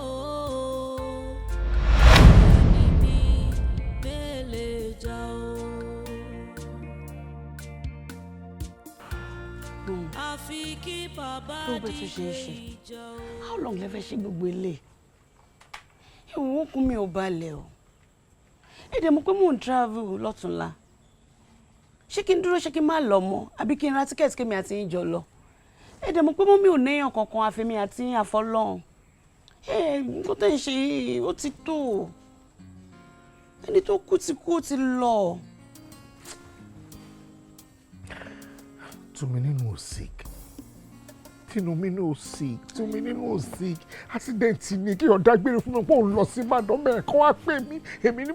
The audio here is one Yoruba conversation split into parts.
Oh, ẹni mi mélèé já o. Àfi kí bàbá Tó bẹ́ẹ̀ tún ṣe é dìde ṣe. ìjà o. How long lẹ fẹ́ ṣe gbogbo ilé? Ìwọ̀n okùn mi ò balẹ̀ o. Ẹ dẹ̀ mọ̀ pé mò ń travel lọ́túnla. Ṣé kí n dúró, ṣé kí n má lọ mọ́, àbí kí n ra ticket kémi àti yín jọ lọ? Ẹ dẹ̀ mọ̀ pé mummy ò néyàn kankan àfẹ́mi àti yín àfọlọ́hún. Ẹ nǹkan tẹ́ ń ṣe yìí ó ti tó. Ẹni tó kú ti kú, ó ti lọ. Túnmi nínú ò sick. Tínú ò sick. Túnmi nínú ò sick. Accident ni kí ọ̀dà gbére fún mi pé òun lọ sí Ìbàdàn bẹ́ẹ̀ kán wá pè mí. Èmi ní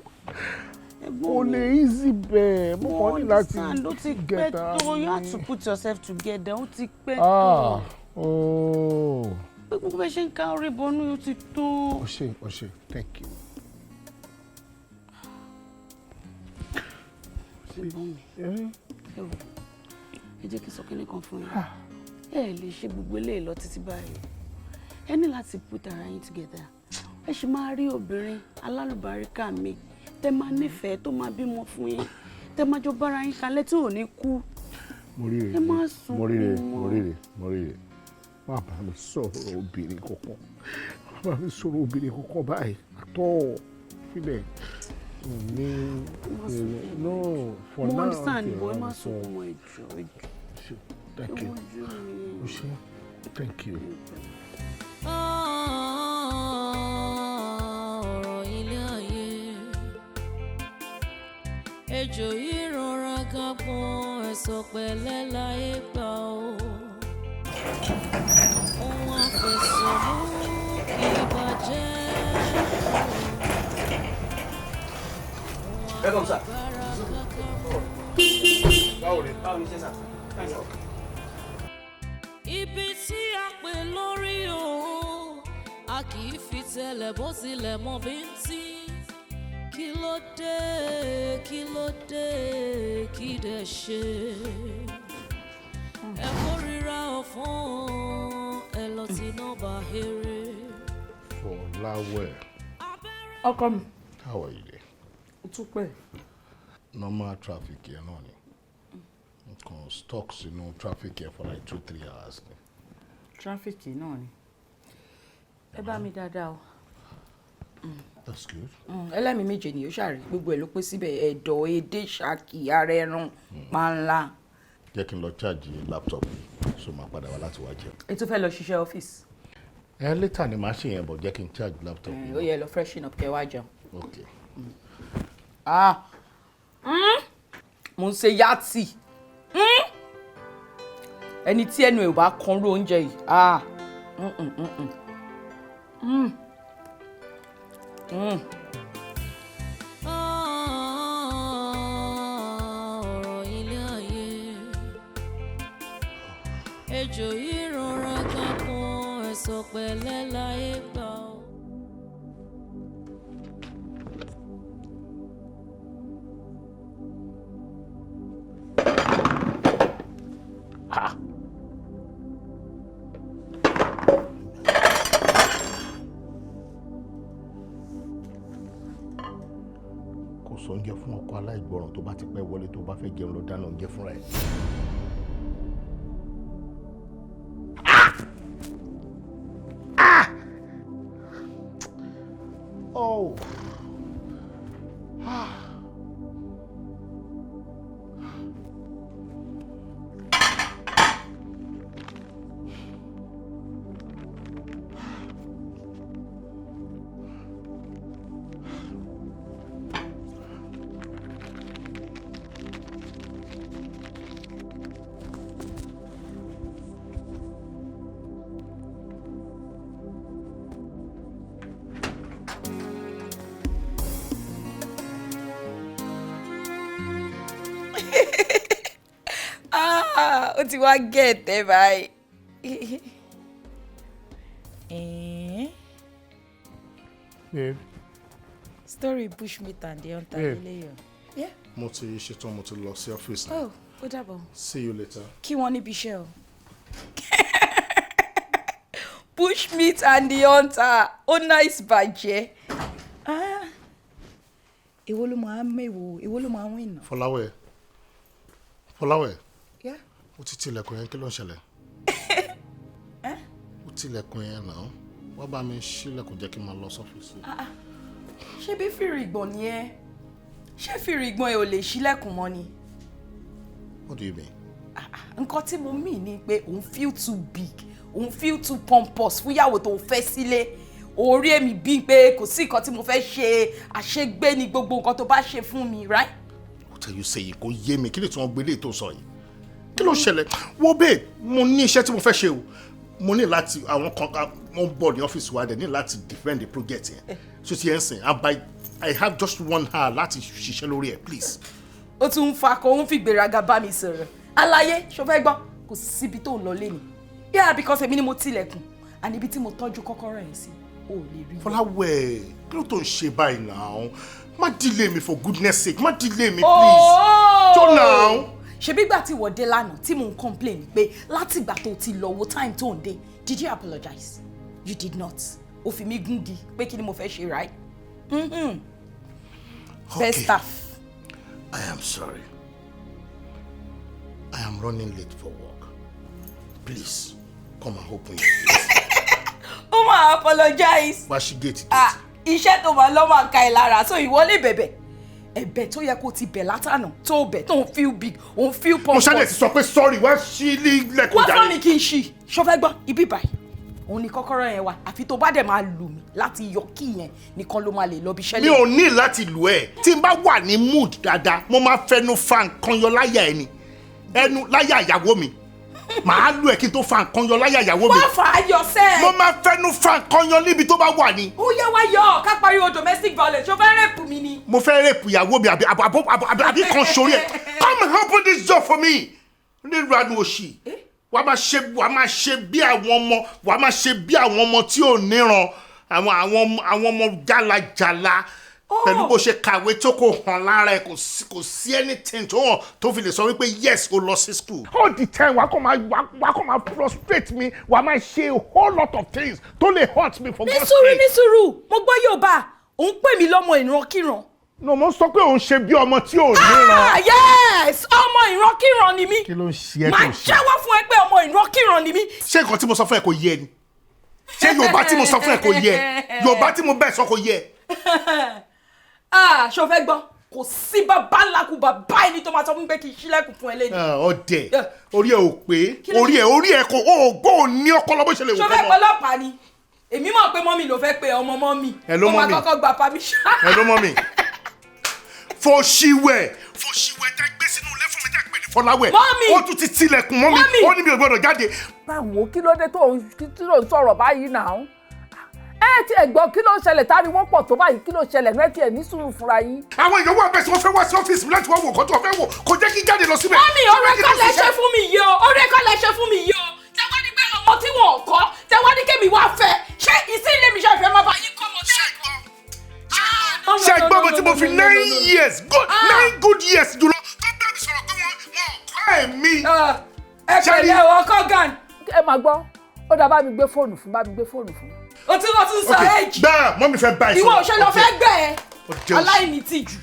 Ẹ̀gbọ́n kò mi. lè easy bẹ́ẹ̀. Mo kàn ní láti Understand, ó ti pẹ́ get ara tó. You have mi. to put yourself together, ó ti pẹ́ Ah, tó. oh. Pé gbogbo bẹ́ẹ̀ ṣe ń ká orí bọnú, ó ti tó. O ṣé, o ṣé, thank you. Ẹ̀gbọ́n mi, ẹ wò, ẹ jẹ́ kí n sọ kinní kan fún yín. Ẹ lè ṣe gbogbo eléyìí lọ títí báyìí. Ẹ ní láti put ara yín together. Ẹ ṣì máa rí obìnrin alálùbáríkà mi tẹ máa nífẹ̀ẹ́, tó máa bímọ fún yín, tẹ máa jọ bára yín kalẹ̀ tí ò ní kú. Mo ríre. Ẹ má Mo ríre. sunkún mọ́. Mo ríre, mo ríre. Má bá mi sọ̀rọ̀ obìnrin kankan. Má bá mi sọ̀rọ̀ obìnrin kankan báyìí. Àtọ́ fílẹ̀ ní. No, for Mo now. understand, Okay, but ẹ má I'm sunkún mọ́, ẹ jọ̀ọ́, ẹ jọ̀ọ́. Thank you. Ẹ wojú mi. O ṣé, thank you. Ọ̀rọ̀ ilé ayé, ejò yìí rọra gan pọ́n ẹ̀sọ̀ pẹ̀lẹ́ láyé gbà ó. Ohun àfẹsọ̀mú kì í bàjẹ́. Welcome, sir. Báwo ni? Báwo ni ṣe, sir? Fine, sir. Ibi tí a pè lórí o, a kì í fi tẹ́lẹ̀ bó tilẹ̀ mọ bí ń tí. Kí ló dé, kí ló dé, kí dẹ̀ ṣe? Ẹ kórìíra ọ̀fun, ẹ lọ tí nọ́mbà eré. Fọláwẹ̀. Ọkọ mi. How are you there? Ó tún pẹ́. Normal traffic yẹn náà ni. Nǹkan stuck sínú traffic yẹn for like 2-3 hours ni. Traffic náà ni. Ẹ bá mi dáadáa o. That's good. Ẹlẹ́mìí méje ni ó ṣàrí, gbogbo ẹ̀ ló pé síbẹ̀: ẹ̀dọ̀, edé, ṣáàkì, ara ẹran, panla. Jẹ́ kí n lọ charge laptop mi, so máa padà wá láti wá jẹun. Ètò fẹ́ lọ ṣiṣẹ́ ọ́fíìsì. Ẹ later ni màá ṣe yẹn bọ̀, jẹ́ kí n charge laptop mi. Ó yẹ lọ freshen up kẹ́ wá jẹun. Okay. Ah. Mo ń ṣe yàtì. Ẹni tí ẹnu ẹ̀ ò bá kan ró oúnjẹ yìí. Ah. Ọ̀rọ̀ ilé ayé, ejò yìí rọra gan pọ́n ẹ̀sọ̀ pẹ̀lẹ́ láyé gbà ó. Kò sọ oúnjẹ fún ọkọ aláìgbọràn. Tó bá ti pẹ́ wọlé, tó bá fẹ́ jẹun, lọ dáná oúnjẹ fúnra ẹ̀. Ah! Oh. Ah. Ah, ó ti wá gẹ̀ẹ́tẹ̀ báyìí. Babe. Story bushmeat and the hunter Babe. lélẹ́yọ̀. Yeah. Mo ti ṣetán, mo ti lọ sí ọ́fíìsì. Oh, ó dàbọ̀. See you later. Kí wọ́n níbi iṣẹ́ o. Bushmeat and the hunter, ó nice bàjẹ́. Ah, èwo ló máa ń mèwò, èwo ló máa ń win náà? Fọláwẹ̀, Fọláwẹ̀. Yeah. Ó ti tilẹ̀kùn yẹn, kí ló ń ṣẹlẹ̀? Ó tilẹ̀kùn yẹn náà. Wá bá mi ṣílẹ̀kùn, jẹ́ kí n máa lọ sọ́fíìsì. Ṣé bí fìrì ìgbọ̀n ni ẹ́? Ṣé fìrì ìgbọ̀n ẹ ò lè ṣílẹ̀kùn mọ́ ni? What do you mean? Nǹkan tí mo mean ni pé òun feel too big, òun feel too pompous fúnyàwó tó fẹ́ sílé. Orí èmi bíi pé kò sí nǹkan tí mo fẹ́ ṣe, àṣegbé ni gbogbo nǹkan tó bá ṣe fún mi, right? What are you saying? Kò yé mi, kí lè tí wọ́n gbé lè tó sọ yìí? Kí ló ṣẹlẹ̀? Wo babe, mo ní iṣẹ́ tí mo fẹ́ ṣe o. Mo ní láti àwọn kan wọ́n bọ̀ ní ọ́fíìsì wa dẹ̀ ní láti defend the project yẹn. So ti yẹn sìn, and by I have just 1 hour láti ṣiṣẹ́ lórí ẹ̀, please. Ó tún ń fakọ, ó ń fi ìgbéraga bá mi sọ̀rọ̀. Aláyé, ṣo fẹ́ gbọ́? Kò síbi tó ń lọ lé ni. Yeah, because èmi ni mo tilẹ̀kùn, and ibi tí mo tọ́jú kọ́kọ́rọ́ yẹn sí, o ò lè rí. Fọláwẹ̀, kí ló tó ń ṣe báyìí náà? Má delay mi, for goodness sake, má delay mi, please. Oh! Tó now. Ṣebí gbà tí wọ́n dé lánàá tí mò ń complain pé látìgbà tó ti lọ, wo time tó ń dé, did you apologize? You did not. Ó fi mí gúngi pé kí ni mo fẹ́ ṣe, right? Mm-hmm. Best staff. I am sorry. I am running late for work. Please, come and open your gate. Ó máa apologize. Wá ṣí gate. Ah, iṣẹ́ tó máa lọ́ máa ka ẹ̀ lára, so ìwọ lè bẹ̀bẹ̀. Ẹ̀bẹ̀ tó yẹ kó ti bẹ̀ látànà tó bẹ̀, tó ń feel big, òun feel Mo pompous. ṣáà ti sọ pé sorry, wá ṣí ilẹ̀kùn Wọ́n jàre. fún mi kí n ṣí. Ṣó fẹ́ gbọ́? Ibi báyìí òun ni kọ́kọ́rọ́ yẹn wà, àfi tó bá dẹ̀ máa lù mí láti yọ kí yẹn nìkan ló máa lè lọ bí iṣẹ́. Mi ò ní láti lù ẹ́. Tí n bá wà ní mood dáadáa, mo máa fẹnu fa nǹkan yọ láyà ẹni. Ẹnu láyà ìyàwó mi. Màá lù ẹ́ kí n tó fa nǹkan yọ láyà ìyàwó mi. Wọ́n fà á yọ sẹ́ẹ̀. Mo máa fẹnu fa nǹkan yọ níbi tó bá wà ní. Ó yẹ wá yọ ká pariwo domestic violence. Ṣó fẹ́ rape mi ni? Mo fẹ́ rape ìyàwó mi àbí kan sórí ẹ̀. Come and open this door for me. Níranu òṣì. Wàá máa ṣe bí àwọn ọmọ, wàá máa ṣe bí àwọn ọmọ tí ò níran, àwọn ọmọ jálajàla, pẹ̀lú bó ṣe kàwé tó, kò hàn lára ẹ̀, kò sí anything tó hàn tó fi lè sọ wípé yes, o lọ sí school. All the time wàá kàn máa frustrate me, wàá máa ṣe a whole lot of things tó lè hurt me, for Ní God's sùúrù, sake. ní sùúrù, mo gbọ́ Yorùbá, òun pè mí lọ́mọ ìrankíran. No, mo sọ pé òun ṣe bí ọmọ tí ò níran. Ah yes, ọmọ ìrankíran ni mí. Kí ló ń ṣe ẹ́ tó Máa ń ṣe? jẹ́wọ́ fún ẹ pé ọmọ ìrankíran ni mí. Ṣé nǹkan tí mo sọ fún ẹ kò yé ẹ ni? Ṣé Yorùbá tí mo sọ fún ẹ kò yé ẹ? Yorùbá tí mo bẹ́ẹ̀ sọ kò yé ẹ? Ah, ṣo fẹ́ gbọ́? Kò sí bàbá ńlá kú bàbá ẹni tó máa sọ fún mi pé kí n ṣílẹ̀kùn fún ẹ lẹ́nu. Ọdẹ, orí ẹ ò pé, orí ẹ kò ó gbọ́, ò ní ọpọlọ bó ṣe lè wò Ṣo fẹ́ kọ́ pé mọ́. ọlọ́pàá ni? Èmi mọ̀ pé mummy ló fẹ́ pé ọmọ mummy. Hello, Ó máa mummy. kọ́kọ́ gba permission. Ẹ ló mọ́ mi. Fòṣìwẹ̀, fòṣìwẹ̀ tẹ́ gbé sínú ilé fún mi, tẹ́ pè ní Fọláwẹ̀. Mummy! Ó tún ti tilẹ̀kùn mọ́ mi. Mummy! Ó ní mi ò gbọ́dọ̀ jáde. Báwo, kí ló dé tó ń tí ló ń sọ̀rọ̀ báyìí náà? Ẹ ti ẹ̀ gbọ́, kí ló ń ṣẹlẹ̀ táriwo pọ̀ tó báyìí? Kí ló ṣẹlẹ̀ ní? Ẹ tiẹ̀ ní sùúrù fúnra yín. Àwọn èèyàn wà bẹ́ẹ̀ tí wọ́n fẹ́ wá sí ọ́fíìsì mi láti wá wò nǹkan tó fẹ́ wò, kò jẹ́ kí jáde lọ síbẹ̀. Mummy, ọ̀rẹ́ kọ́ lẹ ṣe fún mi yìí o, ọ̀rẹ́ kọ́ lẹ ṣe fún mi yìí o. Tẹ́wọ́ ní pé ọmọ tí wọn ò kọ́, tẹ́wọ́ ní kémi wá fẹ́, ṣé ìsín ilé mi ṣe ìfẹ́ máa bá yín kọ́ ọmọ tẹ́lẹ̀? Ṣé ẹ gbọ́ bó tí mo fi 9 years, good 9 good years jùlọ tó bẹ́ẹ̀ mi sọ̀rọ̀ pé wọ́n kọ́ ẹ̀mí. Ẹ pẹ̀lẹ́ o, ọkọ gan. Ẹ máa gbọ́, ó dá bá mi gbé fóònù fún, bá mi gbé fóònù fún. O tí wọ́n tún sọ èjì. Bẹ́ẹ̀ mummy fẹ́ bá ẹ sọ̀rọ̀. Ìwọ òṣèlú fẹ́ gbẹ̀ ẹ́. Ọjọ́ òṣì. Aláìní tìjú.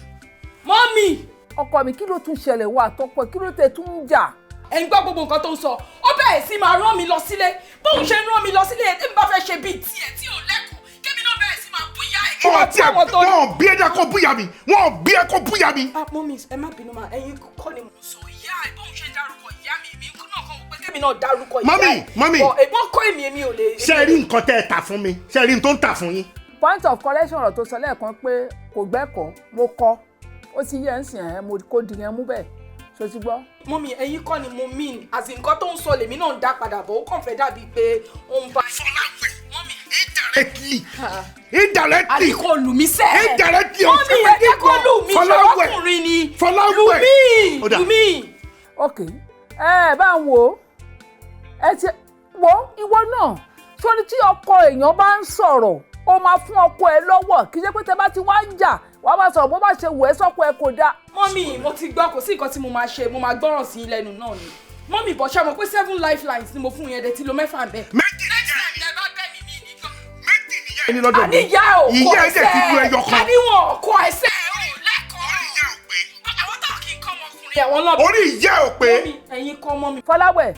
Mummy. Ọkọ mi, kí ló tún ṣẹlẹ̀ wá àtọkọ? Kí ló tẹ tún ń jà? Ẹ̀ ń gbọ́ gbogbo nǹkan tó ń sọ. Ó bẹ̀rẹ̀ sí máa rán mi lọ sílé. Bóun ṣe ń rán mi lọ sílé yẹn, tí mi bá fẹ́ ṣe bíi tiẹ̀ tí ò lẹ́kọ̀ọ́, kémi náà bẹ̀rẹ̀ sí máa búyà ẹ̀. Kí Wọn wọ́n tí ẹ àwọn tó ní. wọn bí ẹja kó búyà mi, wọn bí ẹ kó búyà mi. Ah, mummy, ẹ má bínú ma, ẹ̀yin kọ́ ni mò ń sọ. Ìyá ẹ̀, bóun ṣe ń dárúkọ ìyá mi, èmi náà kàn wọ́n pé kémi náà dárúkọ ìyá Mummy, ẹ̀. mummy. Bọ̀ ègbọ́n kọ́ èmi, èmi ò lè. Ṣé ẹ rí nǹkan tẹ́ ẹ tà fún mi? Ṣé ẹ rí n tó ń tà fún yín? Point of correction, ọ̀rọ̀ tó sọ lẹ́ẹ̀kan pé kò gbẹ́kọ̀ọ́, mo kọ́ ó ti yẹ ń sìn ẹ́, mo kó di yẹn mú bẹ́ẹ̀, ṣó ti gbọ́? Mummy, ẹ̀yin kọ́ ni mo mean, as in nǹkan tó ń sọ lèmi náà ń dá padà bọ̀, ó kàn fẹ́ dàbí pé ó ń bá. Fọláwẹ̀, Mummy. indirectly, indirectly, Àní kò lù mí sẹ́ẹ̀. indirectly. Mummy, ẹ jẹ́ kó lù mí. Fọláwẹ̀, ṣọ́kùnrin ni. Fọláwẹ̀. Lù mí. Ó dà. Lù mí. Ok, ẹ bá ń wò ó, ẹ ti wo ìwọ náà sórí tí ọkọ èèyàn bá ń sọ̀rọ̀. O máa fún ọkọ ẹ lọ́wọ́. Kì í ṣe pé tẹ bá ti wá ń jà, wàá máa sọ̀rọ̀ bó bá ṣe wù ẹ́ sọ́kọ ẹ, kò dáa. Mummy, mo ti gbọ́, kò sí nǹkan tí mo máa ṣe, mo máa gbọ́ràn sí i lẹ́nu náà ni. Mummy, bọ̀ ṣe mọ̀ pé seven lifelines ni mo fún yẹn, dẹ̀ ti lo mẹ́fà bẹ́ẹ̀. Méjì. Next time tẹ bá bẹ̀ mí, mi ní gan. Ẹni lọ́dọ̀ mi. Àníyá ò kọ Ìyá ẹ̀ dẹ̀ ti lu ẹsẹ̀. ẹyọ kan. Àníwọ̀n kọ ẹsẹ̀ ò lẹ́kọ̀ọ́. Orí ìyá ò pé. Àwọn táwọn kì í kọ́ ọmọkùnrin àwọn náà. Orí ìyá ò pé. Mummy, ẹ̀yin kọ́ mọ́ mi. Fọláwẹ̀,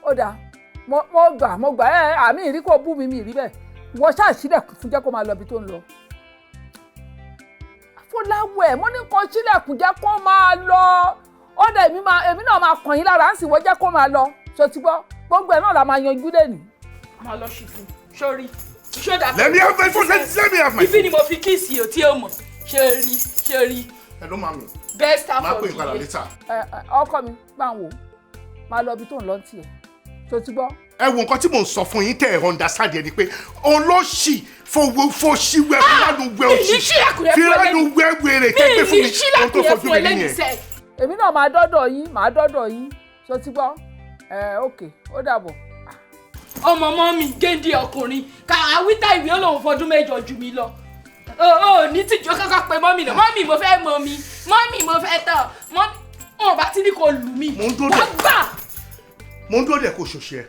ó dáa, mo gbà, mo gbà ẹ. Àmì ìrí kò bú mi, mi ìrí bẹ́ẹ̀. Wọ́n ṣáà sílẹ̀kùn fún, jẹ́ kó máa lọ ibi tó ń lọ. Fọláwẹ̀, mo ní kó sílẹ̀kùn, jẹ́ kó máa lọ. Ó dà, èmi máa, èmi náà máa kàn yín lára ń sì wọ́n, jẹ́ kó máa lọ. Ṣó ti gbọ́? Gbogbo ẹ̀ náà la máa yanjú lẹ́nu. Máa lọ ṣì fún sórí ṣódà. Let me have my phone. Let me have my Ibi phone. ni mo fi kiss o tí o mọ̀. Ṣé rí? Ṣé rí? Hello, mummy. Best half Máa of pè é padà the year. later. Ẹ ẹ, ọkọ mi, bá ń wò ó, máa lọ ibi tó ń lọ tiẹ̀. Ṣó ti gbọ́? Ẹ wo, nǹkan tí mò ń sọ fún yín tẹ́ ẹ̀ understand yẹn ni pé olóṣì fowó fòṣìwẹ̀ fúlànù wẹ̀ Mi òṣì ní ṣílẹ̀kùn yẹn fún ẹ fúlànù lẹ́nu. wẹ̀ wèrè tẹ́ gbé fún Mi mi, ní ohun ṣílẹ̀kùn tó yẹn fojú fún ẹ mi lẹ́nu nìyẹn. sẹ́. Èmi náà máa dọ́dọ̀ yín, máa dọ́dọ̀ yín. Ṣó ti gbọ́? Ẹ ok, ó dàbọ̀. Ọmọ ọmọ mi géńdé ọkùnrin ká àwítà ìwé olóhùn fọdún 8 jù mí lọ. O ò ní tìjú kọ́kọ́ pé mummy náà. Mummy, mo fẹ́ mọ mi. Mummy, mo fẹ́ tọ̀. Mummy, wọn bá ti ní kò lù mí. Mò ń dúró Wàá dè. gbà. Mo ń dúró dè kó ṣòṣì ẹ.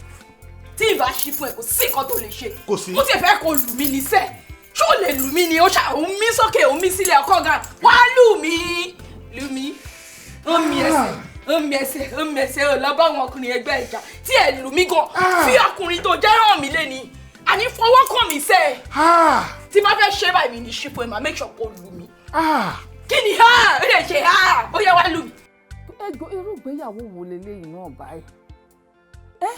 Tí ì bá ṣí fún ẹ, kò sí nǹkan tó lè ṣe. Kò sí. Mo ti fẹ́ kó lù mí níṣẹ́. Ṣó lè lù mí ni? Ó ṣà òun mí sókè, òun mí sílẹ̀, ọkọ gan wá lù mí, lù mí. Ó mi ẹsẹ̀, ó mi ẹsẹ̀, ó mi ẹsẹ̀, ó lọ bá àwọn ọkùnrin ẹgbẹ́ ìjà tí ẹ lù mí gan. Fi ọkùnrin tó jẹ́ hàn mí lé ni, àní fọwọ́ kàn mí sẹ́. Tí bá fẹ́ ṣe báyìí, mi ní ṣí fún ẹ, máa make sure kó lù mí. Kí ni ha ó lè ṣe? Ha, ó yẹ wá lù mí. Ẹjọ, irú ìgbéyàwó wo leléyìí náà báyìí? Ẹ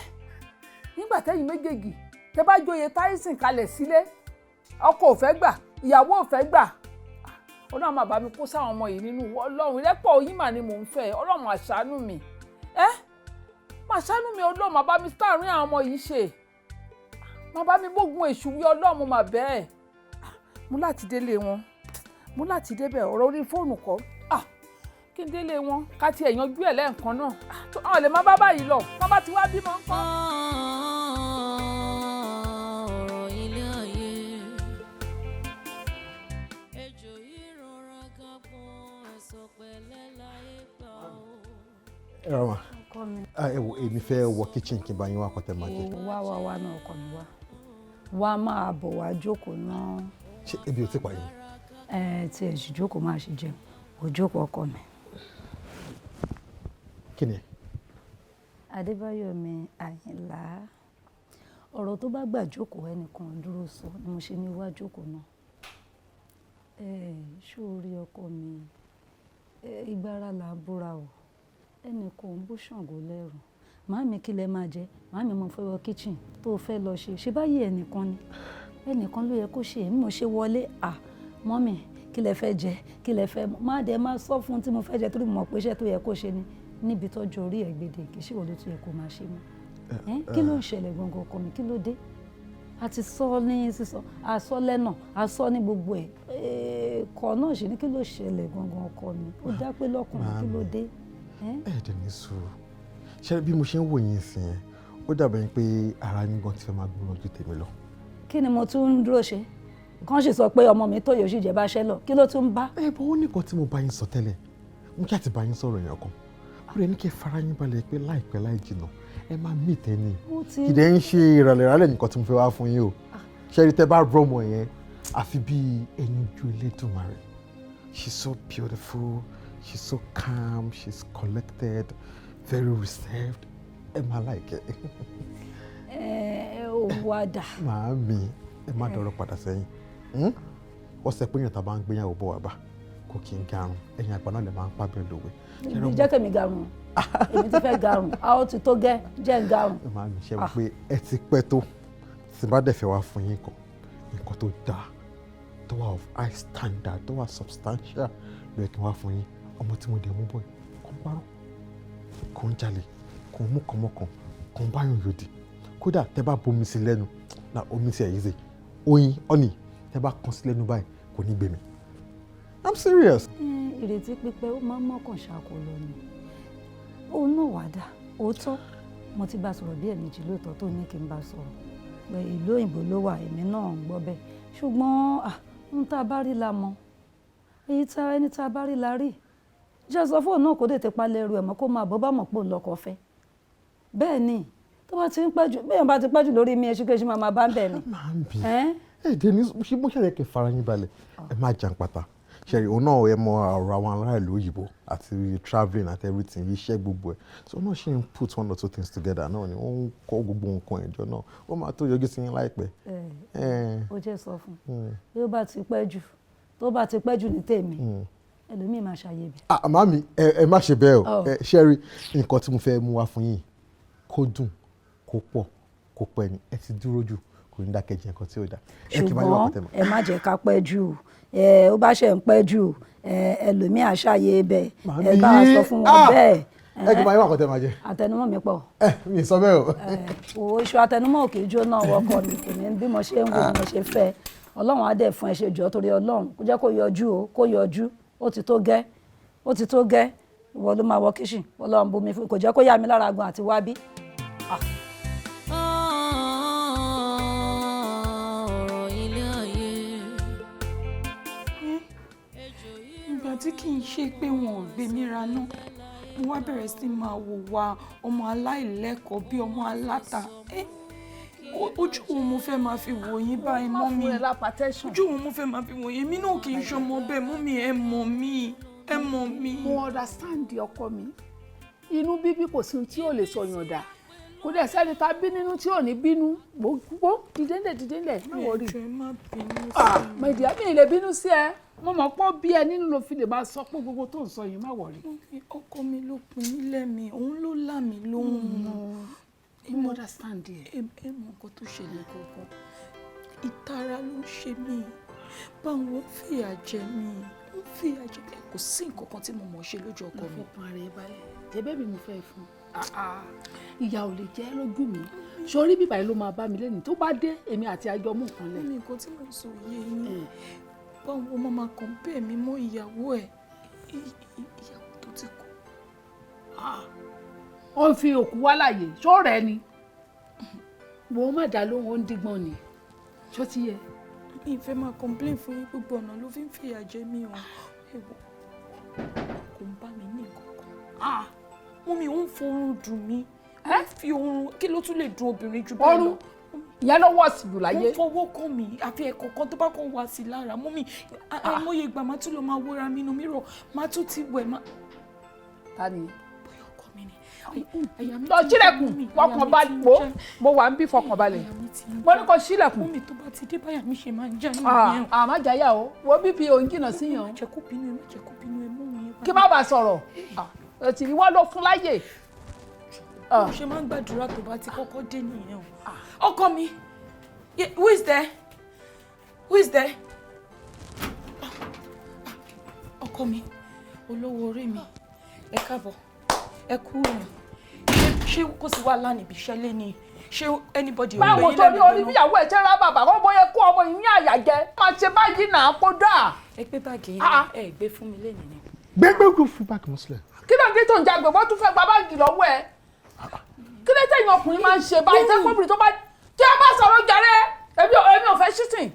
nígbà tẹ́yìn méjèèjì tẹ́ bá joyè Tyson kalẹ̀ sílé, ọkọ ò fẹ́ gbà, ìyàwó ò fẹ́ gbà. Ọlọ́run máa bá mi kó sáwọn ọmọ yìí nínú. Ọlọ́run, ìrẹ́pọ̀ yín mà ni mò ń fẹ́. Ọlọ́run àṣàánú mi, ẹ máa ṣàánú mi. Ọlọ́run máa bá mi sáàárín àwọn ọmọ yìí ṣe, máa bá mi bógun èṣù wí. Ọlọ́run, mo máa bẹ́ẹ̀. Mo láti délé wọn, mo láti débẹ̀. Ọ̀rọ̀ orí fóònù kọ́. Ah, kí n délé wọn, ká tiẹ̀ yanjú ẹ̀ lẹ́ẹ̀kan náà. Ah, àwọn lè má bá báyìí lọ, wọ́n bá ti wá bímọ ńkọ́. Ọ̀rọ̀ ilé ayé, ejò yìí rọra gan pọ́n ẹ̀sọ̀ pẹ̀lẹ́ láyé gbà ó. Ẹ rà wá. Ọkọ mi. Ẹ wo, èmi fẹ́ wọ kitchen kí n bá yín wá kọ́tẹ́ máa jẹ. Wá, wá, wá náà, ọkọ mi, wá, wá, máa bọ̀, wá jókòó náà. Ṣé ebi ò tí pa yín? Ẹ tí ẹ sì jókòó, máa ṣe jẹun, ò jókòó, ọkọ mi. Kí ni? Adébáyọ̀ mi Àyìnlá, ọ̀rọ̀ tó bá gbà jókòó, ẹnìkan dúró sọ ni mo ṣe ní wá jókòó náà. Ẹ ṣó rí, ọkọ mi, ẹ ìgbára là ń búra o, ẹnìkan ò ń bú Ṣàngó lẹ́rù. Màámi, kí lẹ máa jẹ? Màámi, mo fẹ́ wọ kitchen. Tó o fẹ́ lọ ṣe ṣe báyìí, ẹnìkan ni, ẹnìkan ló yẹ kó ṣe. Èmi mo ṣe wọlé. À mummy, kí lẹ fẹ́ jẹ? Kí lẹ fẹ́? Má dẹ má sọ fún tí mo fẹ́ jẹ, torí mo mọ̀ pé iṣẹ́ tó yẹ kó ṣe ni. Níbi tọ́jú orí ẹ̀ gbèdé, kì í ṣe wọ́n ló tún yẹ kó máa ṣe mọ́. Kí ló ń ṣẹlẹ̀ gangan, ọkọ mi? Kí ló dé? A ti sọ ní sísọ, a sọ lẹ́nà, a sọ ní gbogbo ẹ̀ kọ́ náà ṣe ní. Kí ló ṣẹlẹ̀ gangan, ọkọ mi? Ó dá pé lọ́kùnrin, kí ló dé? Ẹ dẹ̀ ní sùúrù. Ṣé bí mo ṣe ń wò yín sìn yẹn, ó dàbẹ̀ pé ara yín gan ti fẹ́ máa gbóná ju tèmi lọ. Kí ni mo tún ń dúró ṣe? Kàn sì sọ pé ọmọ mi tó yóò sì jẹ́ bá ṣẹ́ lọ, kí ló tún bá. Ẹ bọ́, ó ní nǹkan tí mo bá yín sọ tẹ́lẹ̀, mo kí àti bá yín sọ̀rọ̀ èèyàn kan, ó rẹ̀ ní kí ẹ fara yín balẹ̀ pé láìpẹ́ láì jìnà, ẹ máa mí tẹ́ni. Kì í dẹ̀ ń ṣe ìrànlẹ̀ nǹkan tí mo fẹ́ wá fún yín o. Ṣé rí, tẹ́ bá rọ́mọ yẹn, àfi bí ẹyin ojú Elédùmarè. She's so beautiful, she's so calm, she's collected, very reserved. Ẹ máa like ẹ. Ẹ ò wá dà. Màámi, ẹ má dọ̀rọ̀ padà sẹ́yìn. Wọ́n sọ pé èèyàn tá a bá ń gbéyàwó bọ̀ wá bá kò kí ń garun. Ẹ̀yin àgbà náà lè máa ń pàbẹ́ lówe. Jẹ́ kẹ́mi garun, èmi ti fẹ́ garun, a ó ti tó gẹ́, jẹ́ ń garun. Màámi, ṣe mọ̀ pé ẹ ti pẹ́ tó tí bá dẹ̀ fẹ́ wá fún yín kan, nǹkan tó dáa, tó wà of high standard, tó wà substantial ló yẹ kí n wá fún yín. Ọmọ tí mo dẹ̀ mú bọ̀ yìí, kò ń parọ́, kò ń jalè, kò ń mú kànmọ́kàn, kò ń báyọ̀ yòdì. Kódà tẹ́ bá bomi sí lẹ́nu na, omi sí ẹ̀yìn sí oyin ọ̀nì, tẹ́ bá kàn sí lẹ́nu báyìí, kò ní gbé mi. I'm serious. Ìrètí pípẹ́, ó máa ń mọ́kàn ṣàkó lọ ni. Òun náà wà dà òótọ́. Mo ti bá a sọ̀rọ̀ bí ẹ̀ẹ̀mejì lóòótọ́ tó ní kí n bá a sọ̀rọ̀. Pé ìlú òyìnbó ló wà, èmi náà ń gbọ́ bẹ́ẹ̀. Ṣùgbọ́n ohun tá a bá rí la mọ̀, èyí tá ẹni tá a bá rí la rí. Jẹ́ sọ fóònù náà kó tètè palẹ̀ ẹrù ẹ̀ mọ́, kó máa bọ́ bá mọ̀ pé òun lọ́kọ fẹ́. Bẹ́ẹ̀ ni, tó bá ti ń pẹ́ jù, bẹ́ẹ̀ bá ti pẹ́ jù lórí mi, eṣinkéṣin máa máa bá ń bẹ̀ ni. Màámi, Ẹ́n? ẹ dé ní ṣé bó ṣẹlẹ̀ kẹ́ fara yín balẹ̀, ẹ má jà ń pata. Ṣẹ̀rí òun náà, ẹ mọ ọ̀rọ̀ àwọn ará ìlú òyìnbó àti travelling àti everything, iṣẹ́ gbogbo ẹ̀. So náà ṣe ń put one or two things together náà ni ó ń kọ́ gbogbo nǹkan ẹ̀jọ́ náà. Ó máa tó yọjú sí yín láìpẹ́. Ẹ ó jẹ́ sọ fún un bí ó bá ti pẹ́ jù, tó bá ti pẹ́ jù ní tèmi, ẹlòmíì máa ṣàyè bẹ̀. Ah, màámi, ẹ má ṣe bẹ́ẹ̀ o. Oh. Ẹ ṣẹ́rí nǹkan tí mo fẹ́ mú wá fún yín, kó dùn, kó pọ̀, kó pẹ́ ni. Ẹ ti dúró jù, kò ní dákẹ́ jẹ nǹkan tí ò dáa. Ẹ kì í máa yọ Ṣùgbọ́n ọkọ̀ tẹ̀ mọ́. ẹ má jẹ́ ká pẹ́ jù. Ẹ ó bá ṣe ń pẹ́ jù, ẹ ẹlòmíì àṣàyè bẹ̀. Ẹ bá a sọ fún wọn bẹ́ẹ̀. Ẹ kì í máa yọ ọkọ̀ tẹ̀ máa jẹ. Àtẹnumọ́ mi pọ̀. Ẹ mi sọ bẹ́ẹ̀ o. Owó iṣu àtẹnumọ́ ò kì í jóná. Ọkọ mi, èmi bí mo ṣe ń wo, bí mo ṣe fẹ́, Ọlọ́run á dẹ̀ fún ẹ ṣe. Jọ, torí Ọlọ́run, kó jẹ́ kó yọjú o, kó yọjú. Ó ti tó gẹ́, ó ti tó gẹ́. Ìwọ ló máa wọ kíṣìn, Ọlọ́run bomi fún, kò jẹ́ kó yá mi lára gan àti wá bí. Ọ̀rọ̀ ilé ayé. Ìgbà tí kì í ṣe pé wọn ò gbé mi ra náà, mo wá bẹ̀rẹ̀ sí máa wò wá ọmọ aláìlẹ́kọ̀ọ́ bí ọmọ aláta. Ojú wo mo fẹ́ máa fi wò yín báyìí, mummy? Fún ẹ lápá-tẹ́sán. Ojú wo mo fẹ́ máa fi wò yín? Èmi náà kì í ṣọmọ bẹ́ẹ̀, mummy. Ẹ mọ̀ mí, ẹ mọ̀ mí. Mo understand ọkọ mi. Inú bíbí, kò sí ohun tí ò lè sọyàn dà. Kò dẹ̀ sẹ́ni tá a bí nínú tí ò ní bínú. Gbogbo dìde ńlẹ̀, dìde ńlẹ̀, má worry. Ẹ jọ̀ọ́, ẹ má bínú Ah, sí mi. my dear, mi ì lè bínú sí ẹ. Mo mọ̀ pé ó bí ẹ nínú ló fi lè máa sọ pé gbogbo tó ń sọ yìí, má worry. Mummy, ọkọ mi ló pin mí lẹ́mìí, òun ló là mí lóhùn. Mo understand ẹ. Ẹ mọ nǹkan tó ṣẹlẹ̀ gangan, ìtara ló ń ṣe mí. Báwo ń fìyà jẹ mí, ń fìyà jẹ mí. Kò sí nǹkan kan tí mo mọ̀ ṣe lójú ọkọ mi. Fọkàn ara ẹ balẹ̀. Jẹ́bẹ́ mi mo fẹ́ fún ìyá ò lè jẹ́ lójú mi sórí bíbá yìí ló máa bá mi lẹ́nu. Tó bá dé, èmi àti àjọ mú nǹkan lẹ̀. Mi nǹkan tí mo sọ yé yín. Báwo mo máa compare mi mọ́ ìyàwó ẹ̀, ìyàwó tó ti kú? Ó ń fi òkú wá láàyè ṣó rẹ̀ ni wo má dá lóhùn, ó ń dígbọ́n ni, ṣó ti yẹ. Mi ì fẹ́ máa complain fún yín, gbogbo ọ̀nà ló fi ń fìyà jẹ mí o. Ẹ wò, kò ń bá mi ní nǹkan kan. Mummy, ó ń forun dùn mí, ó ń fi oorun. Kí ló tún lè dùn obìnrin jù bẹ́ẹ̀ lọ? Oorun ìyẹn ló wọ̀ sí jù láyé. Ó ń fọwọ́ kàn mí, àfi ẹ̀kọ́ kan tó bá kàn wá sí lára. Mummy, àìmọye ìgbà máa tún lọ máa wọra mi inú mírọ̀, máa tún ti wẹ̀ máa. Ta ni? Bóyá ọkọ mi ni. Àyà mi Lọ ti ń já, ṣílẹ̀kùn. mummy, àyà Fọkàn mi balẹ̀. ti ń Wo já. mo wà ń bí, fọkàn balẹ̀. Àyà mi ti ń Mo ní já. kó ṣílẹ̀kùn. Mummy, tó bá ti dé báyà mi ṣe máa ń já nìyẹn o. Àmọ́ jáyà o, wo bíbí òun jìnnà síyàn. Má jẹ́ kó bínú, ẹ má jẹ́ kó bínú, ẹ mú òun yẹn wá. Kí má bàa sọ̀rọ̀ ètì ìwọ ló fún láyè. Bó ṣe máa ń gbàdúrà tó bá ti kọ́kọ́ dé nìyẹn o. Ọkọ mi, who is there? Who is there? Ah, ah, ọkọ mi, olówó orí mi, ẹ káàbọ̀, ẹ kú ìrìn. Ṣé kò sí wàhálà níbi iṣẹ́ lé ní? Ṣé anybody ò gbé Báwo yín torí lẹ́nu orí gbóná? bíyàwó ẹ̀ ṣe rá bàbá kó bóyá kó ọmọ yìí ní àyà jẹ máa ṣe báyìí náà kó dáa. Ẹ gbé báàgì yín, Ah. ẹ gbé fún mi lẹ́yìn ni. Gbẹgbẹ kò fún báàgì mọ́ sílẹ̀. Kí ló ń dé tó ń jagbè? Wọ́n tún fẹ́ gba báàgì lọ́wọ́ ẹ̀. Kí ló tẹ̀yìn ọkùnrin máa ń ṣe báyìí tẹ́kọ̀ọ́bìnrin tó bá tí a bá sọ̀rọ̀ jàre? Èmi ò fẹ́ ṣítìn,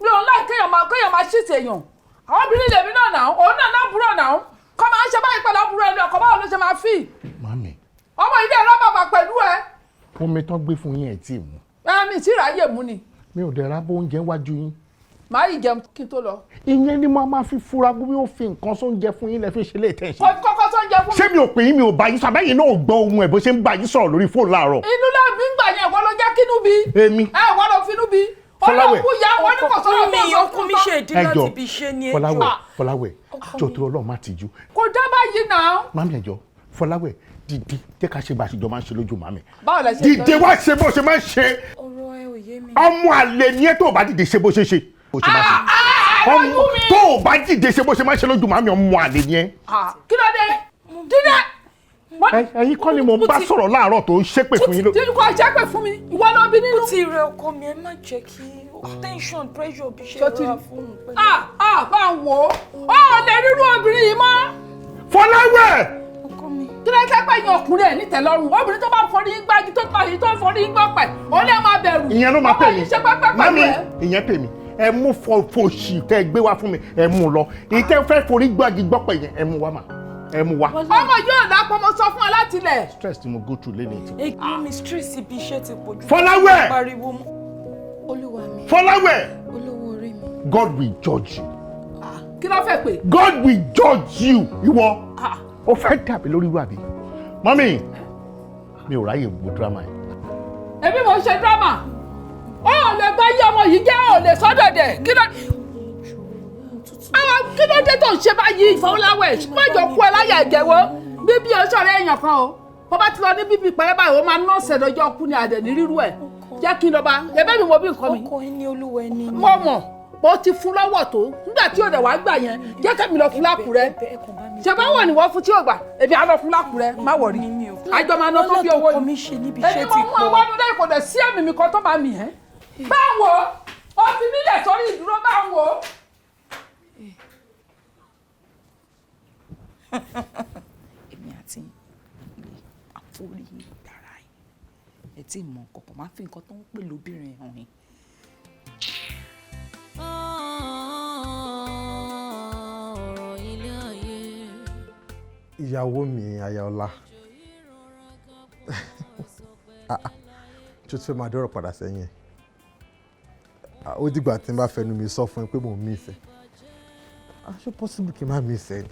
mi ò ń láì kéèyàn máa ṣítì èèyàn. Àwọn obìnrin lèmi náà nà, òun náà náà búrò nà, kọ́ máa ń ṣe báyìí pẹ̀lú àbúrò ẹni ọkọ̀, báwo ló ṣe máa fì? Màmí, Ọmọ ilé ẹ̀rọ bàbà pẹ̀lú ẹ. Omi tán gbé fún yín, ẹ̀ tí ì mú. Ẹ̀mí tí ìráyè mú ni. Mi ò dẹ̀ ra bó oúnjẹ wájú yín. Màá yìí jẹun kí n tó lọ. Ìyẹn ni mo máa fi fura bí ó fi nǹkan sóúnjẹ fún yín lẹ fi ṣe lè tẹ̀ ṣe. Kò kọ́kọ́ tó ń jẹ fún mi. Ṣé mi ò pè yín, mi ò bá yín sọ, àbẹ́yìn náà ò gbọ́ ohun ẹ̀ bó ṣe ń bá yín sọ̀rọ̀ lórí fóònù láàárọ̀? Inú náà bí ń gbà yẹn, ìwọ ló jẹ́ kínú bí. Èmi? Ẹ ìwọ ló finú bí. Fọláwẹ̀. Olóòkú ìyá wọn ní kò sọ̀rọ̀ Mi tó sọ ọkọ fún mi tán. ṣe ìdí Ẹ láti jọ̀ọ́, ibi iṣẹ́ ni, ẹ Fọláwẹ̀, jọ̀ọ́. Fọláwẹ̀, Ọkọ jọ̀ọ́ mi. tó Ọlọ́run, má tìjú. Kò dá báyìí náà. Màmí, ẹ jọ̀ọ́, Fọláwẹ̀, dìde, jẹ́ ká ṣe bá a ṣe jọ máa ń ṣe lójú màmí. Báwo lẹ ṣe Dìde wá ṣe bó ṣe máa ń ṣe. Ọ̀rọ̀ ẹ ò yé mi. Ọmọ àlè ni ẹ. Tó o bá dìde ṣe bó ṣe ṣe, bó ṣe máa ṣe. Ọmọ tó o bá dìde ṣe bó ṣe máa ń ṣe lójú màmí, ọmọ àlè ni ẹ. Ah, kí ló dé? Dídé. Ẹ̀yin kọ́ ni mo ń bá sọ̀rọ̀ láàárọ̀ tó ń ṣépè fún yín. Dídé kò ṣépè fún mi, ìwọ ló bí nínú. Ó ti rẹ ọkọ mi, ẹ má jẹ́ kí tension, pressure bí ṣe Ṣó ti rọra rí? fóun pẹ̀lú. Ah ah, bá ń wò ó, ó lè rírú obìnrin yìí mọ́. Fọláwẹ̀. Ọkọ mi. Kí ló tẹ́pẹ́ yín ọkùnrin ẹ̀ nítẹ̀lọ́rùn, obìnrin tó bá forí gbági tó bá yìí tó forí gbọ́pẹ̀, ó lè máa bẹ̀rù. Ìyẹn ló máa pè Ọmọ mí. yìí ṣe pẹ́pẹ́ pẹ̀lú Mami, ẹ̀. ìyẹn pè mí. Ẹ mú fòṣì tẹ gbé wá fún mi, ẹ mú lọ. Ìtẹ́ fẹ́ forí gbági gbọ́pẹ̀ yẹn, ẹ mú wá mà, ẹ mú wá. Ọmọ yóò lápọ̀, mo sọ fún ọ láti ilẹ̀. Stress tí mo go through lé ní ìtì. Ẹ̀gbọ́n mi, stress ibi iṣẹ́ ti pọ̀ jù. Fọláwẹ̀! Pariwo mọ́. Olúwa mi. Fọláwẹ̀! Olówó orí mi. God will judge you. Kí ló fẹ́ pè? God will judge you. Ìwọ o fẹ́ dàbí lórí wà bí. Mummy, mi ò ráyè gbogbo drama yẹn. Èmi mò ń ṣe drama. Ó ò lè bá yí ọmọ yìí jẹ́, ò lè sọ́dọ̀ dẹ̀. Kí ló àwọn kí ló dé tó ń ṣe báyìí? Fọláwẹ̀, má jọ kú ẹ láyà ẹ̀jẹ̀ wo bíbí ọ̀ṣọ́rẹ́ èèyàn kan o. Bó bá ti lọ ní bíbí pẹ̀lẹ́ báyìí, ó máa nọ́ọ̀sẹ̀ lọ́jọ́ kú ni àdẹ̀ ní rírú ẹ̀. Jẹ́ kí n lọ bá ẹbẹ́ mi wo bí nǹkan mi. Ọkọ ẹni, olúwa ẹni ni. Mo mọ̀ bó ti fún lọ́wọ́ tó nígbà tí òde wàá gbà yẹn. Jẹ́ kẹ́mi lọ fún lákùrẹ́. Ṣe bá wọ̀ ní wọ́n fún tí ò gbà, èmi á lọ fún lákùrẹ́. Má wọ̀rí, àjọ máa ná tó bí owó Ọlọ́tọ̀kọ ni. Mi ṣe níbi Èmi iṣẹ́ mo ti mú pọ̀. àwọn ọdún lẹ́yìn, kò dẹ̀ sí ẹ̀mí mi kan tó máa mì ẹ́. Báwo ó fi mílẹ̀ sórí ìdúró, báwo. Èmi àti ilé àforí dára yìí, ẹ tí ì mọ nǹkan kan, máa fi nǹkan tó ń pè lóbìnrin hàn yín. Ọ̀rọ̀ ilé ayé. Ìyàwó mi, Ayaọlá, tó ti fẹ́ máa dọ́rọ̀ padà sẹ́yìn ẹ̀. Ah, ó dìgbà tí n bá fẹnu mi sọ fún ẹ pé mò ń miss ẹ. Ah, ṣé possible kí n má miss ẹ ni?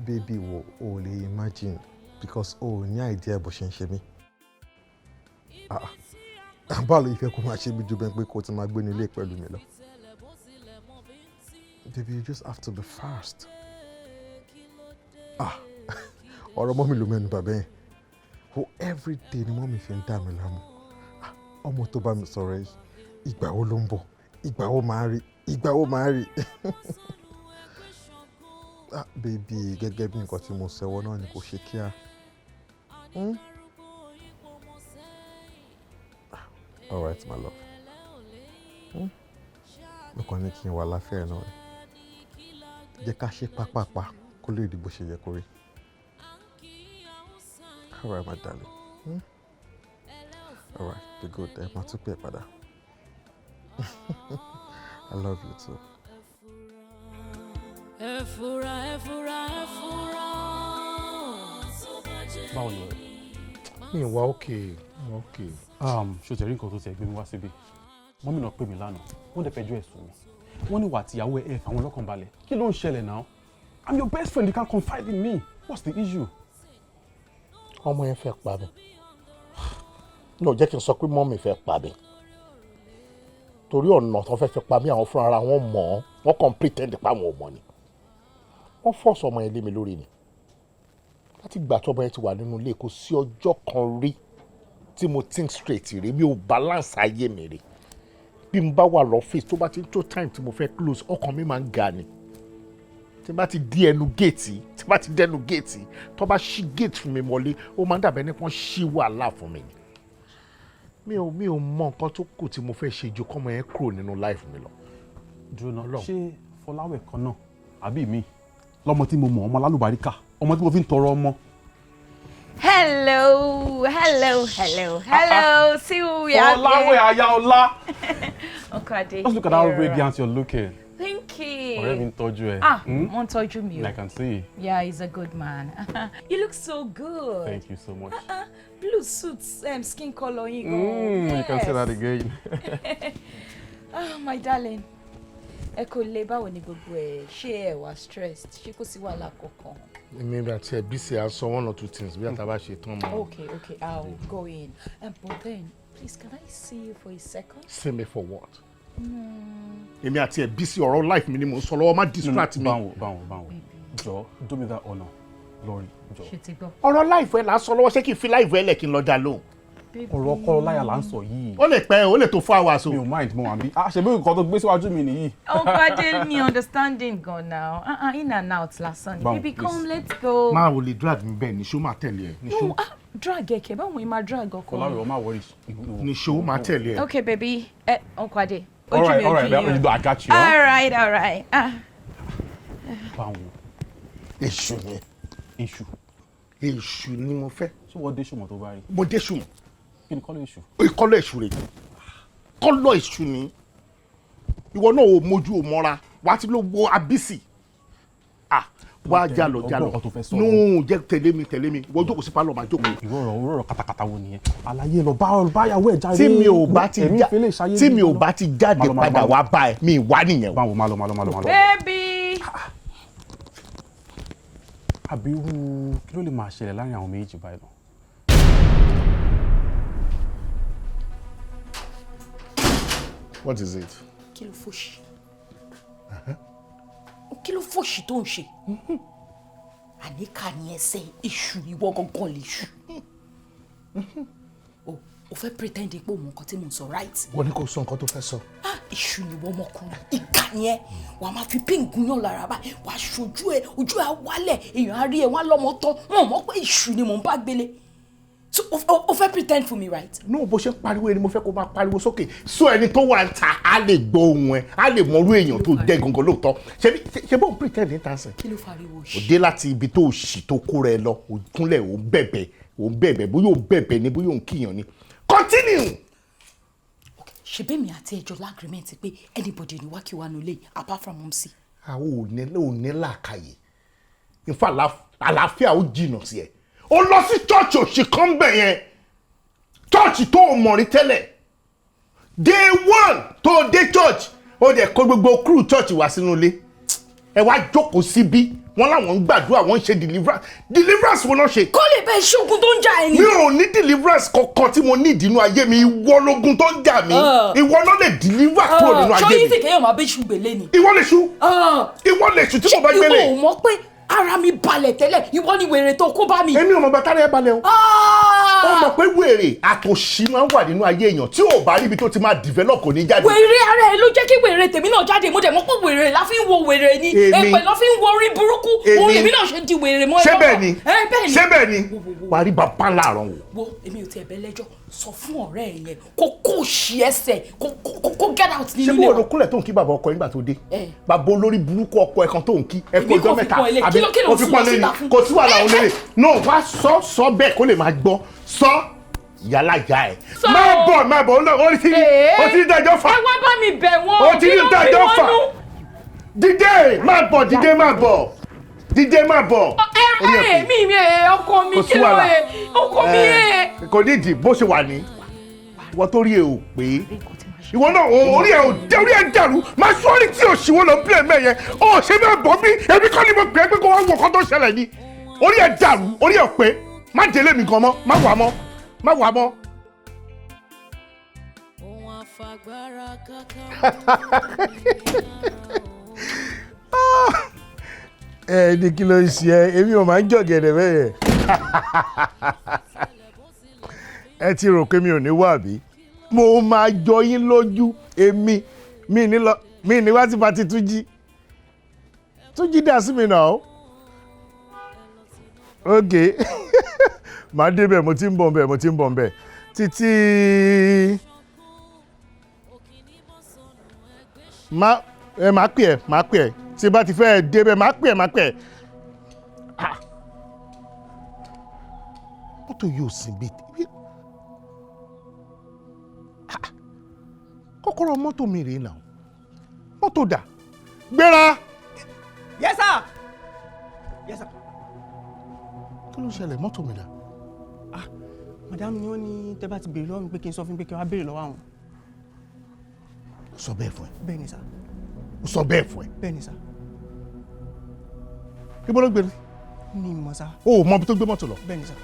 Baby, wo, o ò lè imagine because o ò ní idea bó ṣe ń ṣe mí. Ah, ah, báwo ló ìfẹ́ kó máa ṣe mí ju bẹ́ẹ̀ pé kó o ti máa gbé nílé pẹ̀lú mi lọ? Baby, you just have to be fast. Ah, ọ̀rọ̀ mummy ló mẹ́nu bàbá yẹn. Wo, every day ni mummy fi ń dà mí láàmú. Ah, ọmọ tó bá mi sọ̀rọ̀ yìí, ìgbà wo ló ń bọ̀? Ìgbà wo máa rí? Ìgbà wo máa rí? Ah, baby, gẹ́gẹ́ bí nǹkan tí mo sẹ́wọ́ náà ni kò ṣe kíá. Hmm? Ah, all right, my love. Hmm? Mo kàn ní kí n wà láfẹ́ náà ni. Jẹ́ ká ṣe pápápá kó lè di bó ṣe yẹ kó rí. All right, my darling. Hmm? All right, be good. Ẹ máa tún pè é padà. I love you too. Ẹ fura, ẹ fura, ẹ fura. Báwo ni ọ̀rẹ́? Mi wà okay, wà okay. Ṣo tẹ̀rí nǹkan tó tẹ̀ gbé mi wá síbí? Mummy náà pè mí lánàá, wọ́n dẹ̀ fẹjọ́ ẹ̀sùn mi. Wọ́n ní wà àtìyàwó ẹ̀ ẹ̀ fáwọn ọlọ́kàn balẹ̀. Kí ló ń ṣẹlẹ̀ náà? I'm your best friend, you can confide in me. What's the issue? Ọmọ yẹn fẹ́ pa mí. No, jẹ́ kí n sọ pé mummy fẹ́ pa mí. Torí ọ̀nà tó fẹ́ fi pa mí, àwọn fúnra ara wọn mọ̀ ọ́, wọ́n kàn pretend pa àwọn ò mọ̀ ni. Wọ́n force ọmọ yẹn lé mi lórí ni. Láti ìgbà tí ọmọ yẹn ti wà nínú ilé, kò sí ọjọ́ kan rí tí mo think straight rí. Mi ò balance ayé mi rí. Bí mo bá wà lọ́fíìsì, tó bá ti ń tó time tí mo fẹ́ close, ọkàn mi máa ń ga ni. Tí n bá ti di ẹnu géètì, tí n bá ti dẹnu géètì, tó bá ṣí géètì fún mi wọlé, ó máa ń dàbẹ́ ní kí wọ́n ṣí wàhálà fún mi ni. Mi ò mọ nǹkan tó kù tí mo fẹ́ ṣe ju kọ́mọ yẹn kúrò nínú life mi lọ. Dúró náà, ṣé Fọláwẹ̀ kan náà àbí mi lọ́mọ tí mo mọ̀, ọmọ alálùbáríkà, ọmọ tí mo fi ń tọrọ ọmọ? Hello, hello, hello, hello. See who we have Fọláwẹ̀ here. Ayaọlá. Uncle Ade. Just look at how radiant you're looking. Thank you. Ọ̀rẹ́ mi ń tọ́jú ẹ. Ah, Hmm? wọ́n tọ́jú mi o. I can see. Yeah, he's a good man. You look so good. Thank you so much. Blue suits, skin color yín gan. You can say that again. Ah, my darling. Ẹ kò lè, báwo ni gbogbo ẹ? Ṣé ẹ wà stressed? Ṣé kò sí wàhálà kankan? Èmi àti ẹ̀ bí ṣe à ń sọ one or two things bí àtàbà ṣe tán mọ́. Okay, I'll go in. But then, please, can I see you for a second? See me for what? Èmi àti ẹ̀ bí sí ọ̀rọ̀ life mi ni mò ń sọ lọ́wọ́, má distract mi. Báwo, báwo, báwo, jọ, do me that honour, lórí jọ. Ṣé ti gbọ́? Ọ̀rọ̀ life ẹ̀ là ń sọ lọ́wọ́, ṣé kí n fi life ẹ̀ lẹ̀ kí n lọ dá lóhùn? Ọ̀rọ̀ ọkọ láyà là ń sọ yìí. Ó lè pẹ́, ó lè tó 4 hours o. Mi ò mind, mo wà bí. Ah, ṣe bí nǹkan tó gbé síwájú mi nìyí. Uncle Ade ní understanding gan now. Uh-uh, in and out lásán ni. Báwo, Baby, please. come, let's go. Máa wò lè drag mi bẹ́ẹ̀, níṣó máa tẹ̀lé ẹ. Níṣó. No, ah, drag ẹ̀kẹ́, báwo ni máa drag ọkọ Fọláwẹ̀, mi? o má worry. Níṣó máa tẹ̀lé ẹ. Okay, baby. Eh, Uncle Ade. All Ojú right, mi, all right, ojú yín o. I got you. All right, all right. Ah. Báwo. Èṣù ni. Èṣù. Èṣù ni mo fẹ́. Ṣé wọ́n dé ṣùmọ̀ tó bá rí? Mo dé ṣùmọ̀. Kí ni colour èṣù? Colour èṣù rè, colour èṣù ni. Ìwọ náà ò mójú ò mọ́ra, wàá ti ló wo abisi. Ah, wá jálọ jálọ. Ọgbọ́n kan tó fẹ́ sọ. Nù jẹ́ tẹ̀lé mi, tẹ̀lé mi. Ìwọ jókòó sí pálọ̀, máa jókòó. Ìwọ ọ̀rọ̀ katakata wo nìyẹn? Àlàyé lọ bá báyàwó ẹ̀ jáde. Tí mi ò bá ti Èmi já fi lè ṣayé tí mi mi ò lọ. bá ti jáde Má lọ, má lọ, padà má lọ. wá bá ẹ, mi wá nìyẹn o. Báwo, má lọ, má lọ, má lọ, má lọ. Baby. Àbí irú kí ló lè máa ṣẹlẹ̀ láàrin àwọn méjì báyìí lọ? What is it? Kí ló fòṣì? Kí ló fòṣì tó ń ṣe? Àníkà ni ẹsẹ̀ èṣù, ìwọ gangan lè ṣù. O fẹ́ pretend pé òun nǹkan tí mò ń sọ, right? Wọ́n ní kó sọ nǹkan tó fẹ́ sọ. Ah, èṣù ni ìwọ ọmọkùnrin, ìkà ni ẹ. Wàá máa fi pín gúnyàn lára báyìí, wàá ṣojú ẹ, ojú ẹ á wálẹ̀, èèyàn á rí ẹ, wọ́n á lọ́mọ tán, wọn ò mọ̀ pé èṣù ni mò ń bá gbélé. So o fẹ́ pretend for me, right? No, bó ṣe ń pariwo ẹni mo fẹ́ kó máa pariwo sókè, so ẹni tó wà ń ta á lè gbọ́ ohùn ẹ, á lè mọrú èèyàn tó jẹ́ gangan lóòótọ́. Ṣe bó ń pretend ní tàǹsì. Kí ló fariwo Ò ṣì? dé láti ibi tó ṣì tó kó rẹ lọ, ò kúnlẹ̀, ò ń bẹ̀bẹ̀, ò ń bẹ̀bẹ̀, bóyá ò ń bẹ̀bẹ̀ ni, bóyá ò ń kíyàn ni. Continue. Ṣebí mi àti ẹjọ́ l'agreement pé anybody ní wákìwá nulẹ̀ apart from Mumsy. Àwọn ò ní làákàyè. In fact, àlàáfíà ó jìnnà sí ẹ. Ó lọ sí church òṣì kan bẹ̀ yẹn, church tó o mọ̀ rí tẹ́lẹ̀. Day one tó o dé church, ó dẹ̀ kó gbogbo crew church wá sínú ilé, ẹ wá jókòó síbí. Wọ́n láwọn ń gbàdúrà, wọ́n ń ṣe deliverance. Deliverance wo náà ṣe? Kó lè bẹ ṣógun tó ń jà ẹ ni. Mi ò ní deliverance kankan tí mo ní ìdínú ayé mi. Ìwọ lógun tó ń jà mí. Ìwọ ló lè deliver kúrò nínú ayé Ṣó mi. yín sì kéèyàn máa bẹ́ ṣùgbẹ́ ni? Ìwọ lè ṣú, ìwọ lè ṣú tí mo bá gbélé. Ìwọ ò mọ̀ pé ara mi balẹ̀ tẹ́lẹ̀, ìwọ ni wèrè tó kó bá mi. Èmi ò mọ̀ bàtà rẹ̀ balẹ̀ o. Ó mọ̀ pé wèrè àtòṣì máa ń wà nínú ayé èèyàn, tí ò bá ríbi tó ti máa develop kò ní jáde. Wèrè ara ẹ ló jẹ́ kí wèrè tèmi náà jáde. Mo dẹ̀ mọ̀ pé wèrè la fi ń wo wèrè ni. Èmi. Èpè la fi ń wo orí burúkú. Èmi. Òun lèmi náà ṣe di wèrè mọ́ ẹ Ṣé lọ́wọ́. bẹ́ẹ̀ ni? Ẹ bẹ́ẹ̀ ni. Ṣé bẹ́ẹ̀ ni? Wàá rí bàbá láàárọ̀ wò. Wo, èmi ò tiẹ̀ bẹ́ lẹ́jọ́. Sọ fún ọ̀rẹ́ ẹ yẹn kó ṣí ẹsẹ̀, kó get out Ṣé nínú bí ilé wọn ló wa. kúnlẹ̀ tó ń kí bàbá ọkọ ẹ nígbà tó dé? Eh. Bàbá olórí burúkú ọkọ ẹ kan tó ń kí ẹ kó Èmi ọjọ́ kò fi mẹ́ta. pọ́n ilé. Kí ló Ó fi sún pọ́n lọ lé ni. síta fún? Kò sí wàhálà òun lélẹ̀. No, wá sọ sọ bẹ́ẹ̀ kó lè máa gbọ́ sọ ìyálàjà ẹ̀. Sọ. Má bọ̀, má bọ̀, ó ti ní dájọ́ fà. Ẹ wá bá mi bẹ̀ wọ́n. Ó ti ní Kí ló dájọ́ bí wọ́n fà. nú? Dídé má bọ̀, dídé má bọ̀, dídé má bọ̀. Ẹ Orí ẹ̀ ẹ pé. mi mi ẹ ọkọ mi Kò sí kí ló wàhálà. ẹ ọkọ mi ẹ. Kò nídìí bó ṣe wà ní. Ìwọ tó rí ẹ ò pé, ìwọ náà orí ẹ ò dé, orí ẹ dàrú. Máa sọ́ọ́rì tí òṣìwọ́ lọ bílẹ̀ mẹ́yẹn ó ṣe bẹ́ẹ̀ bọ́ bí èmi kọ́ ni mo pè é pé kó wá wọ ọkọ tó ṣẹlẹ̀ ni. Orí ẹ dàrú, orí ẹ ò pé. Má délé mi gan mọ́, má wà mọ́, má wà mọ́. Ohun àfagbára kankan. Ẹ ní kí ló ń ṣe ẹ? Èmi ò máa ń jọ̀gẹ̀dẹ̀ bẹ́ẹ̀ yẹn. Ẹ ti rò pé mi ò ní wá bí mo máa jọ yín lójú. Èmi mi ní lọ, mi ní wá sí party. Túnjí, Túnjí dá sí mi náà. Ok, màá débẹ̀. Mo ti ń bọ̀ nbẹ̀, mo ti ń bọ̀ nbẹ̀ títí má ẹ máa pè ẹ, máa pè ẹ tí bá ti fẹ́ débẹ̀, máa pè ẹ, máa pè ẹ. Ah, mọ́tò yóò sìn bí. Ah, kọ́kọ́rọ́ mọ́tò mi rèé náà. Mọ́tò dà? Gbéra. Yes, sir. Yes, sir. Kí ló ṣẹlẹ̀? Mọ́tò mi dà? Ah, madam ni wọ́n ní tẹ́ bá ti béèrè lọ́wọ́ mi pé kí n sọ fún pé kí n wá béèrè lọ́wọ́ àwọn. Ó sọ bẹ́ẹ̀ fún ẹ? Bẹ́ẹ̀ ni, sir. Ó sọ bẹ́ẹ̀ fún ẹ? Bẹ́ẹ̀ ni, sir. Ibo ló gbé? Mi ì mọ̀, sir. O ò mọ ibi tó gbé mọ́tò lọ? Bẹ́ẹ̀ ni, sir.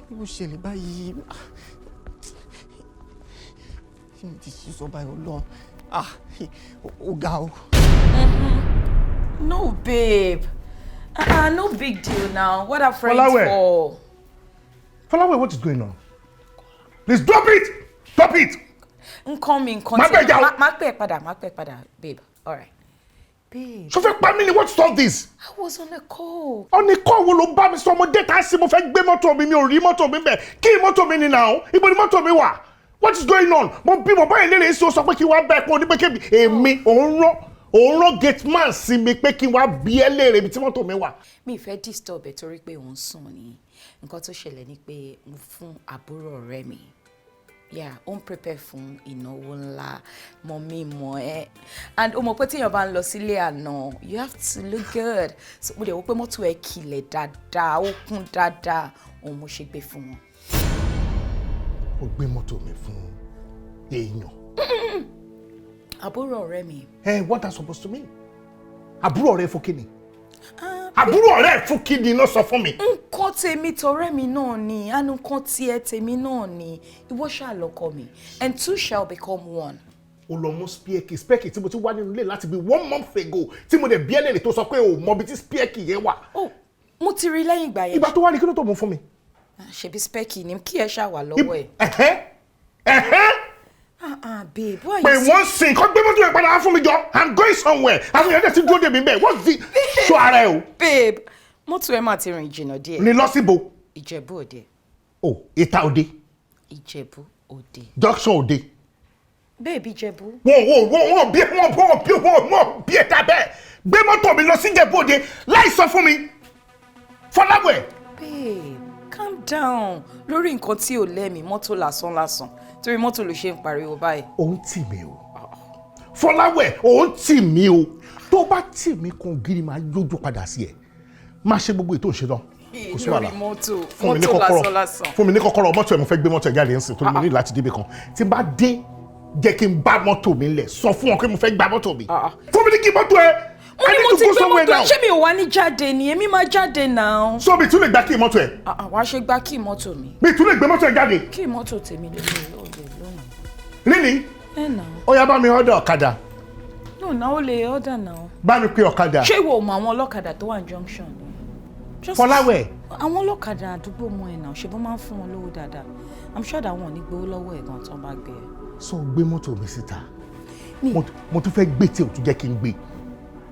Kí ló ṣẹlẹ̀ báyìí? Ṣé mi ti ṣí sọ báyìí? Ọlọ́run, ah, ó ga o. No, babe. No big deal now. What are friends Fọláwẹ̀. for? Fọláwẹ̀, what is going on? Please drop it, drop it. Nǹkan mi, nǹkan Má bẹ̀ jà o. Má pẹ́ padà, má pẹ́ padà, babe. All right. Babe. Ṣo fẹ́ pa mí ni? What's all this? I was on a call. On a call wo ló bá mi sọ? Ọmọdé tá a sí, mo fẹ́ gbé mọ́tò mi, mi ò rí mọ́tò mi bẹ̀. Kí mọ́tò mi ni now? Ibo ni mọ́tò mi wà? What is going on? Mo bí mo báyìí lérè sí, o sọ pé kí wá bá ẹ pé onípé kébì èmi òun rán gate man sí mi pé kí wá bí ẹ léèrè ibi tí mọ́tò mi wà. Mi fẹ́ disturb ẹ torí pé òun sùn ni. Nǹkan tó ṣẹlẹ̀ ni pé mo fún àbúrò ọ̀rẹ́ mi. Yeah, ó ń prepare fún ìnáwó ńlá, mọ mi mọ ẹ. And ó mọ̀ pé téèyàn bá ń lọ sílé àná, you have to look good. So mo dẹ̀ wò pé mọ́tò ẹ kilẹ̀ dáadáa, ó kún dáadáa, òun mo ṣe gbé fún wọn. O gbé mọ́tò mi fún èèyàn? Àbúrò ọ̀rẹ́ mi. Ẹ, what that supposed to mean? Àbúrò ọ̀rẹ́ fún kíni? Àbúrò ọ̀rẹ́ fún kíni náà, sọ fún mi? Nǹkan tèmi tọ̀rẹ́ mi náà ni, àánú nǹkan tiẹ̀ tèmi náà ni. Ìwọ ṣáà lọ́kọ mi, and two shall become one. O lọ mú spare key, spare key tí mo ti wá nínú ilé láti bí one month ago, tí mo dẹ̀ bí ẹlẹ́rìí tó sọ pé o mọ ibi tí spare key yẹn wà. Oh, mo ti rí lẹ́yìn ìgbà yẹn. Ìgbà tó wá ní, kí ló tó mú fún mi? Ṣebí spare key ni, kí ẹ ṣáà wà lọ́wọ́ ẹ̀. Ẹ̀hẹ́ ẹ̀hẹ́. Ah ah, babe, why Pé you wọ́n sìn kọ́ gbé mọ́tò yẹn padà wá fún mi jọ. I'm going somewhere. Àwọn èèyàn dẹ̀ ti dúró dè mí bẹ́ẹ̀. What's the ṣọ́ ara ẹ o? Babe, mọ́tò ẹ máa ti rìn jìnnà díẹ̀. Ní lọ síbo? Ìjẹ̀bú Òde. O ìta òde? Ìjẹ̀bú Òde. Junction òde? Babe, Ìjẹ̀bú. Wọ́n bí wọ́n bí wọ́n bí ẹ̀ta bẹ́ẹ̀ gbé mọ́tò mi lọ sí Ìjẹ̀bú Òde láì sọ fún mi, Fọláwẹ̀. Babe, calm down lórí nǹkan tí ò lẹ́mìí, mọ́tò lásán lásán. Torí mọ́tò ló ṣe ń pariwo báyìí. Ó ń tì mí o, Fọláwẹ̀, ó ń tì mí o. Tó bá tì mí kan gírí, máa yójú padà sí ẹ. Máa ṣe gbogbo ètò ìṣe náà, kò sí wàhálà. Lórí mọ́tò. Fún mi ní Mọ́tò kọ́kọ́rọ́. lásán lásán. Fún mi ní kọ́kọ́rọ́ mọ́tò ẹ̀. Mo fẹ́ gbé mọ́tò ẹ̀ jáde ńsìn torí mo ní láti débi kan. Tí n bá dé, jẹ́ kí n bá mọ́tò mi lẹ̀. Sọ fún wọn pé mo fẹ́ gba mọ́tò mi. Fún mi ní kí mọ́tò ẹ. Mo ní mo ti gbé mọ́tò, ṣé mi ò wá ní jáde ni? Èmi máa jáde náà. So mi tún lè gba kí mọ́tò ẹ? Wàá ṣe gbá kí mọ́tò mi. Mi tún lè gbé mọ́tò ẹ jáde? Kí mọ́tò tèmi lè lò lè lónìí. Really? Ẹ nà. Ó yá, bá mi order ọ̀kadà. No, náà ó lè order náà. Bá mi pe ọ̀kadà. Ṣé ìwọ ò mọ àwọn ọlọ́kadà tó wà ní junction ni? Fọláwẹ̀. Àwọn ọlọ́kadà àdúgbò mọ ẹ̀ náà, ṣe bó máa ń fún wọn lówó dáadáa. I'm sure that wọn ò ní gbowó lọ́wọ́ ẹ̀ gan tán bá gbé ẹ. So gbé mọ́tò mi síta, mo tún fẹ́ gbé tí o tún jẹ́ kí n gbé,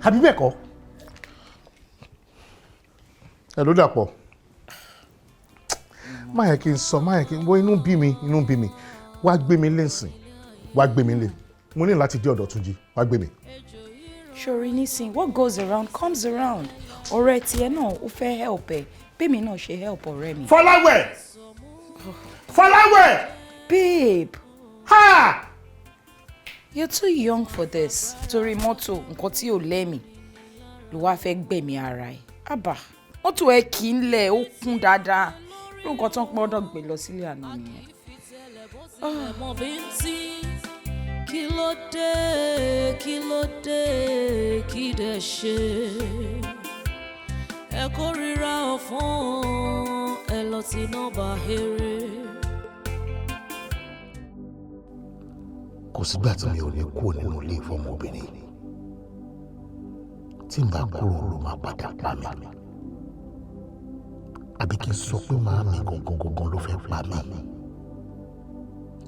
àbí bẹ́ẹ̀ kọ́? Ẹ ló dàpọ̀. Má yẹ kí n sọ, má yẹ kí n wọ. Inú bí mi, inú bí mi. Wá gbé mi lẹ́sìn, wá gbé mi lé. Mo ní láti dé ọ̀dọ̀ Túnjí. Wá gbé mi. Ṣorí nísìn, what goes around comes around. Ọ̀rẹ́ tiẹ̀ náà ó fẹ́ help ẹ, bẹ́ẹ̀ mi náà ṣe help ọ̀rẹ́ mi. Fọláwẹ̀, Fọláwẹ̀. Babe. Ha. You're too young for this. Torí mọ́tò, nǹkan tí ò lẹ́mìí ló wá fẹ́ gbẹ̀mí ara ẹ̀. Àbá mọ́tò ẹ kì í lẹ̀, ó kún dáadáa. Irú nǹkan tó ń gbọ́dọ̀ gbé lọ sílé àná nìyẹn. Mọ̀ bí ń tí kí ló dé, kí ló dé, kí dẹ̀ ṣe ẹ kórìíra ọ̀fun ẹ lọ tí nọ́mbà eré. Kò sígbà tí mi ò ní kúrò nínú ilé ìfọmọbìnrin. Tí n bá kúrò, ló máa padà pa mí, àbí kí n sọ pé màámi gangan gangan ló fẹ́ pa mí,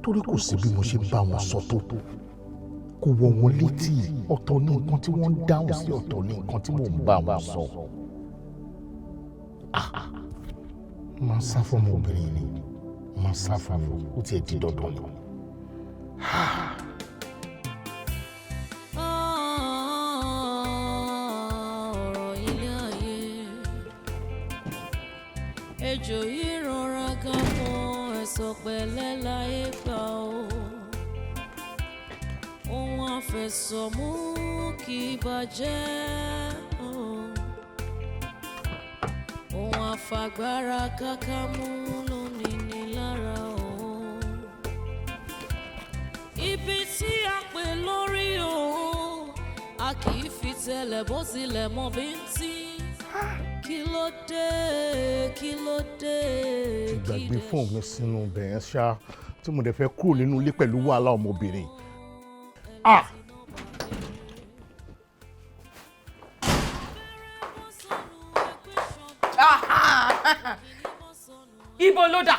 torí kò sí bí mo ṣe bá wọn sọ tó, kò wọ̀ wọ́n létí. Ọ̀tọ̀ ní nǹkan tí wọ́n ń dáhùn sí, ọ̀tọ̀ ní nǹkan tí mò ń bá wọn sọ. Ah, máa ń sá fún ọmọbìnrin ni, máa ń sá fún mi, ó tiẹ̀ di dandan ni. Ah. Ọ̀rọ̀ ilé ayé, ejò yìí rọra gan fún ẹ̀sọ̀ pẹ̀lẹ́ láyé gbà ó. Ohun àfẹsọ̀mú kì í bàjẹ́ o. Ohun àfàgbára káká mú ló ní ní lára o. Ibi tí a pè lórí o, a kì í fi tẹ̀lẹ̀ bó tilẹ̀ mọ bí ń tí. Kí ló dé, kí ló dé? Ti gbàgbé fóònù mi sínú bẹ̀rẹ̀ ṣá, tí mo dẹ̀ fẹ́ kúrò nínú ilé pẹ̀lú wàhálà ọmọbìnrin. Ah! Ibo ló dà?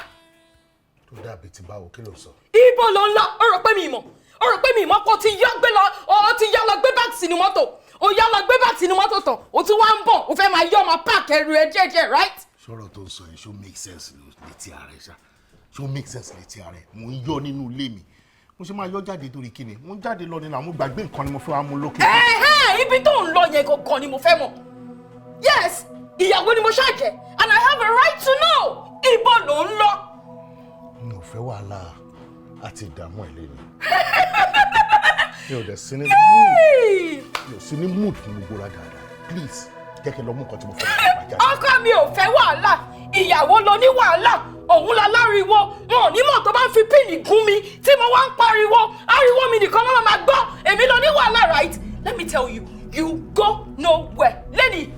Tó dàbí ti báwo? Kí ló sọ? Ibo ló ń lọ? Ó rò pé mi mọ̀, ó rò pé mi mọ̀ kó ti yá gbé lọ, ó ti yá lọ gbé báàgì sínú mọ́tò. O yá lọ gbé bàtì inú mọ́tò tán, o tún wá ń bọ̀, o fẹ́ máa yọ ọmọ park ẹrù ẹ díẹ̀díẹ̀, right? Sọ̀rọ̀ tó ń sọ yẹn, ṣó make sense létí ara ẹ ṣá? Ṣó make sense létí ara ẹ? Mo ń yọ nínú ilé mi, mo ṣe máa yọ jáde torí kíni? Mo ń jáde lọ nínú àwọn gbàgbé nǹkan ni mo fẹ́ wá mú lókè. Ẹ̀hẹ́n, ibi tó ń lọ yẹn gangan ni mo fẹ́ mọ̀. Yes, ìyàwó ni mo ṣàjẹ́ and I have a right to know. Ibo ló ń lọ? Mi ò fẹ́ wàhálà àti ìdààmú ẹ̀ lẹ́nu. Mi ò dẹ̀ sí ní mood, mi ò sí ní mood fún gbogbo ra dáadáa. Please, jẹ́ kí n lọ mú nǹkan tí mo fẹ́ lọ jáde. Ọkọ mi ò fẹ́ wàhálà, ìyàwó ló ní wàhálà, òun la láriwo. Wọn ò ní mọ̀ tó bá ń fi píìnì gún mi tí mo wá ń pariwo, ariwo mi nìkan ló máa gbọ́. Èmi ló ní wàhálà, right? Let me tell you, you go nowhere lẹ́nìí.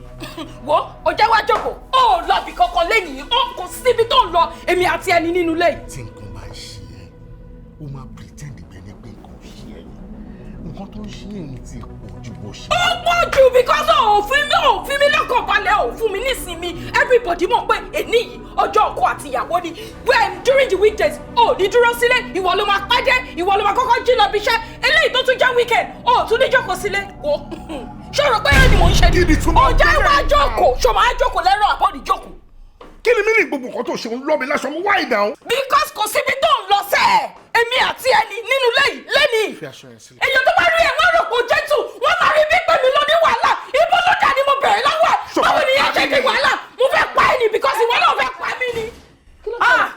Wo, o jẹ́ wá jókòó, ó lọ bì kankan lẹ́nìí, ó kò síbi tó ń lọ, èmi àti ẹni nínú ilé yìí. Tí nǹkan bá ń ṣe ẹ́, ó máa pretend bẹ́ẹ̀ ni pé nǹkan ò ṣe ẹ́ ni. Nǹkan tó ń ṣe èyí ti pọ̀ ju bó ṣe. Ó pọ̀ jù because ò fún mi lọ́kàn balẹ̀, ò fún mi nísinmi. Everybody mọ̀ pé èní yìí, ọjọ́ ọkọ àti ìyàwó ni. When during the weekdays, ò ní dúró sílé, ìwọ ló máa pẹ́ dé, ìwọ ló máa kọ́kọ́ jí lọ bí iṣẹ́. Eléyìí tó tún jẹ́ weekend, ò tún ní jókòó sílé. Wo, ṣé o rò pé ẹni mò ń ṣe ni? Ó jẹ́ wá jókòó, ṣo máa jókòó lẹ́rọ̀ àbọ̀ ní jókòó? Kí ni mí ní gbogbo nǹkan tó ṣe ń lọ́ mi láṣọ mú wáyé náà? Because kò síbi tó ń lọ sẹ́ẹ̀, èmi àti ẹni nínú ilé yìí lẹ́nìí. Fi aṣọ yẹn sílẹ̀. Èèyàn tó bá rí ẹ, wọ́n rò pé jẹ́tù, wọ́n máa rí bí pé mi ló ní wàhálà. Ibo ló dà ni mo bẹ̀rẹ̀ lọ́wọ́ ẹ̀. Báwo ni yẹn ṣe di wàhálà? Mo fẹ́ pa ẹ́ ni because ìwọ náà fẹ́ pa mí ni. Ah!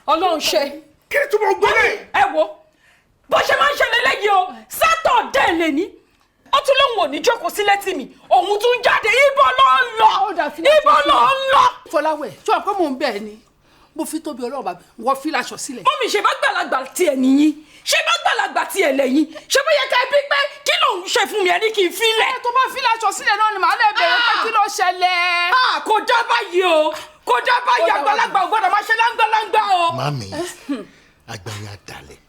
Ọlọ́run ṣe. Kí ni túbọ̀ gbélé? Ẹ wo bó ṣe máa ń ṣe lélẹ́yìí o. Saturday lè ní, ó tún lóun ò ní jókòó sílé tì mí, òun tún jáde. Ibo ló ń lọ? Ibo ló ń lọ? Fọláwẹ̀, ṣé o pé mò ń bẹ̀ ẹ́ ni? Mo fi tóbi Ọlọ́run bàbá wọ́n fi láṣọ sílẹ̀. Mummy, ṣe bá gbàlagbà tiẹ̀ nìyí, ṣé bá gbàlagbà tiẹ̀ lẹ́yìn, ṣé bó yẹ ká bí pé kí lòun ṣe fún mi, ẹni kì í filẹ̀. Ẹ tó bá fi láṣọ sílẹ̀ náà ni màá lè bẹ̀rẹ̀ pé kí ló ṣẹlẹ̀. Ah, kò dá báyìí o, kò dá báyìí. Àgbàlagbà ò gbọ́dọ̀ máa ṣe láńgbàláńgbà o. Mami, àgbàyà dalẹ̀,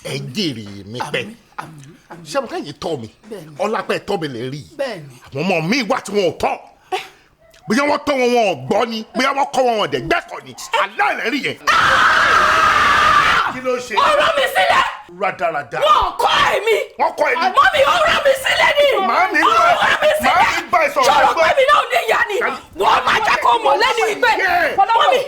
ẹ jèrè mi pẹ́. Ṣé mo kẹ́yìn tọ́ mi? Ọlápẹ́ tọ́ mi lè rí i. Àwọn ọmọ mi wà tí wọn ò tọ́. Bóyá wọ́n tọ́ wọn, wọn ò gbọ́ ni. Bóyá wọ́n kọ́ wọn, wọn dẹ̀ gbẹ́kọ̀ ni. Aláìlẹ́ rí yẹn. Kí ló ṣe? Ọ̀rọ̀ mi sílẹ̀. Rádaràda. Wọn kọ́ èmi. Wọ́n kọ́ èmi. Mummy, ọ̀rọ̀ mi sílẹ̀ ni. Màámi, ọ̀rọ̀ mi sílẹ̀. màámi bá ẹ sọ̀rọ̀. Ṣọ̀rọ̀ pé mi náà ní ìyá ni. Wọ́n máa jẹ́ kó mọ̀ lẹ́nu ìgbẹ́. Mummy,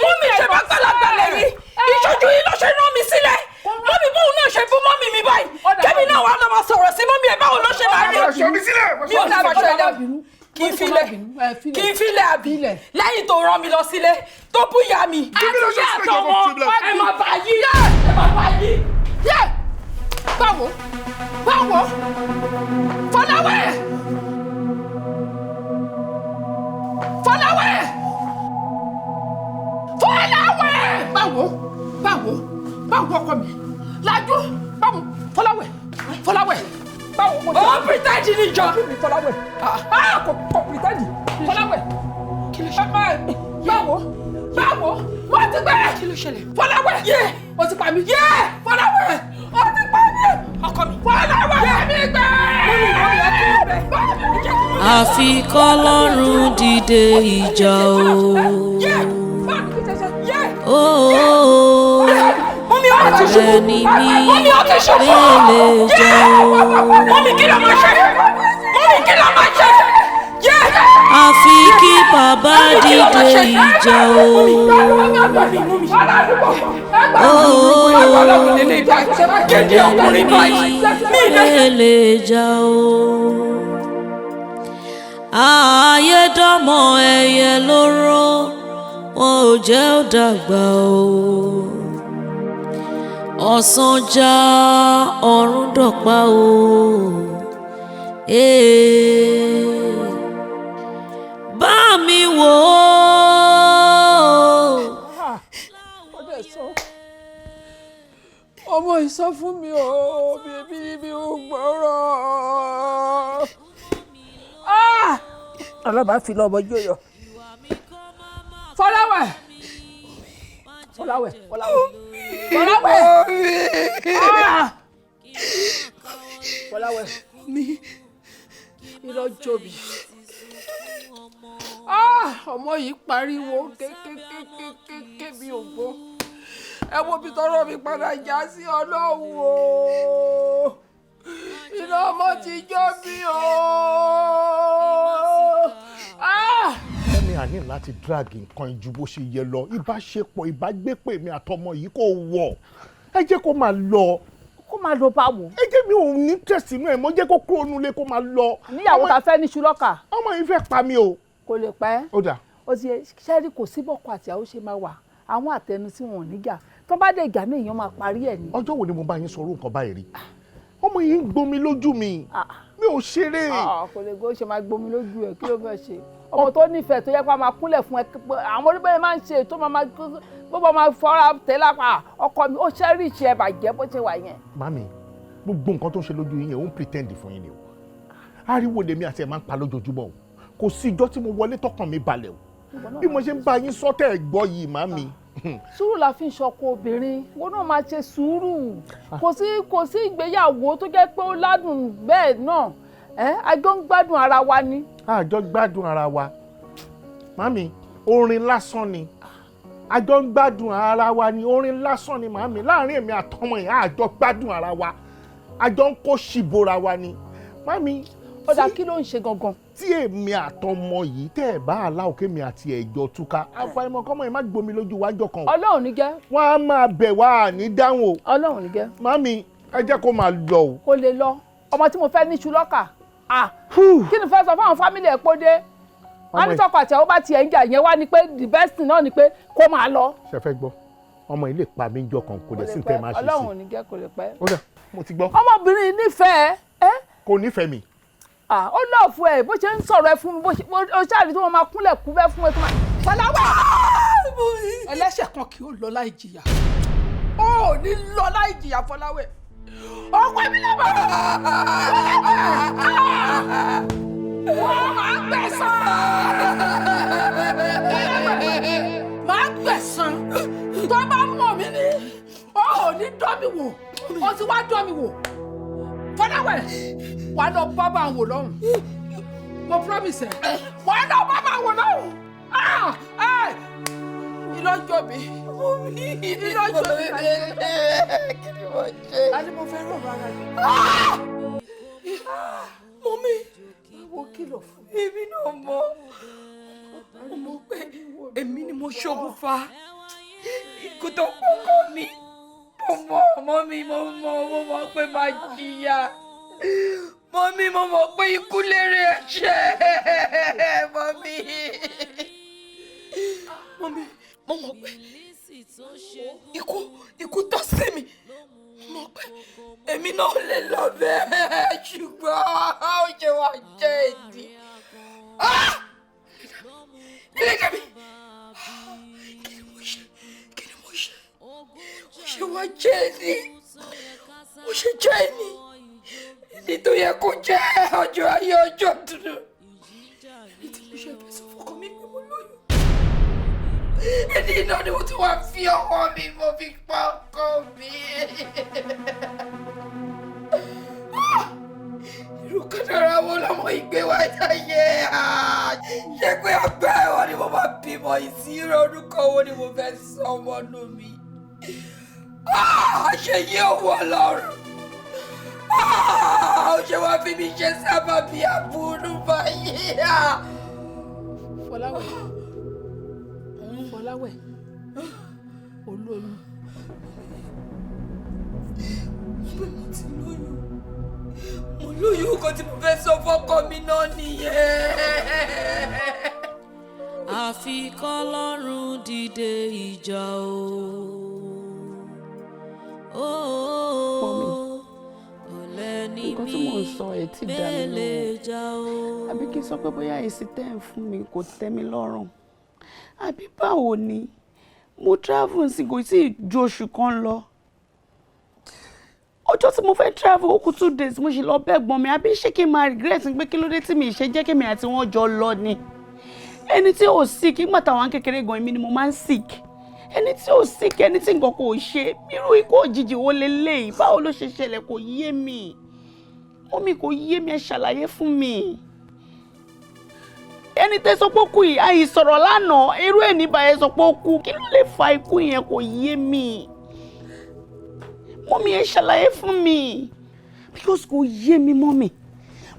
mummy, ṣe bá gbàlagbà lẹ́yìn. Ìṣojú yìí ló ṣe rán mi sílẹ̀. Mummy, bóun náà ṣe fún mummy mi báyìí. Kẹ́mi náà wà lọ́ máa sọ̀rọ̀ sí mummy ẹ̀, báwo ló ṣe máa rí? Mi ò ní fàṣọ ẹ̀dá kí n filẹ̀, kí n filẹ̀ àbí? Lẹ́yìn tó rán mi lọ sílé, tó bú ìyá mi àti ìyá àtọmọ, ẹ má bà yí, ẹ má bà yí. Báwo, báwo, Fọláwẹ̀, Fọláwẹ̀, Fọláwẹ̀, báwo, báwo, báwo, ọkọ mi lajú, báwo, Fọláwẹ̀, Fọláwẹ̀, báwo. Ó pretend ní jọ. Fọláwẹ̀, ah, kò pretend. Fọláwẹ̀, Kí ló ṣe? Báwo, báwo, wọ́n ti gbé. Kí ló ṣẹlẹ̀? Fọláwẹ̀, o ti pa mí. Fọláwẹ̀, o ti pa mí. Ọkọ mi. Fọláwẹ̀ mi gbé. Àfi kọ́lọ́run dìde ìjà o. Ó Mummy, ó ti ṣubú. Ẹni mi Mummy, ó ti ṣubú. lè jẹ́ o. Mummy, kí ló máa ṣe? Mummy, kí ló máa ṣe? Àfi kí bàbá dìde ìjà o. Ó Kéde ọkùnrin báyìí. Mi lè jà o. Ààyè dánmọ ẹyẹ lóró, wọn ò jẹ́ ó dàgbà o. Ọ̀sán já, ọ̀run dọ̀pá o. Ee, bá mi wò ó. Ọdẹ sọ ọmọ ìsọ fún mi o, bèbí mi ò gbọ́rọ̀. Ọlọ́ba fi lọ́mọ jóyọ. Fọláwẹ̀, Fọláwẹ̀, Fọláwẹ̀, Fọláwẹ̀, Ah! Fọláwẹ̀ irọ́ jóbi. Ah! Ọmọ yìí pariwo kékékékéké, mi ò gbọ́. Ẹ wo bí tọrọ mi padà já sí. Ọlọ́run o. Iná ọmọ ti jó bí o. Mummy, àní láti drag nǹkan ju bó ṣe yẹ lọ. Ìbáṣepọ̀, ìbágbépè mi àtọmọ yìí kò wọ̀. Ẹ jẹ́ kó máa lọ. Kó máa lọ báwo? Ẹ jẹ́ mi ò ní tẹ̀sí inú ẹ̀ mọ́, jẹ́ kó kúrò nulẹ̀ kó máa lọ. Níyàwó ta fẹ́ ní ṣùlọ́kà. Ọmọ yìí fẹ́ pa mí o. Kò lè pẹ́. Ó dà. Ó ti ṣẹ́rí, kò sí bọ́kọ àtìyàwó ṣe máa wà, àwọn àtẹnu tí wọn ò ní jà, tó bá dé ìjà náà, èèyàn máa parí ẹ̀ ni. Ọjọ́ wo ni mo bá yín sọ̀rọ̀ nǹkan báyìí rí? Ọmọ yìí ń gbomi lójú mi, mi ò ṣeré. Kò lè gbó ṣe máa gbomi lójú ẹ. Kí ló fẹ́ ṣe? Ọmọ tó nífẹ̀ẹ́, tó yẹ kó máa kúnlẹ̀ fún ẹ, àwọn oníbẹ̀rẹ̀ máa ń ṣe tó máa gbogbo máa fọ́ra tẹ́lá pa ọkọ mi, ó ṣẹ́rí ìṣe ẹ̀ bàjẹ́ bó ṣe wà yẹn. Mummy, gbogbo nǹkan tó ń ṣe lójú yín yẹn, ó ń pretend fún yín ni o. Ariwo lèmi àti ẹ̀ máa ń pa lójoojúmọ́ o. Kò sí ijọ́ tí mo wọlé tọkàn mi balẹ̀ o. Bí mo ṣe ń bá yín sọ́tẹ̀ ẹ̀ gbọ́ yìí, mummy. Sùúrù la fi ń ṣọkọ obìnrin. Wọn náà máa ṣe sùúrù. Kò sí ìgbéyàwó tó jẹ́ pé ó ládùn bẹ́ẹ̀ náà. Ẹ́ a jọ ń gbádùn ara wa ni. A jọ gbádùn ara wa, mummy, orin lásán ni. A jọ ń gbádùn ara wa ni, orin lásán ni, mummy. Láàrin èmi àtọmọ yẹn, a jọ gbádùn ara wa, a jọ ń kó ṣìbora wa ni, mummy. Ó dà, kí ló ń ṣe gangan? Tí èmi àtọmọ yìí, tẹ́ ẹ̀ bá aláwọ̀ kémi àti ẹ̀jọ̀ túká, àfàìmọ̀ kọ́mọ yìí má gbomi lójú wájọ kan o. Ọlọ́run ní jẹ́. Wọ́n á máa bẹ̀ wá ní dáhùn o. Ọlọ́run ní jẹ́. Mummy, ẹ jẹ́ kó máa lọ o. Kó lè lọ. Ọmọ tí mo fẹ́ ní ṣùlọ́kà, kí ni fẹ́ sọ fáwọn family ẹ̀ pọ́ dé? Wọ́n ní tọkọ àti àwọn bá tiẹ̀ ń jà yẹn wá ní pé the best thing náà ni pé kó máa lọ. Ṣe fẹ́ gbọ́? Ọmọ yìí lè pa mí jọ kan, kò dẹ̀ sí tẹ́ máa ṣe sí. Ọlọ́run ò ní jẹ́, kò lè pẹ́. Ó dà, mo ti gbọ́. Ọmọbìnrin nífẹ̀ẹ́ ẹ́. Kò nífẹ̀ẹ́ mi. Ó love ẹ. Bó ṣe ń sọ̀rọ̀ ẹ fún mi, bó ṣe ó ṣáàrí tí wọ́n máa kúnlẹ̀ kú bẹ́ fún ẹ tó máa. Fọláwà, ẹlẹ́ṣẹ̀ kan kì í lọ láì jìyà. Ó ò ní lọ láì jìyà, Fọláwẹ̀. Ọkọ mi lọ́mọ, wọ́n máa gbẹ̀san, máa gbẹ̀san. Tó bá mọ̀ mí ní, ó ò ní dán mi wò. Ó ti wá dán mi wò, Fọláwẹ̀. Wà á lọ bá bá wò lọ́hùn. Mo promise ẹ, wà á lọ bá bá wò lọ́hùn. Iná jó mi, iná jó mi. Kí ni mo ṣe? A ní mo fẹ́ rọ̀ rárá mi. Mummy, Wo kìlọ̀ fún mi. Èmi náà mọ̀, mo mọ̀ pé èmi ni mo ṣokùnfà ikú tó kọ́kọ́ mi. Mo mọ̀, mummy, mo mọ̀, mo mọ̀ pé máa jìyà. Mummy, mo mọ̀ pé ikú lérè ẹ̀ṣẹ̀. Mummy, mummy, mo mọ̀ pé ikú tọ́ sí mi. Mo mọ̀ pé èmi náà lè lọ bẹ́ẹ̀, ṣùgbọ́n ó ṣe wá jẹ́ èdè. Nílé kẹ́mi, kí ni mo ṣe? Kí ni mo ṣe? Ó ṣe wá jẹ́ èdè, ó ṣe jẹ́ èdè, èdè tó yẹ kó jẹ́ ọjọ́ ayé, ọjọ́ dúdú. Èdè tí mo ṣe fẹ́ sọ fọkàn mi pé mo lóyún, èdè náà ni mo ti wá fi ọwọ́ mi, mo fi pa ọkọ mi. Irú kádàrá wo lọmọ ìgbé wá sáyé? Ṣé pé ọgbà ẹ̀wọ̀n ni mo máa bímọ? Ìsírò orúkọ wo ni mo fẹ́ sọ ọmọ nù mi? Ṣe yí òwò Ọlọ́run, ó ṣe wá fi mi ṣe sábàbí aburú báyìí. Fọláwẹ̀, Fọláwẹ̀, olóyún. Mo ti lóyún, mo lóyún. Nǹkan tí mo fẹ́ sọ fọ́kọ mi náà nìyẹn. Àfi kọ́lọ́run dìde ìjà o. Mummy, Ọ̀lẹ ni nǹkan tí mò ń sọ ẹ̀ tí dá mi mélèé já o. lóhùn, àbí kí n sọ pé bóyá èsì tẹ́ ẹ̀ ń fún mi kò tẹ́ mi lọ́rùn, àbí báwo ni? Mo travel sí, kò tí ì ju oṣù kan lọ. Ọjọ́ tí mo fẹ́ travel, ó kù 2 days, mo sì lọ bẹ́gbọ́n mi. Àbí ṣé kí n máa regret pé kí ló dé tí mi ṣe jẹ́ kí mi àti wọn jọ lọ ni? Ẹni tí ò sick, nígbà táwọn kékeré gan, èmi ni mo máa ń sick. Ẹni tí ò sick, ẹni tí nǹkan kò ṣe, irú ikú òjijì wo leléyìí? Báwo ló ṣe ṣẹlẹ̀? Kò yé mi, mummy, kò yé mi. Ẹ ṣàlàyé fún mi. Ẹni tẹ́ sọ pé ó kú yìí, àì sọ̀rọ̀ lánàá, irú ẹ̀ ní báyẹn sọ pé ó kú. Kí ló lè fa ikú yẹn? Kò yé mi, mummy, ẹ ṣàlàyé fún mi. Because kò yé mi mọ́ mi.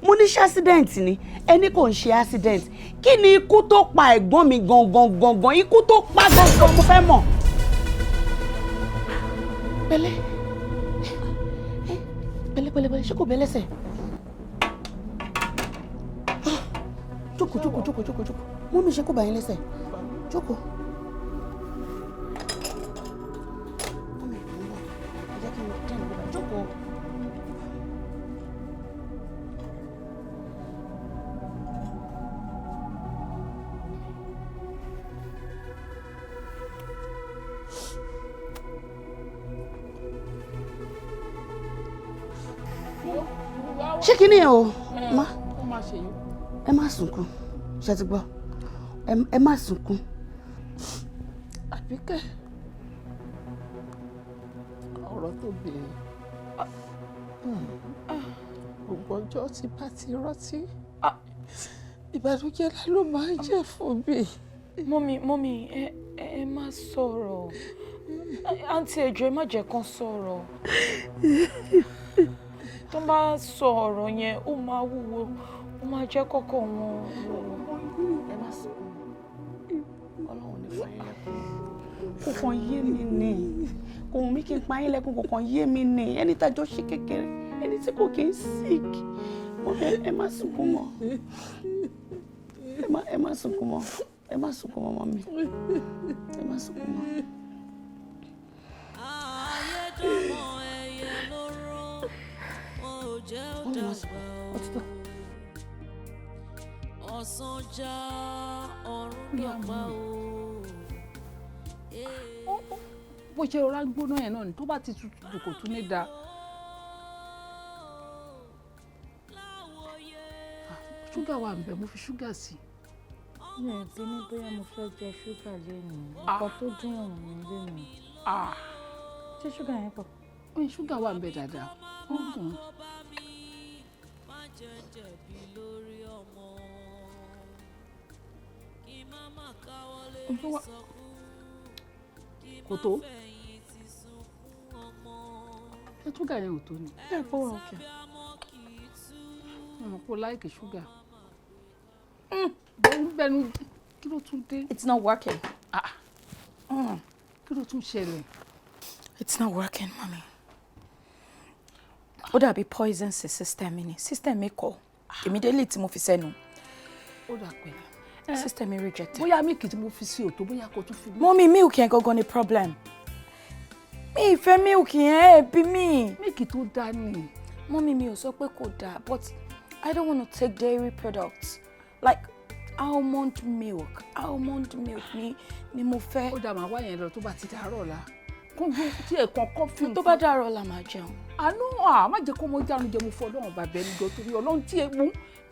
Mo ní ṣe accident ni, ẹni kò ń ṣe accident. Kí ni ikú tó pa ẹ̀gbọ́n mi gangan gangan? Ikú tó pa gangan mo fẹ́ mọ̀. Pẹ̀lẹ́, pẹ̀lẹ́, pẹ̀lẹ́, pẹ̀lẹ́, ṣé kò bẹ́ lẹ́sẹ̀? Jókòó, jókòó, jókòó, jókòó, jókòó. Mummy, ṣé kò bá yín lẹ́sẹ̀? Jókòó. Mummy, mo ń bọ̀. Ẹ jẹ́ kí n jẹ́ ìgbà. Jókòó. Ṣé kí ni ẹ o má Ó máa ṣe yìí. Ẹ má sunkún, ṣe ti gbọ́? Ẹ má sunkún. Àbíkẹ́, ọ̀rọ̀ tó béèrè, gbogbo ọjọ́ tí bá ti rántí, ìbànújẹ́ ńlá ló máa ń jẹ́ fún mi. Mummy, mummy, ẹ má sọ̀rọ̀. Àǹtí, ẹ jọ̀ọ́, ẹ má jẹ́ kán sọ̀rọ̀. Tó bá sọ ọ̀rọ̀ yẹn, ó máa wúwo, ó máa jẹ́ kọ́kọ́ wọn wúwo. Ẹ má sunkún, Ọlọ́run ní fún yín lẹ́kún. Kò kàn yé mi ni, kò wù mí kí n pa yín lẹ́kún, kò kàn yé mi ni. Ẹni tájọ́ ṣe kékeré, ẹni tí kò kí ń sick. Mummy, ẹ má sunkún mọ́. Ẹ má sunkún mọ́. Ẹ má sunkún mọ́, mummy. Ẹ má sunkún mọ́. Ayédọ́mọ ẹyẹ lóró, wọn ò jẹ́ ó Mummy, má dàgbà. sunkún, ó ti tó. Ọ̀sán já, ọ̀run dọ̀pá o. Bó ṣe rọra gbóná yẹn náà ni, tó bá ti tutù jù kò tún ní da. Ah, ṣúgà wà ń bẹ, mo fi ṣúgà sí. Mi ò bí ní bóyá mo fẹ́ jẹ ṣúgà lénìí. Nǹkan tó dín òun mi lénìí. Ṣé ṣúgà yẹn pọ̀? Oyin, ṣúgà wà ń bẹ dáadáa, ó dùn. Má jẹ́ jẹ̀bi lórí ọmọ, kí má má káwọ́ lérí sọkún, kí Kò má tó. fẹ̀yìntì sunkún ọmọ. Ṣé ṣúgà yẹn ò tó ni? Ẹ kó wà òkè. Mo mọ̀ pé o like ṣúgà. Bẹ́ẹ̀ni, kí ló tún dé? It's not working. Ah, kí ló tún ṣẹlẹ̀? It's not working, mummy. Ó dàbí poison sí system mi ni. System mi kọ̀. Immediately tí mo fi sẹ́nu. Ó dà pẹ̀lẹ́. System mi rejected. Bóyá milk tí mo fi sí ò tó, bóyá kò tún fi. Mummy, milk yẹn gangan ni problem. Mi ì fẹ́ milk yẹn, ẹ bí mi. Milk tó dáa ni. Mummy, mi ò sọ pé kò dáa, but I don't want to take dairy products. Like almond milk. Almond milk ni mo fẹ́. Ó dà, máa wá yẹn lọ tó bá ti dàárọ̀ la. Kó gbó tí ẹ̀ kan kọ́fí. Tó bá dàárọ̀ la máa jẹun. Àánú à má jẹ́ kó mo jánu jẹ, mo fọ Ọlọ́run bàbá ẹni jọ, torí Ọlọ́run tí ẹ mú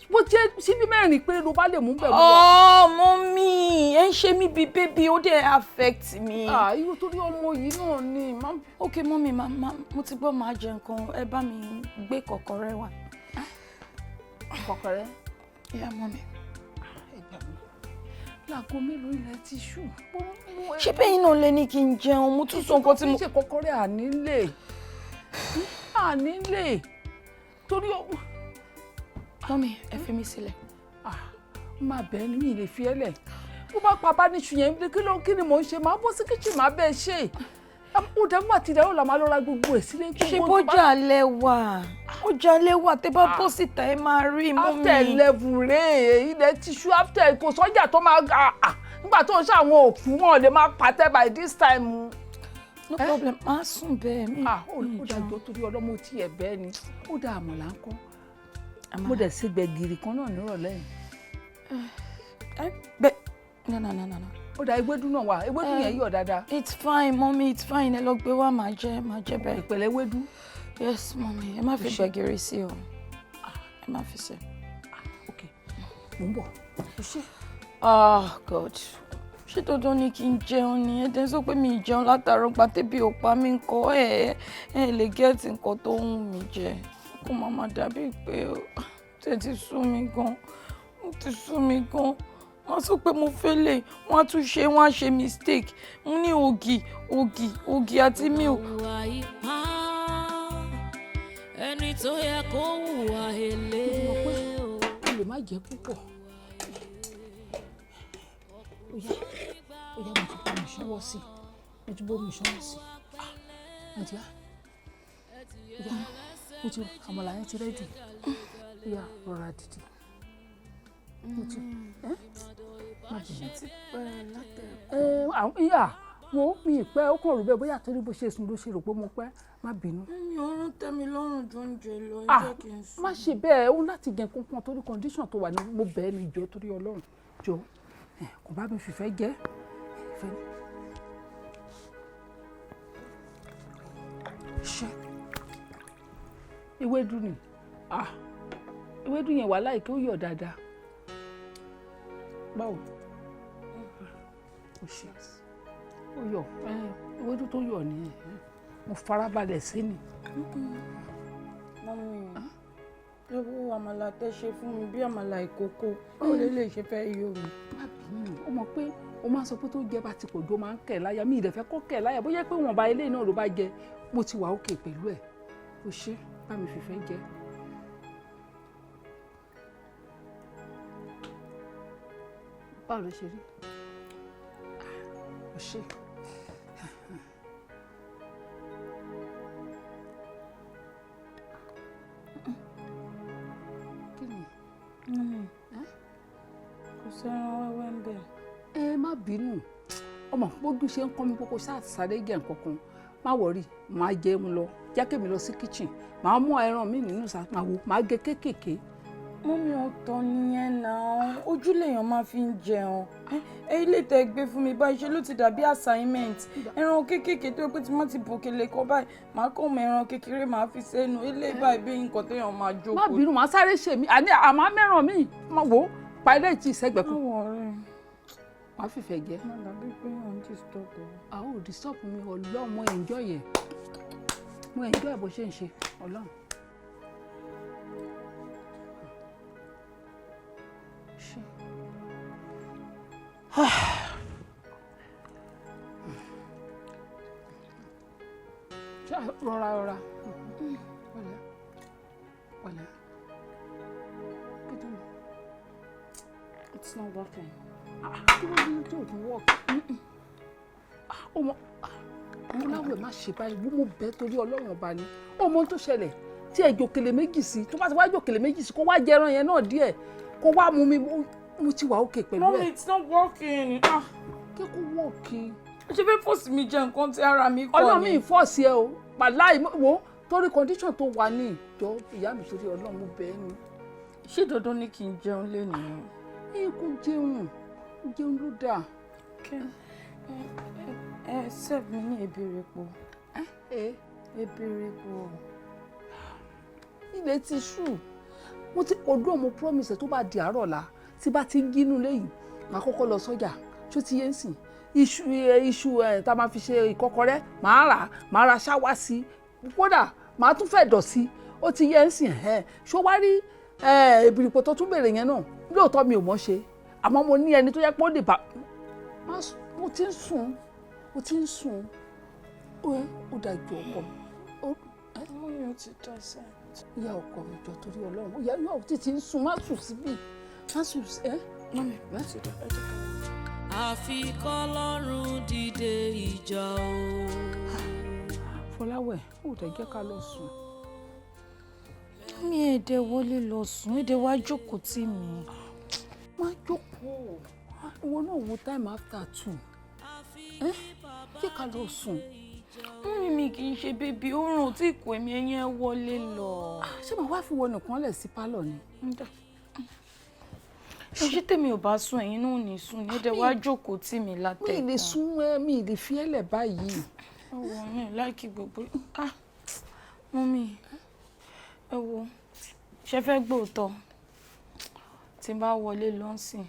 bó jẹ́ síbí mẹ́rin péré ló bá lè mú bẹ̀ mú lọ. Oh, mummy, ẹ ń ṣe mí bíi baby, ó dẹ̀ affect mi. Ah, irú torí ọmọ yìí náà ni. Ok, mummy, mo ti gbọ́, máa jẹ nǹkan, ẹ bá mi gbé kọ̀kọ̀rẹ́ wá. Kọ̀kọ̀rẹ́? Yeah, mummy. Ẹ gbà mí. Láago mélòó ilẹ̀ ti ṣú? Ṣé bẹ́ẹ̀ náà lẹ ní kí n jẹun? Mo tún sọ nǹkan tí mo. Ṣe kọ́kọ́rẹ́ ànílé ànílé torí ó. Mummy, ẹ fi mí sílẹ̀. Máa bẹ́ẹ̀ ni, mi ì lè fi ẹ́ lẹ̀. Bó bá pa bá níṣu yẹn, kí ló kí ni mò ń ṣe? Máa bọ́ sí kíchìn, máa bẹ́ẹ̀ ṣe. Ó dẹ́ mọ́ àti ìdáwó la máa lọ ra gbogbo ẹ̀ sílé. Ṣé bójà lẹ wà? Ọjà lẹ wà, tẹ bá bọ́ síta ẹ máa rí, mummy. After 11 rèé, ilẹ̀ tíṣú after, kò sọ́jà tó máa nígbà tó ń ṣe àwọn òkú, wọn lè máa pàtẹ by this time. No problem, máa sùn bẹ́ẹ̀ mi. Ó dàjọ́ torí ọlọ́mọ tí ẹ̀ bẹ́ẹ̀ ni. Ó dà, àmọ̀là ń kọ́. Mo dẹ̀ ṣe gbẹ̀gìrì kan náà nírọ̀lẹ́ yìí. Bẹ́ẹ̀, no, no, no, no, no. Ó dà, ewédú náà wà, ewédú yẹn yọ̀ dáadáa. It's fine, mummy, it's fine. Ẹ lọ gbé wá, máa jẹ, máa jẹ bẹ́ẹ̀. Ìpẹ̀lẹ́ ewédú. Yes, mummy, ẹ má fi gbẹ̀gìrì sí o. Ẹ má fi sí. Ok, mò ń bọ̀. O ṣe. Oh God, ṣé dandan ni kí n jẹun ni? Ẹ dẹ́ sọ pé mi ì jẹun látàárọ̀, gba tẹ́bí ò pa mí ńkọ́? Ẹ lè get nǹkan tó ń wù mí jẹ. Kó má má dàbí pé ó tẹ̀ ti sú mi gan. Ó ti sú mi gan. Wọ́n sọ pé mo fẹ́ lè, wọ́n á tún ṣe, wọ́n á ṣe mistake. Mo ní ògì, ògì, ògì àti milk. Ìwà ipá. Ẹni tó yẹ kó hùwà èlé o. O lè má jẹ púpọ̀. Ó yá, ó yá, mo ti bó mi ṣọwọ́ sí i, mo ti bó mi ṣọwọ́ sí i. Ah, mo ti yá, ó yá, mo ti àmàlà yẹn ti ready. Ó yá, rọra dìde. Mo ti ẹ́ má bínú. Ẹ àwọn ìyá wo mi ì pẹ́, ó kàn rò bẹ́ẹ̀ bóyá torí bó ṣe sùn ló ṣe rò pé mo pẹ́, má bínú. Mi ò rún tẹ́mi lọ́rùn ju oúnjẹ lọ, ẹ Ah, jẹ́ kí n sùn. má ṣe bẹ́ẹ̀, ó láti jẹ nǹkan torí condition tó wà ní mo bẹ́ẹ̀ ni, jọ torí Ọlọ́run, jọ kò bá mi fìfẹ́ jẹ́ ìfẹ́ ni. Ṣé ewédú ni? Ah, ewédú yẹn wà láìkí, ó yọ̀ dáadáa. Báwo ó ṣe ó yọ̀? Ewédú tó yọ̀ ni mo farabalẹ̀ sí ni. Mummy, ẹ wo àmàlà tẹ́ ṣe fún mi bí àmàlà ìkókó, báwo lè lè ṣe fẹ́ yó mi? Má bínú, ó mọ̀ pé o máa ń sọ pé tó jẹ bá ti pọ̀ jù ó máa ń kẹ̀ láyà, mi ìdẹ̀fẹ́ kó kẹ̀ láyà, bóyá pé wọ́n bá ilé náà ló bá jẹ, mo ti wà òkè pẹ̀lú ẹ̀. O ṣe bá mi fìfẹ́ jẹ. Báwo ló ṣe rí? O ṣe. Kí ni? Mummy, kò sẹ́ran wẹ́wẹ́ ń bẹ̀. Ẹ má bínú, ọmọ bójú ṣe ń kọ́ mi kókó ṣáà sáré jẹ nǹkan kan, má worry, máa jẹun lọ, jẹ́ kémi lọ sí kitchen, màá mú ẹran mi nínú sàmáwò, màá gé kéékèèké. Mummy, ọ̀tọ̀ nìyẹn náà, ojú lèèyàn máa fi ń jẹun. Ẹ ilé tẹ́ gbé fún mi báyìí ṣe ló ti dàbí assignment. Ẹran kéékèèké tó pé tí wọ́n ti bòkèlè kọ́ báyìí, màá kọ́ mọ ẹran kékeré màá fi sẹ́nu, ilé báyìí bí nǹkan téèyàn máa jókòó. Má bínú, màá sáré ṣe mí, àní àmọ́ mẹ́ràn mi, má wò ó, pa ilé ìtì ìsẹ́gbẹ̀ẹ́ kan. Má worry. Màá fìfẹ́ jẹ. Má dàbí pé òun disturb ẹ. A ò disturb mi, Ọlọ́run, mo enjoy ẹ̀. Mo enjoy bó ṣe ń ṣe, Ọlọ́run. Ṣé. Ṣé rọra rọra. Pẹ̀lẹ́. Pẹ̀lẹ́. Kí ló dé? It's not working. Kí ló dé tó tún work? Ọmọ Ọláwẹ̀, má ṣe báyìí, mo bẹ̀ torí Ọlọ́run ọba ni. Ọmọ tó ṣẹlẹ̀ tí ẹ jòkèlè méjì sí, tó bá ti wá jòkèlè méjì sí, kó wá jẹ ẹran yẹn náà díẹ̀, kó wá mú mi, mo ti wà òkè pẹ̀lú ẹ̀. Mummy, it's not working. Ah. Kí kó work. Ṣé fẹ́ force mi jẹ nǹkan tí ara mi kọ́ ni? Ọlọ́run mi force ẹ o, pàláì wo torí condition tó wà ní ìjọ ìyá mi torí Ọlọ́run mo bẹ̀ ẹ́ ni. Ṣé dandan ni kí n jẹun lénìí? Ẹ kó jẹun, jẹun ló dáa. Ẹ serve mi ní ebèrèpò. Ẹ Ebèrèpò. Ilẹ̀ ti ṣú, mo ti ọdún, mo promise ẹ, tó bá di àárọ̀ ọ̀la tí bá ti ń gínú lẹ́yìn, màá kọ́kọ́ lọ sọ́jà, tó ti yé ń sìn, iṣu ẹ iṣu ẹ tá a máa fi ṣe ìkọ́kọrẹ́, màá rà, màá ra ṣáwá sí i, kódà màá tún fẹ́ dọ̀ sí i, ó ti yé ń sìn. Ẹ ṣó wá rí ìbìrìpò tó tún bèrè yẹn náà, lóòótọ́ mi ò mọ̀ ṣe, àmọ́ mo ní ẹni tó yẹ pé ó lè bá. Mo ti ń sùn, mo ti ń sùn, ó ẹ ó dájú ọkọ mi. Mummy, ó ti dá sẹ́ẹ̀. Ìyá ọkọ mi, jọ torí Ọlọ́run, ìyá yóò títí ń sùn, má sùn síbí, má sùn sí ẹ. Mummy, má ti dá, ẹ jẹ́ ká. Àfi kọ́lọ́run dìde ìjà o. Fọláwẹ̀, ó dẹ̀ jẹ́ ká lọ sùn. Mummy, èdè wọlé lọ sùn, èdè wá jókòó tì mí. Má jókòó, ìwọ náà wo time, after 2, ẹ jẹ́ ká lọ sùn. Mummy, mi kì í ṣe baby, oorun tí kò èmi, ẹ̀yìn ẹ wọlé lọ. Ṣé màá wá fi wọ nìkan lẹ̀ sí pálọ̀ ni? Ṣé tèmi ò bá sùn, ẹ̀yin náà ò ní sùn ní? Èdè wá jókòó tì mí Mi látẹ̀kùn. ì lè sún ẹ, mi ì lè fi ẹ́ lẹ̀ báyìí. Ọwọ́ mi like gbogbo. Ah, mummy, ẹ wo, ṣe fẹ́ gbóòótọ́? Tí n bá wọlé lọ́sìn,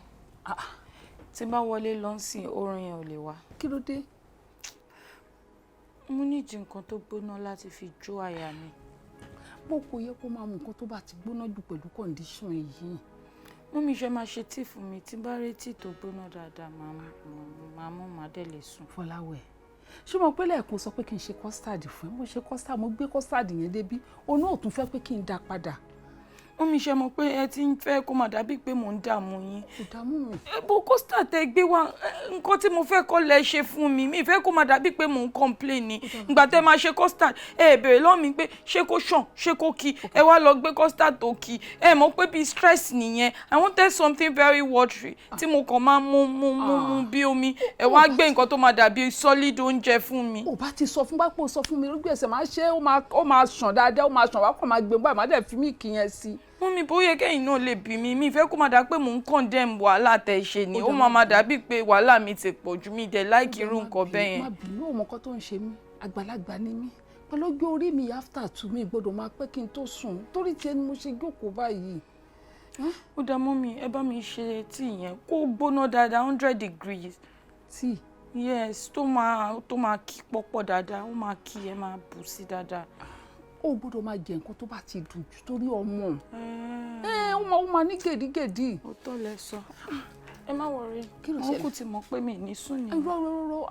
tí n bá wọlé lọ́sìn, oorun yẹn ò lè wá. Kí ló dé? Mo nídìí nǹkan tó gbóná láti fi jó àyà mi. Bó kò yẹ kó máa mú nǹkan tó bá ti gbóná jù pẹ̀lú condition yìí. Mummy, ṣe máa ṣe tíì fún mi? Tí n bá rí tíì tó gbóná dáadáa, màá mú, màá dẹ̀ lè sùn. Fọláwẹ̀, Ṣé mo pé lẹ́ẹ̀kan sọ pé kí n ṣe custard fún ẹ? Mo ṣe custard, mo gbé custard yẹn débí, òun náà ò tún fẹ́ pé kí n dá padà. Mummy, ṣe mọ̀ pé ẹ ti ń fẹ́ kó máa dàbí pé mò ń dààmú yín. Kò dààmú mi. Bó custard tẹ gbé wá, nǹkan tí mo fẹ́ kọ́ lẹ ṣe fún mi. Mi fẹ́ kó máa dàbí pé mò ń complain ni. Ìgbà tẹ máa ṣe custard, ẹ béèrè lọ́wọ́ mi pé ṣé kó ṣàn, ṣé kó kí. Ẹ wá lọ gbé custard tó kí. Ẹ mọ̀ pé bí stress nìyẹn. I wanted something very watery tí mo kàn máa mú mú mú mú bí omi. Ẹ wá gbé nǹkan tó máa dàbí solid oúnjẹ fún mi. Ò bá ti sọ fún bá pò sọ fún mi lójú ẹsẹ̀, máa ṣe, ó máa ṣàn dáadáa, ó máa ṣàn wá kàn máa gbé báyìí, máa dẹ̀ fi mílìkì yẹn sí. Mummy, bóyá kẹ́yìn náà lè bí mi, mi fẹ́ kó máa dà pé mò ń condemn wàhálà tẹ̀ ṣe ni. Ó máa máa dàbí pé wàhálà mi ti pọ̀ jù, mi dẹ̀ like irú nǹkan bẹ́ẹ̀ yẹn. Má bínú, òun nǹkan tó ń ṣe mí, àgbàlagbà ni mí. Pẹ̀lú ọjọ́ orí mi, after two mi gbọ́dọ̀ máa pẹ́ kí n tó sùn, torí tiẹ̀ ni mo ṣe jókòó báyìí. Ó dá, mummy, ẹ bá mi ṣe tíì yẹn kó gbóná dáadáa, 100 degrees. Tíì? Yes, tó máa kí pọ́pọ́ dáadáa, ó máa kí, ẹ máa bù sí dáadáa. Ó gbọ́dọ̀ máa jẹ nǹkan tó bá ti dùn jù torí ọmọ ẹ, ó máa ní gèdígèdí. Òótọ́ lẹ sọ, ẹ má worry. Kí ló Wọn ṣẹlẹ̀? kò ti mọ̀ pé mi ní sùn ni. Irọ́, irọ́, irọ́,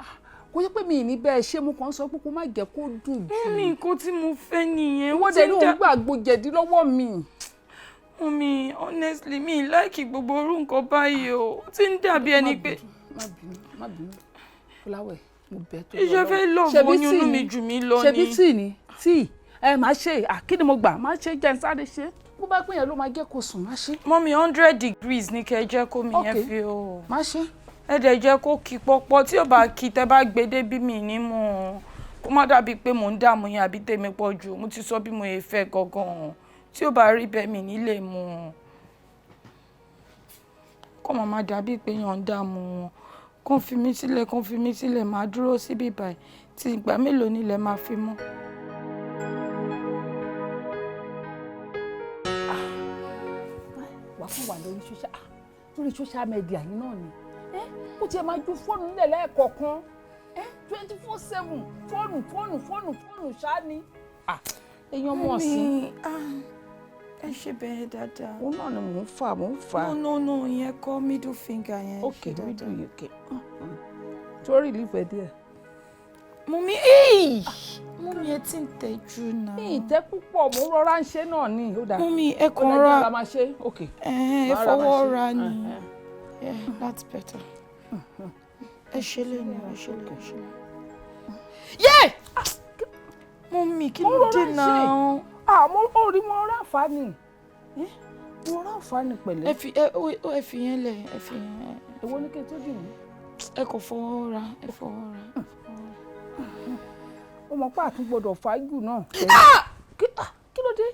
kò yẹ pé mi ì ní bẹ́ẹ̀ ṣé, mo kàn ń sọ pé kó má jẹ́ kó dùn jù. Mummy, nǹkan tí mo fẹ́ nìyẹn. Ìwọ dẹ̀ ní òun gbàgbó jẹ̀dí lọ́wọ́ mi. Mummy, honestly, mi ì like gbogbo orú nǹkan báyìí o. Ó ti ń dàbí ẹni pé Má bínú, má bínú, Fọláwẹ̀, mo bẹ̀ tó. Iṣẹ́ fẹ́ lọ Ṣebí oyún tíì inú ni? mi jù mí lọ Ṣebí ni. tíì ni? Tíì ẹ máa ṣe. Kí ni mo gbà máa ṣe? Jẹ́ n sáré ṣe, bó bá pín yẹn ló máa jẹ́ kó sùn, má ṣe. Mummy, 100 degrees ní kẹ́ ẹ jẹ́ kó mi yẹn Ok. fi o. Má ṣe. Ẹ dẹ̀ jẹ́ kó kí pọ́pọ́. Tí ò bá kí, tẹ́ bá gbé dé bí mi ní mú un, kó má dàbí pé mò ń dààmú yín àbí tèmi pọ̀ jù. Mo ti sọ bí mo yẹ fẹ́ gangan. Tí ò bá rí bẹ́ẹ̀, mi ní lè mú un. Kó má má dàbí pé yàn ń dààmú wọn. Kó fi mí sílẹ̀, kó fi mí sílẹ̀, máa dúró síbí báyìí. Tí ìgbà mélòó nílẹ̀ máa fi mọ́? Wà fún wa lórí social media yìí náà ni. Ẹ ó tiẹ̀ máa ju fóònù nílẹ̀ lẹ́ẹ̀kọ̀ọ̀kan, 24/7, fóònù, fóònù, fóònù, fóònù ṣáá ni. Èèyàn mọ̀ sí. Mummy, ẹ ṣe bẹ́ẹ̀ dáadáa. Òun náà ni mò ń fà, mò ń fà. No, no, no, ìyẹn kọ́, middle finger yẹn. Ok, middle yìí, ok. Torí ìlífẹ̀ díẹ̀. Mummy, ẹ́ẹ̀! Mummy, ẹ ti ń tẹ̀ jù náà. Mi ìtẹ́ púpọ̀, mò ń rọra ń ṣe náà ni. Ó dáa. Mummy, ẹ Ó kàn dáa, ra. jẹ́ ká máa ṣe, ok. Ẹ Màá ra máa fọwọ́ ṣe. ra ni. Yeah, that's better. Ẹ ṣe lè ní, ẹ ṣe lè, ẹ ṣe lè. Yé! Mummy, kí Mo ló rọra dé ń ṣe. náà? Ah, mo ó rí, mo rọra àǹfààní, mo rọra àǹfààní pẹ̀lẹ́. Ẹ fi ẹ ó ẹ fi yẹn lẹ̀, ẹ fi yẹn. Èwo ni kí n tó dì mí? Ẹ kò fọwọ́ ra, ẹ fọwọ́ ra. Ó mọ̀ pé àtún gbọ́dọ̀ fàájù náà. Kí ló dé?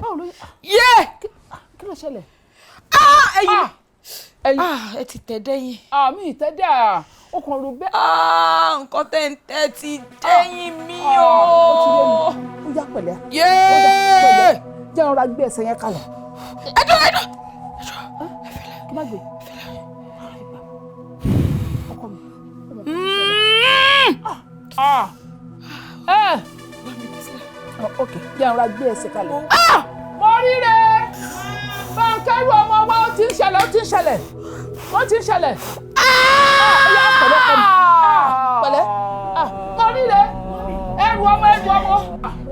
Báwo ló? Yé! Kí ló ṣẹlẹ̀? Ẹyin! Ẹyin! Ẹ ti tẹ̀ dẹ́yìn. Àmì ìtẹ́dẹ̀, ó kàn rò bẹ́ẹ̀. Nǹkan tẹ́ ń tẹ́ ti dẹ́yìn mi o. Ó ti yé mi. Ó yá, pẹ̀lẹ́. Yé! Ó yá, pẹ̀lẹ́. Jẹ́ ọ̀rọ̀ gbé ẹsẹ̀ yẹn kalẹ̀. Ẹ dúró, ẹ dúró. Kí má gbé. Ọkọ mi. Ẹ ok, jẹ́ ọ̀rọ̀ gbé ẹsẹ̀ kalẹ̀. Mo ríre báńkẹ́rù ọmọ wa, ó ti ń ṣẹlẹ̀, ó ti ń ṣẹlẹ̀, ó ti ń ṣẹlẹ̀. Ó yá, pẹ̀lẹ́, ọkọ mi, pẹ̀lẹ́. Mo ríre ẹrù ọmọ, ẹrù ọmọ.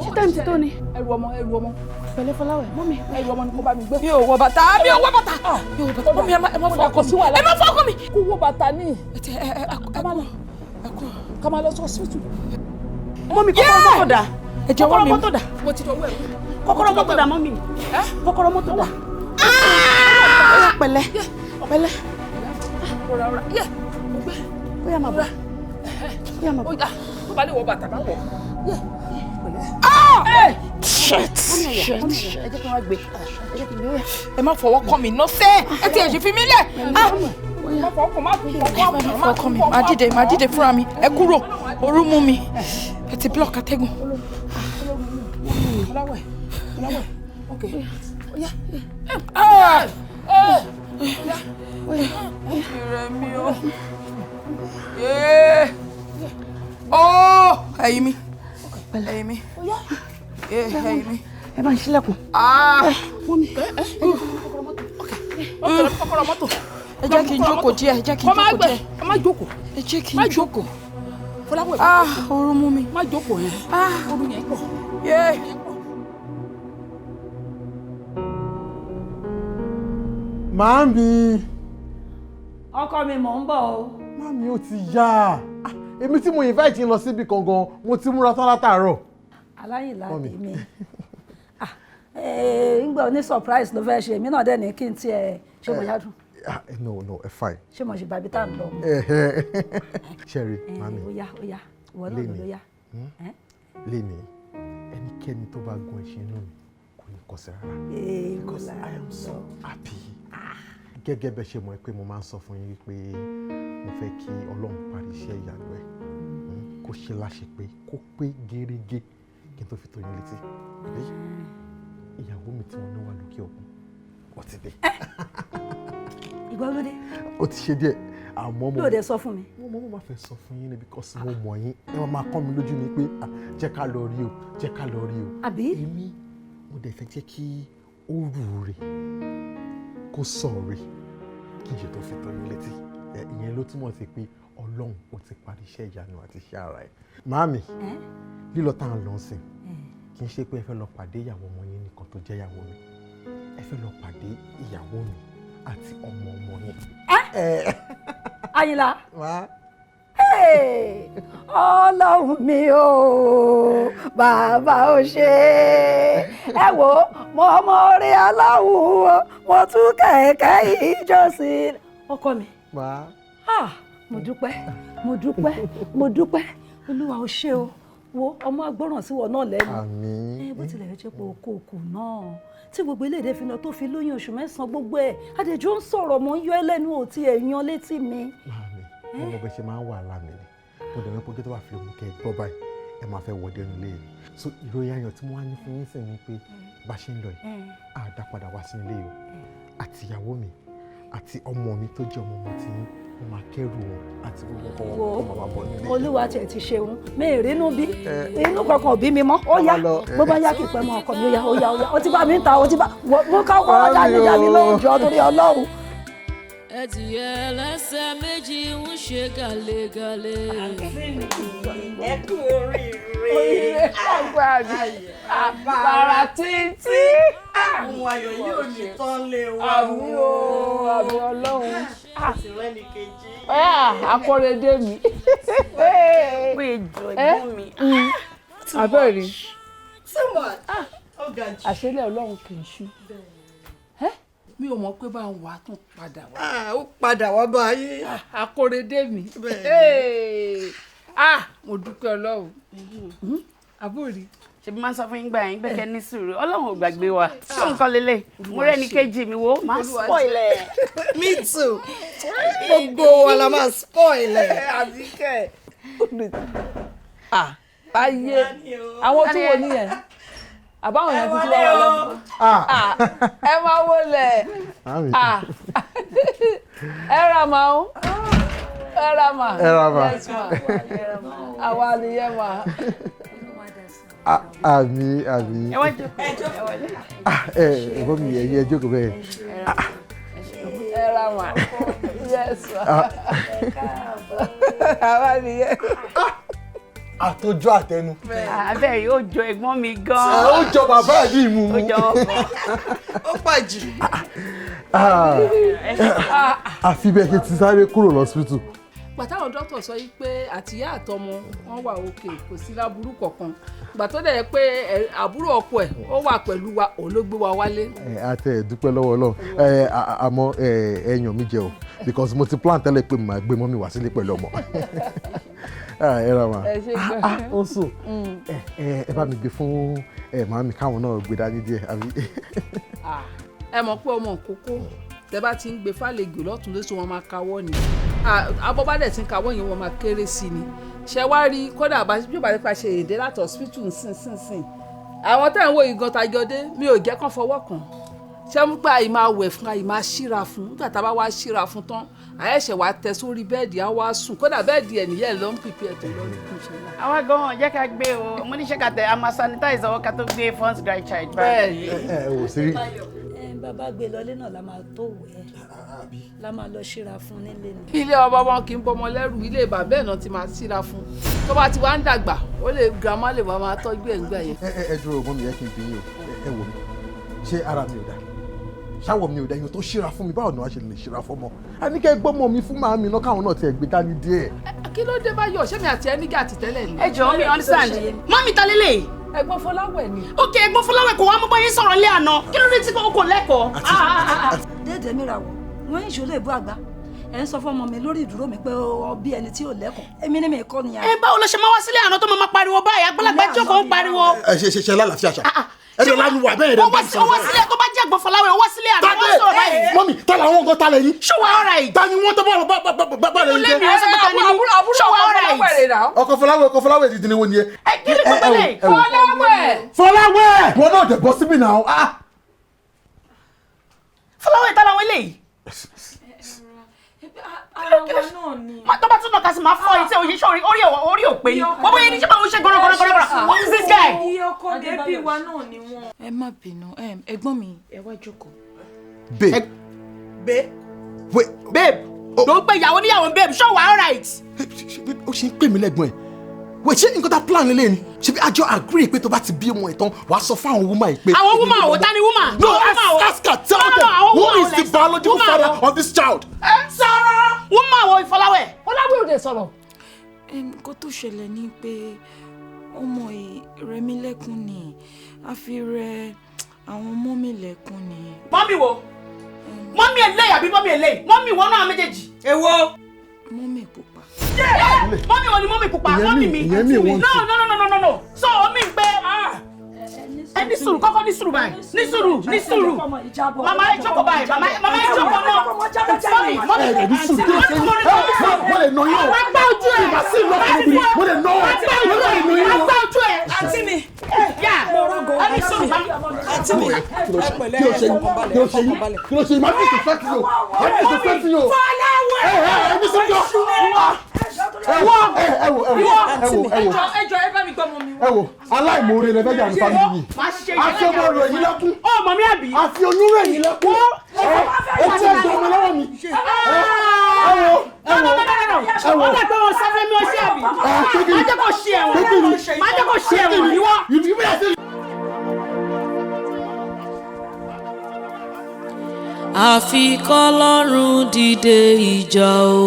Ṣé time ti tó ni? Ẹrù ọmọ, ẹrù ọmọ. Pẹ̀lẹ́, Fọláwẹ̀, mummy. Ẹrù ọmọ ni kó bá mi gbé. Mi ò wọ bàtà, mi ò wọ bàtà, mi ò wọ bàtà. Mummy, ẹ má fọ ọkọ mi, ẹ má fọ ọkọ mi. Kó wọ bàtà ní. Ẹ ẹ ẹ ẹ ká máa lọ sí hospital. Mummy, kọ́kọ́rọ́ mọ́tò dà? Ẹ jọ̀wọ́ Kọ́kọ́rọ́ mi. mọ́tò dà? Mo ti dọwọ́ ẹ̀. Kọ́kọ́rọ́ mọ́tò dà, mummy? Kọ́kọ́rọ́ mọ́tò dà? Ó yá, pẹ̀lẹ́, pẹ̀lẹ́. Rọra, rọra, yẹ mo gbé. Ó yá, máa bọ̀, ó yá, máa bọ̀. Ó yá, tó bá lè wọ bàtà, bá wọ̀. Yẹ, pẹ̀lẹ́. Shit! Mummy, ẹ̀yà, Shit! mummy, ẹ̀yà, ẹ jẹ́ kí n wá gbé, ẹ jẹ́ kí n gbé, ó yá. Ẹ má fọwọ́ kàn mí ná sẹ́, ẹ ti ẹ̀ ṣe fi mí lẹ̀. Má fọwọ́ kàn, má fọwọ́ Ẹ má fọwọ́ kàn mí, má dìde, má dìde fúnra mi. Ẹ kúrò, orú mú mi. Ẹ ti block atẹ́gùn. Fọláwẹ̀, Fọláwẹ̀, ok. Ó yá. Ìrẹ̀ mi o. Yéé! Ó! Ẹ̀yìn mi. Ẹ̀yìn mi. Yéé, ẹ̀yìn mi. Ẹ bá ń ṣílẹ̀kùn. Mummy. Kọ́kọ́rọ́ mọ́tò. Ẹ jẹ́ kí n jókòó díẹ̀, ẹ jẹ́ kí n Kọ́ máa jókòó gbẹ, díẹ̀. kọ́ máa jókòó. Ẹ jẹ́ kí n jókòó. Fọláwẹ̀. Ah, oorun mú mi. Má jókòó yẹn. Ah, oorun yẹn pọ̀. Yé. Màámi. Ọkọ mi, mò ń bọ̀ o. Màámi, ó ti yá. Ah, èmi tí mo invite yín lọ síbi kan gan, mo ti múra tán látàárọ̀. Aláyìnlá Mummy. mi. Ah, ngbà oní surprise ló fẹ́ ṣe, èmi náà dẹ̀ ní kí n tiẹ̀ ṣé mo yádùn. Ah, no, no, ẹ fine. Ṣé mo ṣe bàbí tá à ń lọ? Ṣẹ́rí, màámi. Ó yá, ó yá, ìwọ náà ló yá. Léni, léni, ẹnikẹ́ni tó bá gun ẹṣin inú mi kò ní kọsẹ̀ rárá. Because I am so happy. Gẹ́gẹ́ bẹ́ ṣe mọ̀ pé mo máa ń sọ fún yín pé mo fẹ́ kí Ọlọ́run parí iṣẹ́ ìyanu ẹ̀, kó ṣe láṣẹ pé kó pé gérégé kí n tó fi tó yín létí. Àbí ìyàwó mi tí wọ́n ní wà lókè òkun, ó ti dé. Ìgbà wo ló dé? Ó ti ṣe díẹ̀, àmọ́ mo. Lóde sọ fún mi. Mo máa fẹ́ sọ fún yín ni because mo mọ̀ yín, ẹ máa kọ́ mi lójú ni pé ah, jẹ́ ká lọ rí o, jẹ́ ká lọ rí o. Àbí? Èmi mo dẹ̀ fẹ́ jẹ́ kí ó rù rè kó sọ rè kí n ṣe tó fi tó yín létí. Ìyẹn ló túmọ̀ sí pé Ọlọ́run ó ti parí iṣẹ́ ìyanu àti iṣẹ́ ara ẹ̀. Màámi, lílọ tá à ń lọ sìn kì í ṣe pé ẹ fẹ́ lọ pàdé ìyàwó ọmọ yín nìkan tó jẹ́ ìyàwó mi, ẹ fẹ́ lọ pàdé ìyàwó mi àti ọmọ ọmọ yín. Àyìnlá. Hey! Ọlọ́run mi o, bàbá ò ṣe ẹ wò, mo mọ orí Ọlọ́run o, mo tún kẹ̀kẹ́ ìjọsìn. Ọkọ mi. Ma. Ah, mo dúpẹ́, mo dúpẹ́, mo dúpẹ́. Olúwa ò ṣe o. Wo ọmọ agbọ́ràn sí wọn náà lẹ́nu. Àmín. Ẹ bó tilẹ̀ jẹ́ pé oko òkú náà tí gbogbo eléyìí fi lọ tó fi lóyún oṣù 9 gbogbo ẹ̀ àdèjọ́ ń sọ̀rọ̀ mọ́ ń yọ ẹ́ lẹ́nu ò tí ẹ̀ yan létí mi. Màámi, mo mọ bẹ ṣe máa ń wà láàmì ni, mo dẹ̀ mọ̀ pé kí tó bá fi mú kẹ́ ẹ gbọ́ báyìí ẹ máa fẹ́ wọlé ẹnu ilé mi. So ìròyìn ayọ̀ tí mo wá ní fún yín sì ni pé bá ṣe ń lọ yìí, á dá padà wá sínú ilé yìí o, àti ìyàwó mi àti ọmọ mi tó jẹ́ ọmọ ọmọ tí yín, wọ́n máa kẹ́rù wọn àti gbogbo nǹkan wọn kó máa bọ̀ nílé. Olúwa tiẹ̀ ti ṣeun, mi ì rínú bí inú kankan ò bí mi mọ́. Ó yá, bó bá yá kí pẹ́ mọ́ ọkọ mi. Ó yá, ó yá, ó yá, ó ti bá mi ń ta, ó ti bá mú ká kọ́ dání dání lóòjọ́ torí Ọlọ́run. Ẹdìyẹ ẹlẹ́sẹ̀ méjì ń ṣe gàlégàlé. Ẹ kú oríire. Oríire àgbà mi. Àbàrà títí. Ohun ayọ̀ yìí ò ní tán lé wa. Àmín o, àmín Ọlọ́run. Àti rẹ́ni kejì. Akọ́rẹ́dé mi. Pé ìjọ ẹ̀gbọ́n mi. Abẹ́rẹ́. Too much. Ó ga jù. Àṣẹlẹ̀ Ọlọ́run kì í ṣú. Mi ò mọ̀ pé bá ń wà á tún padà wá. Ó padà wá báyìí. Akọ́rẹ́dé mi. Mo dúpẹ́ Ọlọ́run. Àbúrò. Ṣebí máa ń sọ fún yín gbà yín pé kẹ́ ní sùúrù, Ọlọ́run ò gbàgbé wa. Ṣé nǹkan lélẹ̀? Mo rẹ́ni kejì mi wo, máa spoil ẹ̀. Me too. Gbogbo wa la máa spoil ẹ̀. Àbíkẹ́. Ayé àwọn tí wo nìyẹn? Àbáwọn yẹn tuntun wá wọlé. Ẹ máa wọlé. Ẹ ra màá o. Ẹ ra mà. Ẹ ra mà. Yes ma. Àwa nìyẹn mà. Àmín, àmín. Ẹ wá jókòó. Ẹ ẹ̀gbọ́n mi, ẹ̀yin ẹ jókòó bẹ́ẹ̀. Ẹ ra mà. Yes ma. Àwa nìyẹn. Àtọjú àtẹnu. Abẹ́ yìí ó jọ ẹ̀gbọ́n mi gan-an. Ó jọ bàbá ẹ̀ bí ìmú. Ó jọ ọkọ. Ó pàjù. Àfi bẹ́ẹ̀ ṣe ti sáré kúrò lọ́sibítù. Gbàtàwọn dókítà sọ yìí pé àtìyá àtọmọ wọn wà òkè, kò sí láburú kankan. Gbà tó dẹ̀ yẹ pé àbúrò ọkọ ẹ̀ ó wà pẹ̀lú wa, òun ló gbé wa wálé. Ẹ á tẹ ẹ dúpẹ́ lọ́wọ́ Ọlọ́run. Ẹ àmọ́ ẹ yàn mí jẹ o, because mo ti plan tẹ́lẹ̀ pé màá gbé mọ́mí wá sílé pẹ̀lú ọmọ. Ẹ ra ma. Ẹ ṣe gan. Ó sùn. Ẹ bá mi gbé fún ẹ màámi káwọn náà gbé dání díẹ̀ àbí. Ẹ mọ̀ pé ọmọ òkókó tẹ bá ti ń gbé fàlejò lọ́tún lóṣù wọn máa kawọ́ ni, abọ́ bá dẹ̀ ti ń kawọ́ yẹn wọn máa kéré sí ni. Ṣé wá rí kódà bí ó bá ti pa ṣe èdè láti hospital nsìnsìnsìn, àwọn tẹ́ ń wo ìgan tajọ dé mi ò jẹ́ kán fọwọ́ kàn. Ṣé mú pé àyè máa wẹ̀ fún, àyè máa ṣíra fún. Nígbà tá a bá wá ṣíra fún tán, àyẹ̀ṣẹ̀ wá tẹ sórí bẹ́ẹ̀dì, á wá sùn. Kódà bẹ́ẹ̀dì ẹ̀ nìyẹn ló ń pìpì ẹ̀ tó lọ́dún kún ṣe náà. Àwa gan-an jẹ́ ká gbé o, mo ní ṣe ká tẹ a máa sanitize ọwọ́ ká tó gbé first grandchild. Bẹ́ẹ̀ni. Ẹ ò sí rí. Bàbá gbé lọlé náà la máa tó wẹ̀ ẹ́, la máa lọ ṣíra fún nílé ni. Ilé ọba wọn kì í bọmọ lẹ́rù, ilé bàbá ẹ̀ náà ti máa síra fún. Tó bá ti wá ń dàgbà, ó lè grandma lè wá máa tọ́jú ẹ̀ ńgbà yẹn. Ẹ ẹ ẹ dúró, mọ́ mi, yẹ kí n bí yín o. Ẹ wò mí, ṣé ara mi ò dá? Ṣáwọ̀ mi ò dá? Èèyàn tó ṣíra fún mi, báwo ni wàá ṣe lè ṣíra fọmọ? A ní kẹ́ ẹ gbọ́mọ mi fún màámi náà, káwọn náà tiẹ̀ gbé dání díẹ̀. Kí ló dé báyọ̀? Ṣé mi àti ẹ níjà ti tẹ́lẹ̀ ni? Ẹ jọ̀ọ́, mi understand. Mummy, ta lélẹ̀? Ẹ̀gbọ́n Fọláwẹ̀ ni. Ok, ẹ̀gbọ́n Fọláwẹ̀ kò wá mú báyìí sọ̀rọ̀ lé àná. Kí ló dé tí kò lẹ́kọ̀ọ́? Déédéé mi ra wọ̀ wọ́n ń ṣòro ìbú àgbà. Ẹ̀ ń sọ fún ọmọ mi lórí ìdúró mi pé ọ bí ẹni tí ò lẹ́kọ̀ọ́. Èmi ni mi kọ́ ni. Ẹ báwo ló ṣe máa wá sílé àná tó máa pariwo báyìí? Àgbàlagbà jókòó ń pariwo. Ẹ ṣe ṣe ṣe lálàáfíà ṣá? Ẹ lọ lánàá wà bẹ́ẹ̀ rẹ. Ó wá sílé, tó bá jẹ́ ẹ̀gbọ́n Fọláwẹ̀, ó wá sílé àná, wọ́n sọ̀rọ̀ báyìí. Mummy, ta làwọn nǹkan ta lẹ̀ yín? Ṣé wàá ọ̀rà yìí? Ta ni wọ́n tó bá bá bá lẹ̀ yín jẹ́? Ilé mi ó sọ pé ta ni mí? Ṣé wàá ọ̀rà yìí? Ọkọ Fọláwẹ̀, ọkọ Fọláwẹ̀ dídí ni wọ́n ni ẹ. Ẹ kí ni gbogbo lè? Fọláwẹ̀! Fọláwẹ̀! Wọn náà dẹ̀ bọ́ síbí náà. Fọláwẹ̀, ta làwọn eléyìí? Ara wa náà ni. Má tó bá tún nàka sí, máa fọ́ etí òye sórí orí orí ò pé ni. Wọ́n bóyá ní ṣé máa ń ṣe gọ́rọ́gọ́rọ́gọ́rọ́. What is this guy? Iye ọkọ débí wa náà ni wọ́n. Ẹ má bínú, ẹ̀gbọ́n mi, ẹ wá jókòó. Babe. Babe. Babe. Ló ń pe ìyàwó níyàwó babe, ṣé wàá alright? Ó ṣe ń pè mí lẹ́gbọ̀n ẹ̀. Wait, ṣé nǹkan tá plan lélẹ̀ ni? Ṣé bí àjọ agree pé tó bá ti bí ọmọ ẹ̀ tán, wàá sọ fún àwọn woman yìí pé. Àwọn woman wo? Ta ni woman? No, ask her, tell them who is the biological father of this child. Ẹ sọ̀rọ̀. Woman wo, Ìfọláwẹ̀? Fọláwẹ̀ ò dé sọ̀rọ̀. Nǹkan tó ṣẹlẹ̀ ni pé ọmọ yìí Rẹ̀mílẹ́kún ni, a fi rẹ àwọn mummy lẹ́kún ni. Mummy wo? Mummy eléyìí àbí mummy eléyìí? Mummy wọn náà méjèèjì. Èwo? Mummy pupa. Mummy wo ni mummy pupa? Mummy mi. No, no, no, no, no, no. So omi ń gbé. Ẹ ní sùúrù, kọ́kọ́ ní sùúrù báyìí. Ní sùúrù, ní sùúrù. Màmá ẹ jókòó báyìí. Màmá ẹ jókòó náà. Mummy, mummy. Ẹ ní sùúrù, kí ló ṣe yín? Mo lè nà yín o. Má gbá ojú ẹ. Ìgbà sí ìlú ọkùnrin mi. Mo lè nà ọ́. Mo lè nà yín o. Má gbá ojú ẹ. Àǹtí mi. Yà. Ẹ ní sùúrù. Àǹtí mi. Ẹ pẹ̀lẹ́, Kí ló ṣe yín? Kí ló ṣe yín? Kí ló ṣe yín? Má fi ìsèfẹ́ sí o. Má fi ìsèfẹ́ sí o. Fọláwẹ̀. Ẹ ẹ ẹ ní sùúrù. Ẹ wọ ẹ ẹ wò ẹ wò ẹ wò ẹ wò Ẹ jọ, ẹ bá mi gbọ́ ọmọ mi wá. ẹ wò, aláìmoore lẹ fẹ́ jà ní family yìí. Àti ọmọ rẹ̀ yín lẹ́kún. Ó mọ̀ mí àbí? Àti oyún rẹ̀ yín lẹ́kún. Ẹ ẹ tí ẹ gbọ́ ọmọ lọ́wọ́ mi. Ẹ wò ẹ wò ẹ wò. Ó dà pé wọn sáfẹ́ mi ó ṣe àbí? Má jẹ́ kó ṣe ẹ̀wọ̀n. Má jẹ́ kó ṣe ẹ̀wọ̀n ìwọ. Àfi kọ́lọ́run dìde ìjà o.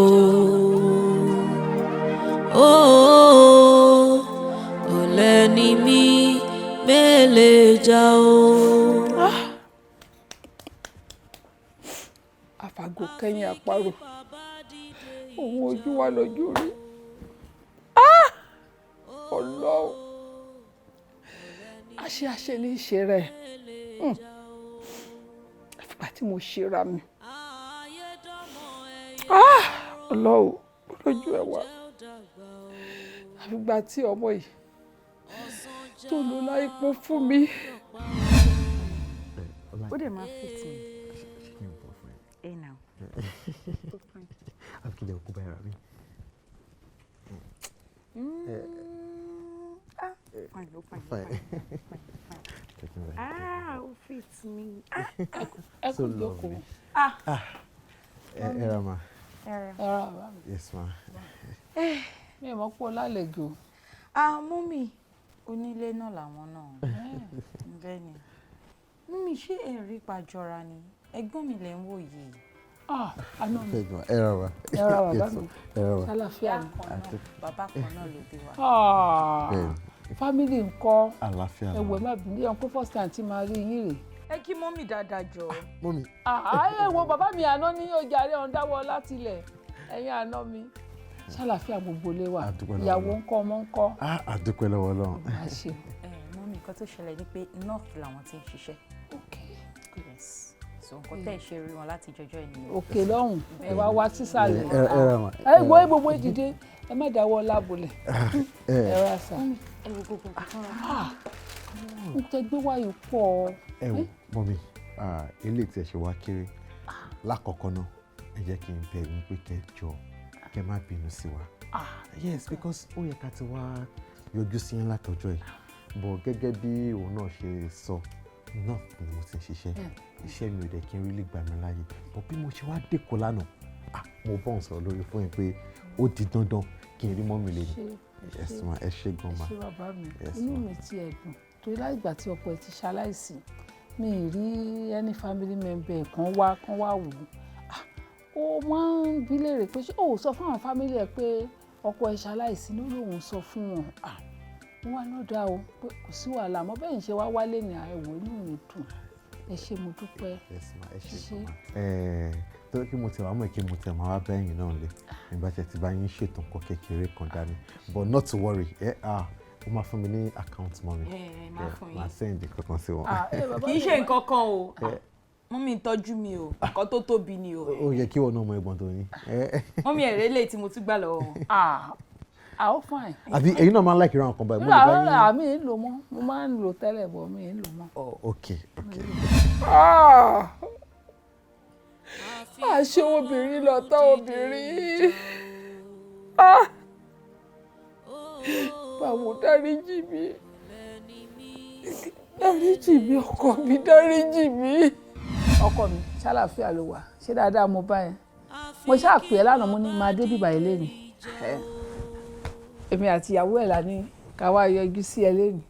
Ó ọ̀lẹ ni mí, mélèé jà o. Àfàgò kẹ́yìn àparò, òun ojú wa lójú rí. Ọlọ́run, àṣẹ àṣẹ ní í ṣe rẹ̀, àfìgbà tí mo ṣera mi. Ọlọ́run lójú ẹ̀ wá, àfìgbà tí ọmọ yìí tó lò láìpọ̀ fún mi. Ó dẹ̀ máa fit mi. Ẹ nà. Àbí kí n jẹ́ kó bá yàrá mi? Fine, ó fine. Fine. Fine. Ah, ó fit mi. Ẹ kú jókòó. Ah. Ẹ ra ma. Ẹ ra. Ẹ ra bàbá mi. Yes ma. Mi ò mọ̀ pé o lálejò. Ah, mummy, onílé náà làwọn náà. Bẹ́ẹ̀ ni. Mummy, ṣé ẹ rí pàjọra ni? Ẹ̀gbọ́n mi lẹ̀ ń wò yìí. Ah, àná mi. Ẹ ra wa. Ẹ ra bàbá mi. Ẹ ra wa. Ṣàlàfíà ni. Bàbá kan náà ló bí wa. Family ńkọ́? Àlàáfíà. Ẹ wò, ẹ má bínú, ẹ̀ ń kó first time tí màá rí yín rèé. Ẹ kí mummy dáadáa jọ. Mummy. Ẹ wo bàbá mi àná ní ọjà rẹ̀ ọ̀n dáwọ́ láti ilẹ̀, ẹ̀yin àná mi. Ṣàlàfíà gbogbo ilé wa? Ìyàwó ńkọ́, ọmọ ńkọ́? Àdúpẹ́ lọ́wọ́ Ọlọ́run. Mummy, nǹkan tó ṣẹlẹ̀ ni pé north làwọn ti ń ṣiṣẹ́. Okay. Yes. So nǹkan tẹ́ ẹ̀ ṣe rí wọn láti jọjọ́ ènìyàn. Òkè lọ́hùn, ẹ wá wá sísàlẹ̀. Ẹ ra ma. Ẹ gbọ́ gbogbo ìdìde, ẹ má dáwọ́ lábúlẹ̀. Ẹ ra sà. Ẹ wo gbogbo nǹkan tó rà. N tẹ gbé wáyé pọ̀. Ẹ wò mummy, eléyìí tí ẹ ṣe wá kéré lákọ̀ọ́kọ́ náà, ẹ jẹ́ kí n bẹ̀ yín pé kẹ́ jọ, kẹ́ má bínú sí wa. Yes, because ó yẹ ká ti wá yọjú sí yín látọjọ́ yìí, but gẹ́gẹ́ bí òun náà ṣe sọ, North ni mo ti ń ṣiṣẹ́. Iṣẹ́ mi ò dẹ̀ kí n really gbà mí láàyè. But bí mo ṣe wá dÉkòó lánàá, ah, mo bọ́ ń sọ̀rọ̀ lórí fóònù pé ó di dandan kí n rí mummy lẹ́nu. Yes ma, ẹ ṣé gan ma. Ṣé bàbá mi. Yes Inú ma. mi ti ẹ̀ dùn torí láìgbà tí ọkọ ẹ̀ ti ṣaláìsí, mi ì rí any family member kan wá wò ó. Ah, ó máa ń bi léèrè pé ṣé ó sọ fún àwọn family ẹ̀ pé ọkọ ẹ̀ ṣaláìsí ló lóun sọ fún wọn. Ah, mo wá ló dáa o, pé kò sí wàhálà, àmọ́ bẹ́ẹ̀ ń ṣe wá wálé ní àìwò, inú mi dùn. Ẹ ṣé, mo dúpẹ́. Yes ma, ẹ ṣé gan ma. Torí kí mo ti wá mọ̀ kí mo ti máa wá bẹ́yìn náà lé nígbà tí ẹ ti bá yín ṣètò nǹkan kékeré kan dání, but not to worry, ẹ ah, ó máa fún mi ní account mummy. Ẹ, máa fún yín. Máa send nǹkan kan sí wọn. Kì í ṣe nǹkan kan o, mummy ń tọ́jú mi o, nǹkan tó tóbi ni o. Ó yẹ kí wọn náà mọ ẹ̀gbọ́n tó ní. Mummy, ẹ̀rẹ́ lè tí mo tún gbà lọ́wọ́ wọn. Ah ah, ó fine. Àbí ẹ̀yin náà máa ń like ìran kan báyìí? Mo lè bá yín. Rárá, mi ń lò mọ́. Mo máa ń lò tẹ́lẹ̀ bọ̀, mi ń lò mọ́. Ok. Ah! Àṣé obìnrin lọ̀tá obìnrin. Ah! Báwo, dáríjì mi, dáríjì mi, ọkọ mi, dáríjì mi. Ọkọ mi, ṣàlàáfíà ló wà? Ṣé dáadáa mo bá ẹ? Mo ṣáà pè ẹ́ lánàá, mo ní máa dé bíbá ẹ lẹ́nu. Èmi àti ìyàwó ẹ̀ là ní ká wá yọjú sí ẹ lẹ́nu.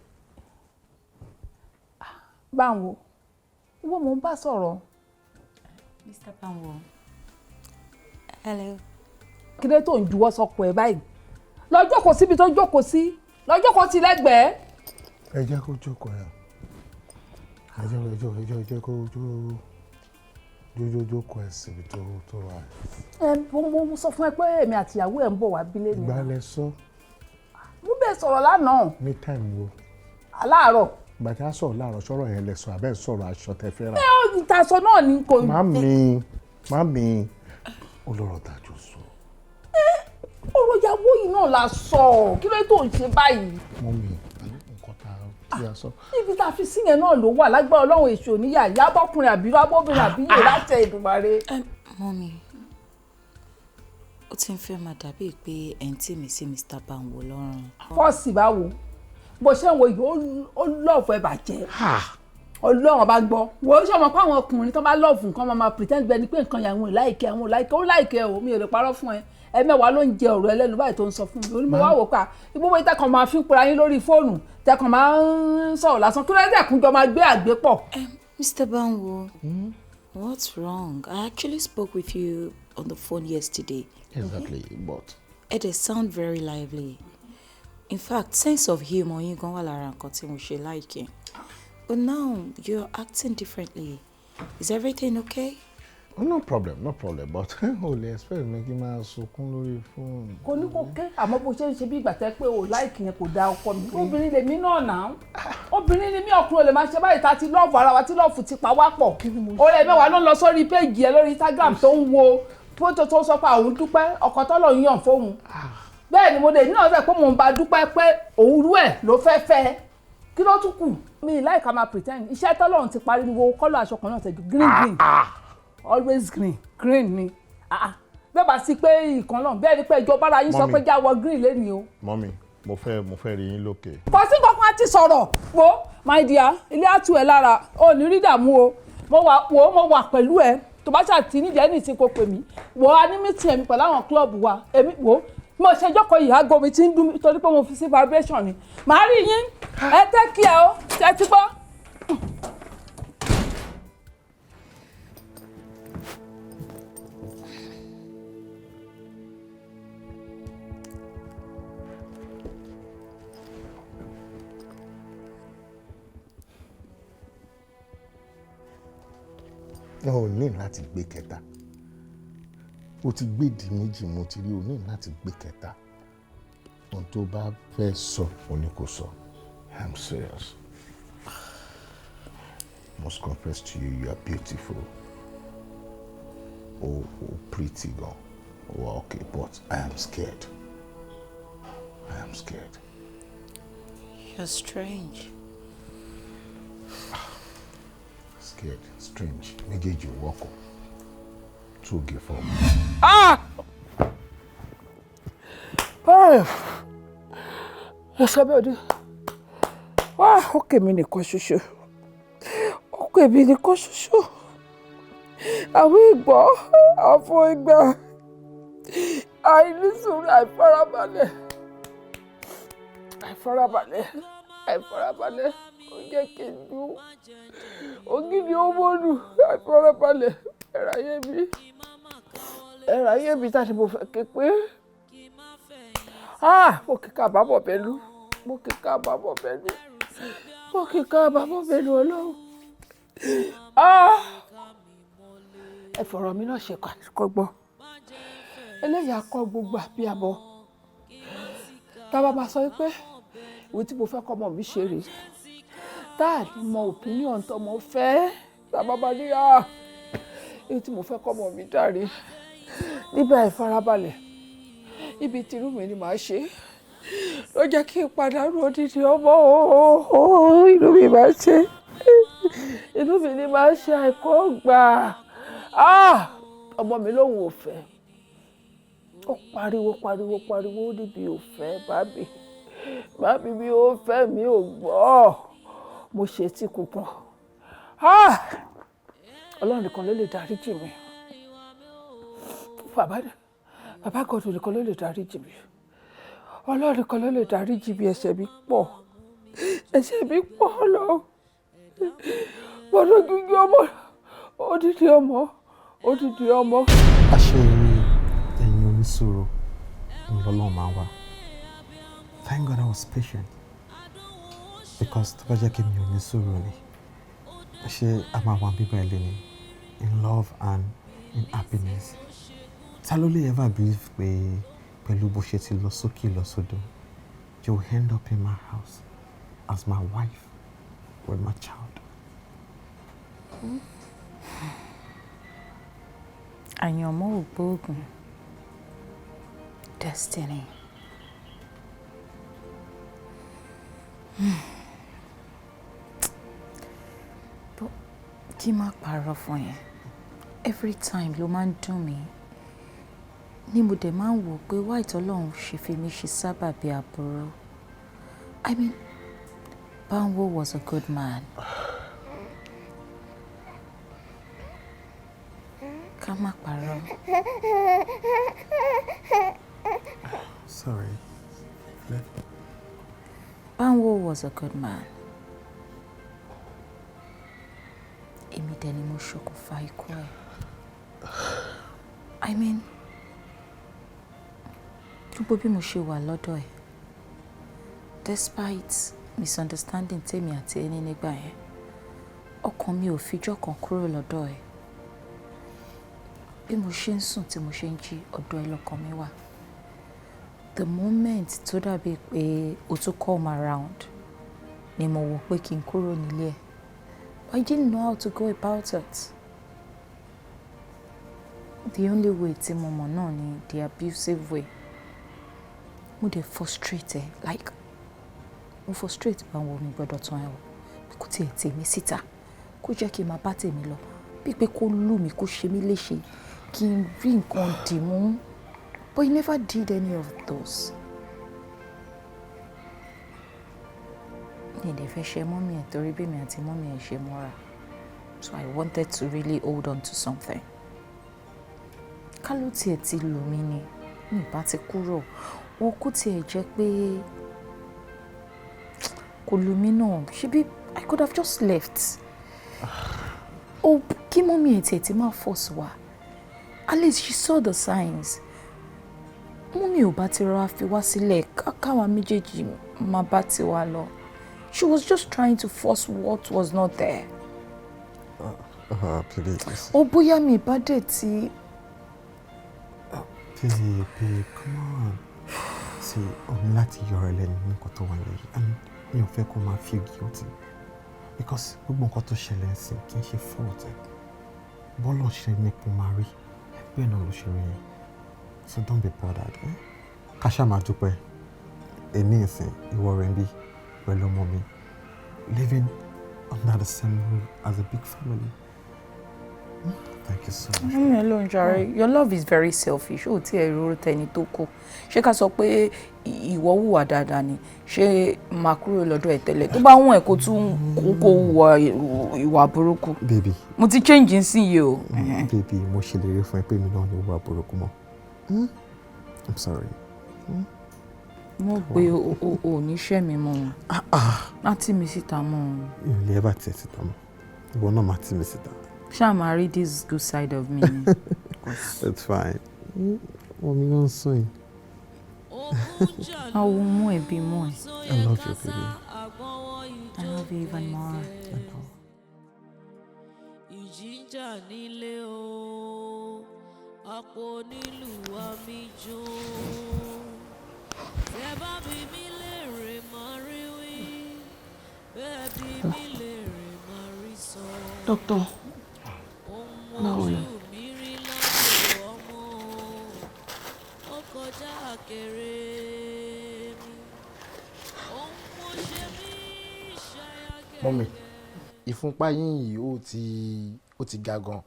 Báwo, ìwọ mò ń bá sọ̀rọ̀. Mr. Banwo. Hello. Kí ló tó ń juwọ́ sọkọ ẹ báyìí? Lọ jókòó síbi tó jókòó sí, lọ jókòó sí lẹ́gbẹ̀ẹ́. Ẹ jẹ́ kó jókòó yà, ẹ jẹ́ kó ẹ jẹ́ kó jókòó ẹ̀ síbi tó wà. Ẹ mo sọ fún ẹ pé èmi àti ìyàwó ẹ ń bọ̀ wá bílé ni. Ìgbà lẹ sọ? Mo bẹ́ẹ̀ sọ̀rọ̀ lánàá. Ní time wo? Aláàárọ̀. Ìgbà tí a sọ̀rọ̀ láàárọ̀, sọ̀rọ̀ yẹn lẹ sọ abẹ́ sọ̀rọ̀ aṣọ tẹ fẹ́ rà? Ẹ ó ìtasọ náà ni kò. Mami, mami, ó lọ́rọ̀ tàjọ sọ. Ọ̀rọ̀ ìyàwó yìí náà la sọ, kí ló tó ń ṣe báyìí? Mummy, nǹkan tá tí a sọ. Ibi tá a fi sí yẹn náà ló wà. Lágbára Ọlọ́run, èṣù oníyà yábọ́kùnrin àbí rábọ́bìnrin àbí yè láti Èdùmàrè. Mummy, ó ti ń fẹ́ máa dàbíi pé ẹ̀ ń tì mí sí Mr. Banwo lọ́rùn. Fọ́ọ̀sì báwo? Bó ṣe ń wo yìí, ó love ẹ bàjẹ́. Ọlọ́run bá gbọ́, wo ó ṣọmọ pé àwọn ọkùnrin tó bá love nǹkan, máa pretend bẹ́ẹ̀ ni pé nǹkan yẹn àwọn ò like, àwọn ò like. Ó like o, mi ò lè parọ́ fún ẹ. Ẹ̀mẹ́wàá ló ń jẹ ọ̀rọ̀ ẹlẹ́nu báyìí tó ń sọ fún mi. Onímọ̀ wá wò pa gbogbo ìtẹ̀kàn máa fi ń pera yín lórí fóònù, tẹ̀kàn máa ń sọ̀rọ̀ lásán, kí ló dé tẹ̀kùn jọ máa gbé àgbépọ̀. Mr. Banwo, what's wrong? I actually spoke with you on the phone yesterday. Exactly, but. It does sound very lively. In fact, sense of humour yín gan wà lára nǹkan tí mo ṣe like ẹ. But now you're acting differently. Is everything okay? No problem, no problem, but o lè expect mi kí n máa sunkún lórí fóònù. Kò ní kó ké, àmọ́ bó ṣe ń ṣe bí ìgbà tẹ́ pé o like yẹn kò da. Ọkọ mi, obìnrin lèmi náà nà án, obìnrin ni mí. Ọkùnrin ò lè máa ṣe báyìí tá a ti love ara wa, tí love ti pa wá pọ̀. Ọ̀rẹ́ mẹ́wàá ló ń lọ sórí péèjì ẹ lórí Instagram tó ń wo tó tó sọ pé àwọn dúpẹ́ ọkọ tọ́lọ̀ ń yàn fóun. Bẹ́ẹ̀ ni mo lè ní ọ̀sẹ̀ pé mò ń bá dúpẹ́ pé òun rú ẹ̀ ló fẹ́ fẹ́. Kí ló tún kù? Mi láì ká máa pretend. Iṣẹ́ tọ́lọ́run ti parí ni. Wo colour aṣọ kan náà tẹ̀jú, green, green, always green, green ni. Ah, bẹ́ẹ̀ bá sí pé ìkan náà bẹ́ẹ̀ ni pé ìjọba ara yín sọ pé jáwọ́ green lẹ́ni o. Mummy, mo fẹ́ rí yín lókè. Kò sí kankan ti sọ̀rọ̀. Wo, my dear, ilé àtú ẹ lára, ò ní rí dààmú o. Mo wà, wo, mo wà pẹ̀lú ẹ. Tó bá ṣáà ti nídìí ẹni tí kò pè mí. Wo, a ní meeting èmi pẹ̀lú àwọn club wa. Èmi wo mo ṣe jókòó yìí, aago mi ti ń dún mi torí pé mo fi sí vibration ni. Màá rí yín. Ẹ take care o, ṣe ti gbọ́. Ò ní láti gbé kẹta, o ti gbé di méjì, mo ti rí. O ní láti gbé kẹta. Ohun tó bá fẹ́ sọ, o ní kò sọ. I'm serious. Must confess to you, you are beautiful. O pretty gan o. Are okay, but I am scared. I am scared. You're strange. Scared, strange, méjèèjì wọ́kọ̀ two give up. Ah! Ah! Ẹ sọ bẹ́ẹ̀ ọdún wá, ó kèmí nìkan ṣoṣo. Ó pè mí nìkan ṣoṣo. Àwọn ìgbọ́ àfọ ìgbà àìnísùúrù, àìfarabalẹ̀, àìfarabalẹ̀, àìfarabalẹ̀ ó jẹ́ kí n dún ògidì ọmọnù. Àìfarabalẹ̀, ẹ̀rọ ayé mi, ẹ̀rọ ayé mi tá ni mo fẹ́ ké pé. Ah, mo kíkà àbábọ̀ bẹ́lú, mo kíkà àbábọ̀ bẹ́lú, mo kíkà àbábọ̀ bẹ́lú. Ọlọ́run, ah, ẹ fọ̀rọ̀ mi náà ṣe kọ́gbọ́n. Eléyà kọ́ gbogbo àbíàbọ̀ tá a bá máa sọ pé ìwé tí mo fẹ́ kọ́ ọmọ mi ṣe rèé, tá a ní mọ opinion tọmọ fẹ́, tá a bá máa ní ìwé tí mo fẹ́ kọ́ ọmọ mi dáre níbẹ̀, ìfarabalẹ̀ ibi tìrú mi ni màá ṣe ló jẹ́ kí n pàdánù odidi ọmọ ooo. Inú mi máa ṣe, inú mi ni màá ṣe àìkọ́ gbà. Ọmọ mi lòun ò fẹ́. Ó pariwo, pariwo, pariwo, ó níbi ò fẹ́. Bábí, bábí mi ò fẹ́, mi ò gbọ́. Mo ṣe tí kò pọ̀. Ọlọ́run nìkan ló lè dáríjì mi. Bàbá, bàbá God nìkan ló lè dáríjì mi. Ọlọ́run nìkan ló lè dáríjì mi. Ẹ̀ṣẹ̀ mi pọ̀, ẹ̀ṣẹ̀ mi pọ̀ lọ. Mo lójú ọmọ, odidi ọmọ, odidi ọmọ. Àṣẹ ẹ̀yin oníṣòro ńlọ́lọ́ máa wà. Thank God I was patient, because tó bá jẹ́ kí mi ò ní sùúrù ni, ṣé a máa wà bíbá ilé ni in love and in happiness? Ta ló lè ever believe pé pẹ̀lú bó ṣe ti lọ sókè lọ sódò, you will end up in my house as my wife with my child? Àyànmọ́ ò gbóògùn. Destiny. But kí má parọ́ fún yẹn, every time ló máa ń dùn mí ní mo dẹ̀ máa ń wò pé why t'Ọlọ́run ṣe fi mí ṣe sábàbí aburú. I mean, Banwo was a good man. Ká má parọ́. Sorry. Banwo was a good man. Èmi dẹ̀ ni mo ṣokùnfà ikú ẹ̀. I mean, gbogbo bí mo ṣe wà lọ́dọ̀ ẹ̀, despite misunderstanding tèmi àti ẹni nígbà yẹn, ọkàn mi ò fijọ́ kan kúrò lọ́dọ̀ ẹ̀. Bí mo ṣe ń sùn, tí mo ṣe ń jí, ọ̀dọ̀ ẹ̀ lọ́kàn mi wà. The moment tó dàbí pé o tún come around ni mo wò pé kí n kúrò nílé ẹ̀. But I didn't know how to go about it. The only way tí mo mọ̀ náà ni the abusive way. Mo dẹ̀ frustrate ẹ, like mo frustrate báwo mi gbọ́dọ̀ tán ẹ o, kó tiẹ̀ tì mí síta, kó jẹ́ kí n máa bá tèmi lọ, bí pé kó lù mí, kó ṣe mí léṣe, kí n rí nǹkan dì mú. But he never did any of those. Mi ò dẹ̀ fẹ́ ṣe mummy ẹ̀ torí bí mi àti mummy ẹ̀ ṣe mọ́ra. So I wanted to really hold on to something. Ká ló tiẹ̀ ti lù mí ni, mi bá ti kúrò. Ó kú tiẹ̀ jẹ́ pé kò lù mí náà. Ṣebí I could have just left. Ó kí mummy ẹ̀ tiẹ̀ ti máa force wa. At least she saw the signs. Mummy ò bá ti rọra fi wá sílẹ̀ káwa méjèèjì máa bá tiwa lọ. She was just trying to force what was not there. Please. Ó bóyá mi bá dẹ̀ tí. Babe, babe, come on. See, o ní láti yọra lẹ́nu nǹkan tó wà lẹ́yìn. And mi ò fẹ́ kó máa feel guilty. Because gbogbo nǹkan tó ṣẹlẹ̀ sí kì í ṣe fault ẹ̀. Bọ́lọ̀ ṣe ní kó máa rí. Bẹ́ẹ̀ náà ló ṣe rí yẹn. So don't be bothered. Eh? Ká ṣáà máa dúpẹ́. Èní ìsìn ìwọ rẹ̀ ń bí pẹ̀lú ọmọ mi. Living under the same roof as a big family. Thank you so much. Mí ló ń jàre. Your love is very selfish. Ó tí ẹ rúru tẹni tó kù. Ṣé ká sọ pé ìwọ hùwà dáadáa ni? Ṣé máa kúrò lọ́dọ̀ ẹ̀ tẹ́lẹ̀? Tó bá wùn ẹ̀ kó tún kó hùwà ìwà burúkú. Baby. Mo ti change nsìnyí o. Baby, mo ṣèlérí fún ẹ pé mi náà ní hùwà burúkú mọ́. I'm sorry. Mo pe o ò ní ṣẹ́ mi mọ́. Má tì mí síta mọ́. Mi ò lè ever tì ẹ́ síta mọ́. Ìwọ náà máa tì mí síta. Ṣáà máa rí this good side of me ni. That's fine. Omi ló ń sùn yìí. Awo mú ẹ bí mú ẹ. I love you, baby. I love you even more. Ìjìjà nílé o, àpò nílùú àmì jó. Tẹ bá bí mi léèrè máa rí wí, bẹ́ẹ̀ bí mi léèrè máa rí sọ. Doctor, báwo ni? Mi rí lọ́dọ̀ ọmọ, ó kọjá àkèrè mi. Ohun mo ṣe mí ṣayagẹ́. Mummy, ìfúnpá yín yìí ó ti ga gan.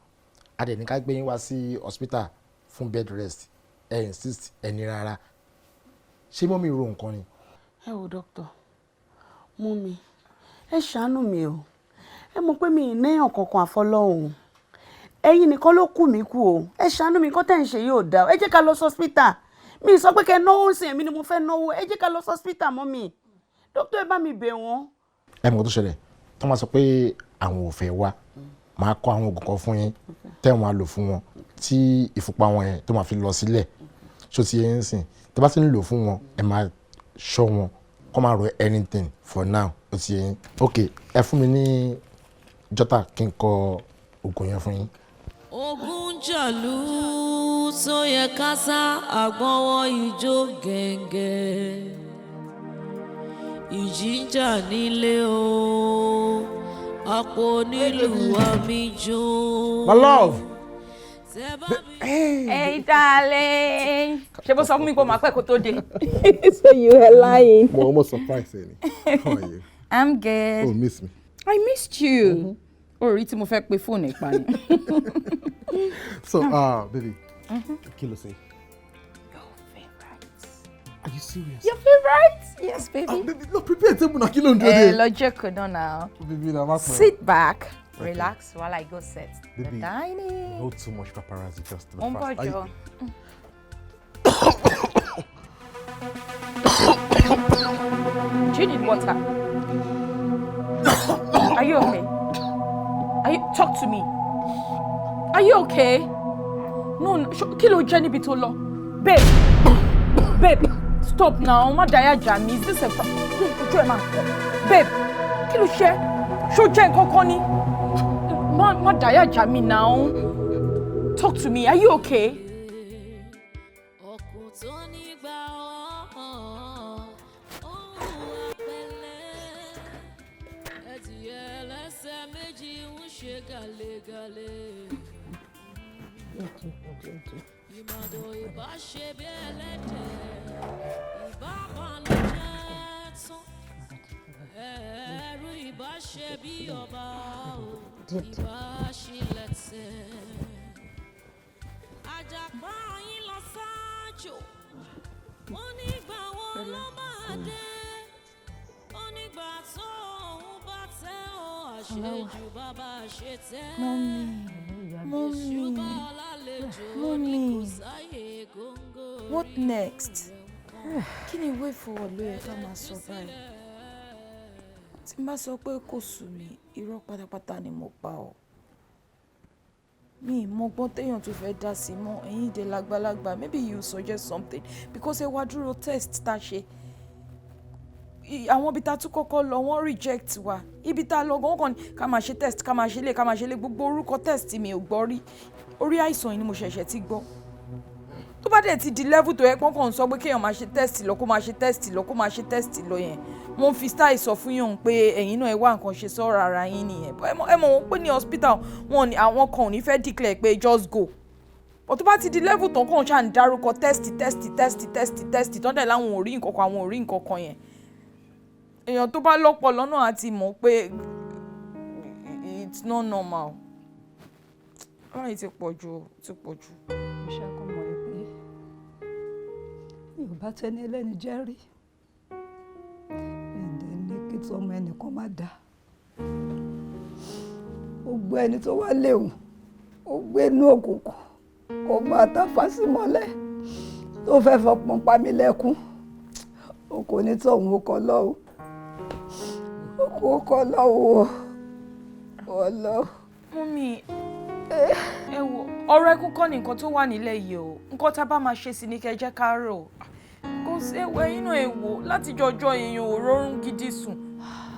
A dẹ̀ ní ká gbé yín wá sí hospital fún bed rest, ẹ insist, ẹ ní rárá. Ṣé mummy ro nǹkan ni? Ẹ wo, dókítà, mú mi, ẹ ṣàánú mi o. Ẹ mọ̀ pé mi ì néyàn kankan àfọlọ́hún, ẹ̀yin nìkan ló kù mí kú o. Ẹ ṣàánú mi, nǹkan tẹ̀ ń ṣe yóò dáa. Ẹ jẹ́ ká lọ sọ́spítà. Mi sọ pé kẹ́ ẹ náwó sí èmi ni mo fẹ́ náwó. Ẹ jẹ́ ká lọ sọ́spítà mọ́ mi. Dókítà, ẹ bá mi bẹ̀ wọ́n. Ẹ mọ̀ tó ṣẹlẹ̀, tó máa sọ pé àwọn ò fẹ́ wá, máa kọ àwọn oògùn kan fún yín tẹ́wọ̀n á lò fún wọn tí ìfúnpá wọn yẹn tó máa fi lọ sílẹ̀. Ṣó ti yẹn ń sìn? Tó bá ti ń lò fún wọn, ẹ máa ṣọ́ wọn kó máa ro anything for now. Ó ti yẹn? Ok, ẹ fún mi ní jọ́tà kí n kọ oògùn yẹn fún yín. Ogun jàlú tó yẹ ká sá àgbọ̀nwọ́ ìjó gẹ̀ǹgẹ̀. Ìjìjà nílé o, àpò nílùú àmì jó. My love. Hey, darling. Ṣé bó sọ fún mi pé o máa pẹ́ kó tó dé? So you were lying. Mo almost surprised ẹ ni. How are you? I'm good. Oh, miss me. I missed you. Orí tí mo fẹ́ pe fóònù ẹ̀ pa ni. So, baby, kí ló ṣe? Your favourite. Are you serious? Your favourite? Yes, baby. Ah, baby, no, prepare table na, kí ló ń dúró Ẹ dè? lọ jókòó náà now. Baby, na má pẹ́. Sit back, relax while I go set the Baby, dining. no too much paparazzi, just Mo ń bọ̀ fast. jọ. Do you need water? Are you okay? Are you talk to me? Are you okay? No, kí ló jẹ́ níbi tó lọ? Babe, babe, stop now. Má dáyà jà mí. Is this a ojú ẹ̀ máa kọ́? Babe, kí ló ṣe? Ṣó jẹ́ nǹkan kan ni? Má dáyà jà mí now. Talk to me. Are you okay? Ọkùn tó nígbà ọ̀hún pẹ̀lẹ́, ẹdìyẹ ẹlẹ́sẹ̀ méjì ń ṣe gàlégàlé. Ìmọ̀dò ìbá ṣe bí ẹlẹ́dẹ̀, ìbá máa lọ jẹ́ tán. Ẹ̀rù ìbá ṣe bí ọba o, ìbá ṣílẹ̀ tẹ̀. Àjàpá yín lọ sáájò, ó nígbà wo ló máa dé? Ó nígbà tó òun bá tẹ́ ọ, àṣejù bàbá ṣe tẹ́. Mummy, mummy, what next? Kí ni way forward ló yẹ ká máa sọ báyìí? Tí n bá sọ pé kò sú mi, irọ́ pátápátá ni mo pa ọ́. Mi ì mọgbọ́n téèyàn tó fẹ́ dá sí mọ́. Ẹ̀yin dé lágbàlagbà, maybe you suggest something because ẹ wá dúró test tá a ṣe. Àwọn ibi tá a tún kọ́kọ́ lọ, wọ́n reject wa. Ibi tá a lọ gan kàn ní ká máa ṣe test, ká máa ṣe lé, ká máa ṣe lé. Gbogbo orúkọ test mi ò gbọ́ rí. Orí àìsàn yìí ni mo ṣẹ̀ṣẹ̀ ti gbọ́. Tó bá dẹ̀ ti di level tó yẹ pọ́n kàn ń sọ pé kéèyàn máa ṣe test lọ, kó máa ṣe test lọ, kó máa ṣe test lọ yẹn, wọ́n fi style sọ fún yàn pé ẹ̀yin náà ẹ wá nǹkan ṣe sọ́rọ̀ ara yín nìyẹn. But ẹ mọ̀ wọ́n pé ní hospital wọn ni àwọn kan ò ní fẹ́ declare pé just go, but tó bá ti di level tán kàn ṣáà ń dárúkọ test, test, test, test, test, tán dẹ̀ láwọn ò rí nǹkan kan, àwọn ò rí nǹkan kan yẹn, èèyàn tó bá lọ́pọlọ náà á ti mọ̀ pé it's not normal. Wàhálà yìí ti pọ̀ jù o, ti pọ̀ jù. Mo ṣàkómọ ẹ pé mi ò bá tẹni ẹlẹ́ni jẹ́ rí. Mi ò dẹ̀ ní kí tọmọ ẹnìkan má dáa. Gbogbo ẹni tó wá léwu, ó gbé inú òkùnkùn, ó máa tàfà sí mọ́lẹ̀, tó fẹ́ fọpọ́n pa mí lẹ́kún. O kò ní tọ̀hún, ó kọ lọ́hùn. O kò kọ lọ́hùn o. Ọlọ́hun. Mummy, ẹ wo, ọ̀rọ̀ ẹkún kọ́ ni nǹkan tó wà nílẹ̀ yìí o. Nǹkan tá a bá máa ṣe sí ni kẹ́ jẹ́ ká rò. Kò sí ewu ẹ̀yin náà, ẹ wò látijọ́ ọjọ́ èèyàn ò rọrùn gidi sùn.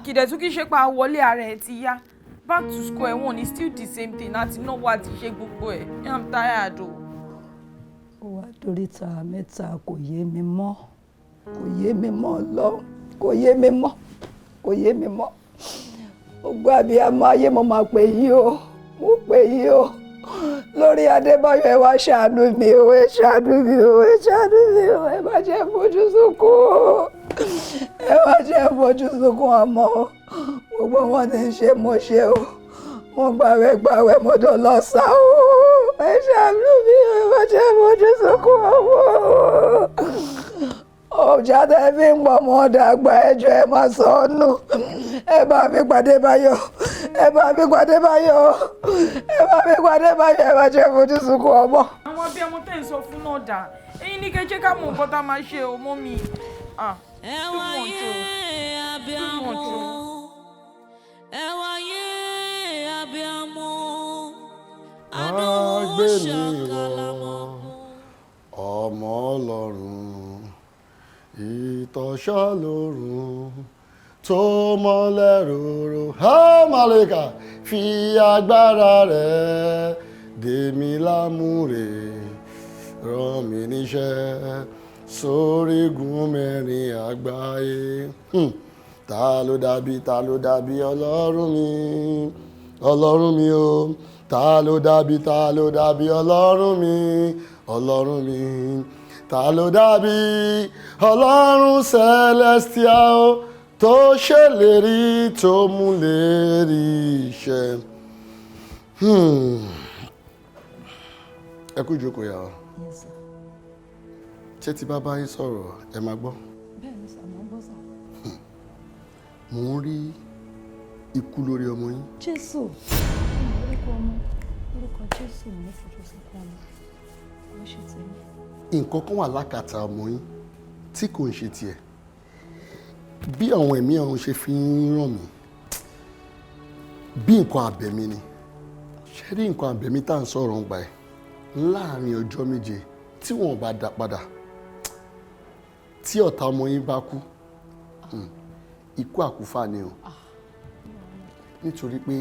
Kìdẹ̀ tún kí ṣe pa wọlé ara ẹ̀ ti yá. Back to square one is still the same thing, àti náwó àti ṣe gbogbo ẹ̀. I'm tired o. Ó wá dóríta mẹ́ta, kò yé mi mọ́, kò yé mi mọ́ lọ, kò yé mi mọ́, kò yé mi mọ́. Gbogbo àbíyamọ ayé, mo máa pè yí o, mo pè yí o lórí Adébáyọ̀. Ẹ wá ṣàánú mi o, ẹ ṣàánú mi o, ẹ ṣàánú mi o. Ẹ má jẹ́ fojú sunkún o, ẹ má jẹ́ fojú sunkún ọmọ o. Gbogbo wọn ti ń ṣe, mo ṣe o, mo gbàwẹ̀ gbàwẹ̀, mo dọ̀ lọ sá o. Ẹ ṣàánú mi o, ẹ má jẹ́ fojú sunkún ọmọ o. Ọjà tẹ fi ń pọ̀ mọ́ dàgbà, ẹjọ́ ẹ má sọ ọ́ nù. Ẹ bá mi pàdé Báyọ̀, ẹ bá mi pàdé Báyọ̀, ẹ bá mi pàdé Báyọ̀. Ẹ má jẹ́ fojú sunkún ọmọ. Àwọn abiyamọ tẹ́ ń sọ fún náà dà, ẹ̀yin ní kẹ́ jẹ́ ká mọ nǹkan tá a máa ṣe o, mummy. Ẹ wáyé abiyamọ, ẹ wáyé abiyamọ, Agbé mi wọ̀, ọmọ Ọlọ́run, ìtọ́ṣọ́ lórun tó mọ́lẹ̀ ròrò. Màlẹ́kà fi agbára rẹ̀ dè mí lámúre, rán mi níṣẹ́ sórígun mẹ́rin àgbáyé. Ta ló dàbí, ta ló dàbí Ọlọ́run mi, Ọlọ́run mi o? Ta ló dàbí, ta ló dàbí Ọlọ́run mi, Ọlọ́run mi? Ta ló dàbí Ọlọ́run celestial tó ṣèlérí, tó mú lérí iṣẹ́? Ẹ kú ìjókòó yà ọ́. Yes, sir. Ṣé tí bá bá yín sọ̀rọ̀, ẹ máa gbọ́? Bẹ́ẹ̀ ni sir, mo ń gbọ́ sir. Mò ń rí ikú lórí ọmọ yín. Jésù! Orúkọ ọmọ, orúkọ Jésù, mo ń fojú sunkún ọmọ, kò ń ṣe tèmi. Nǹkan kan wà lákàtà ọmọ yín tí kò ń ṣe tiẹ̀. Bí àwọn ẹ̀mí ọ̀run ṣe fi ń ràn mí bí nǹkan abẹ̀mí ni. Ṣé rí nǹkan abẹ̀mí tá à ń sọ̀rọ̀ ń pa ẹ̀, láàrin ọjọ́ 7 tí wọ́n bá dá padà, tí ọ̀tá ọmọ yín bá kú, ikú àkúfà ni o, nítorí pé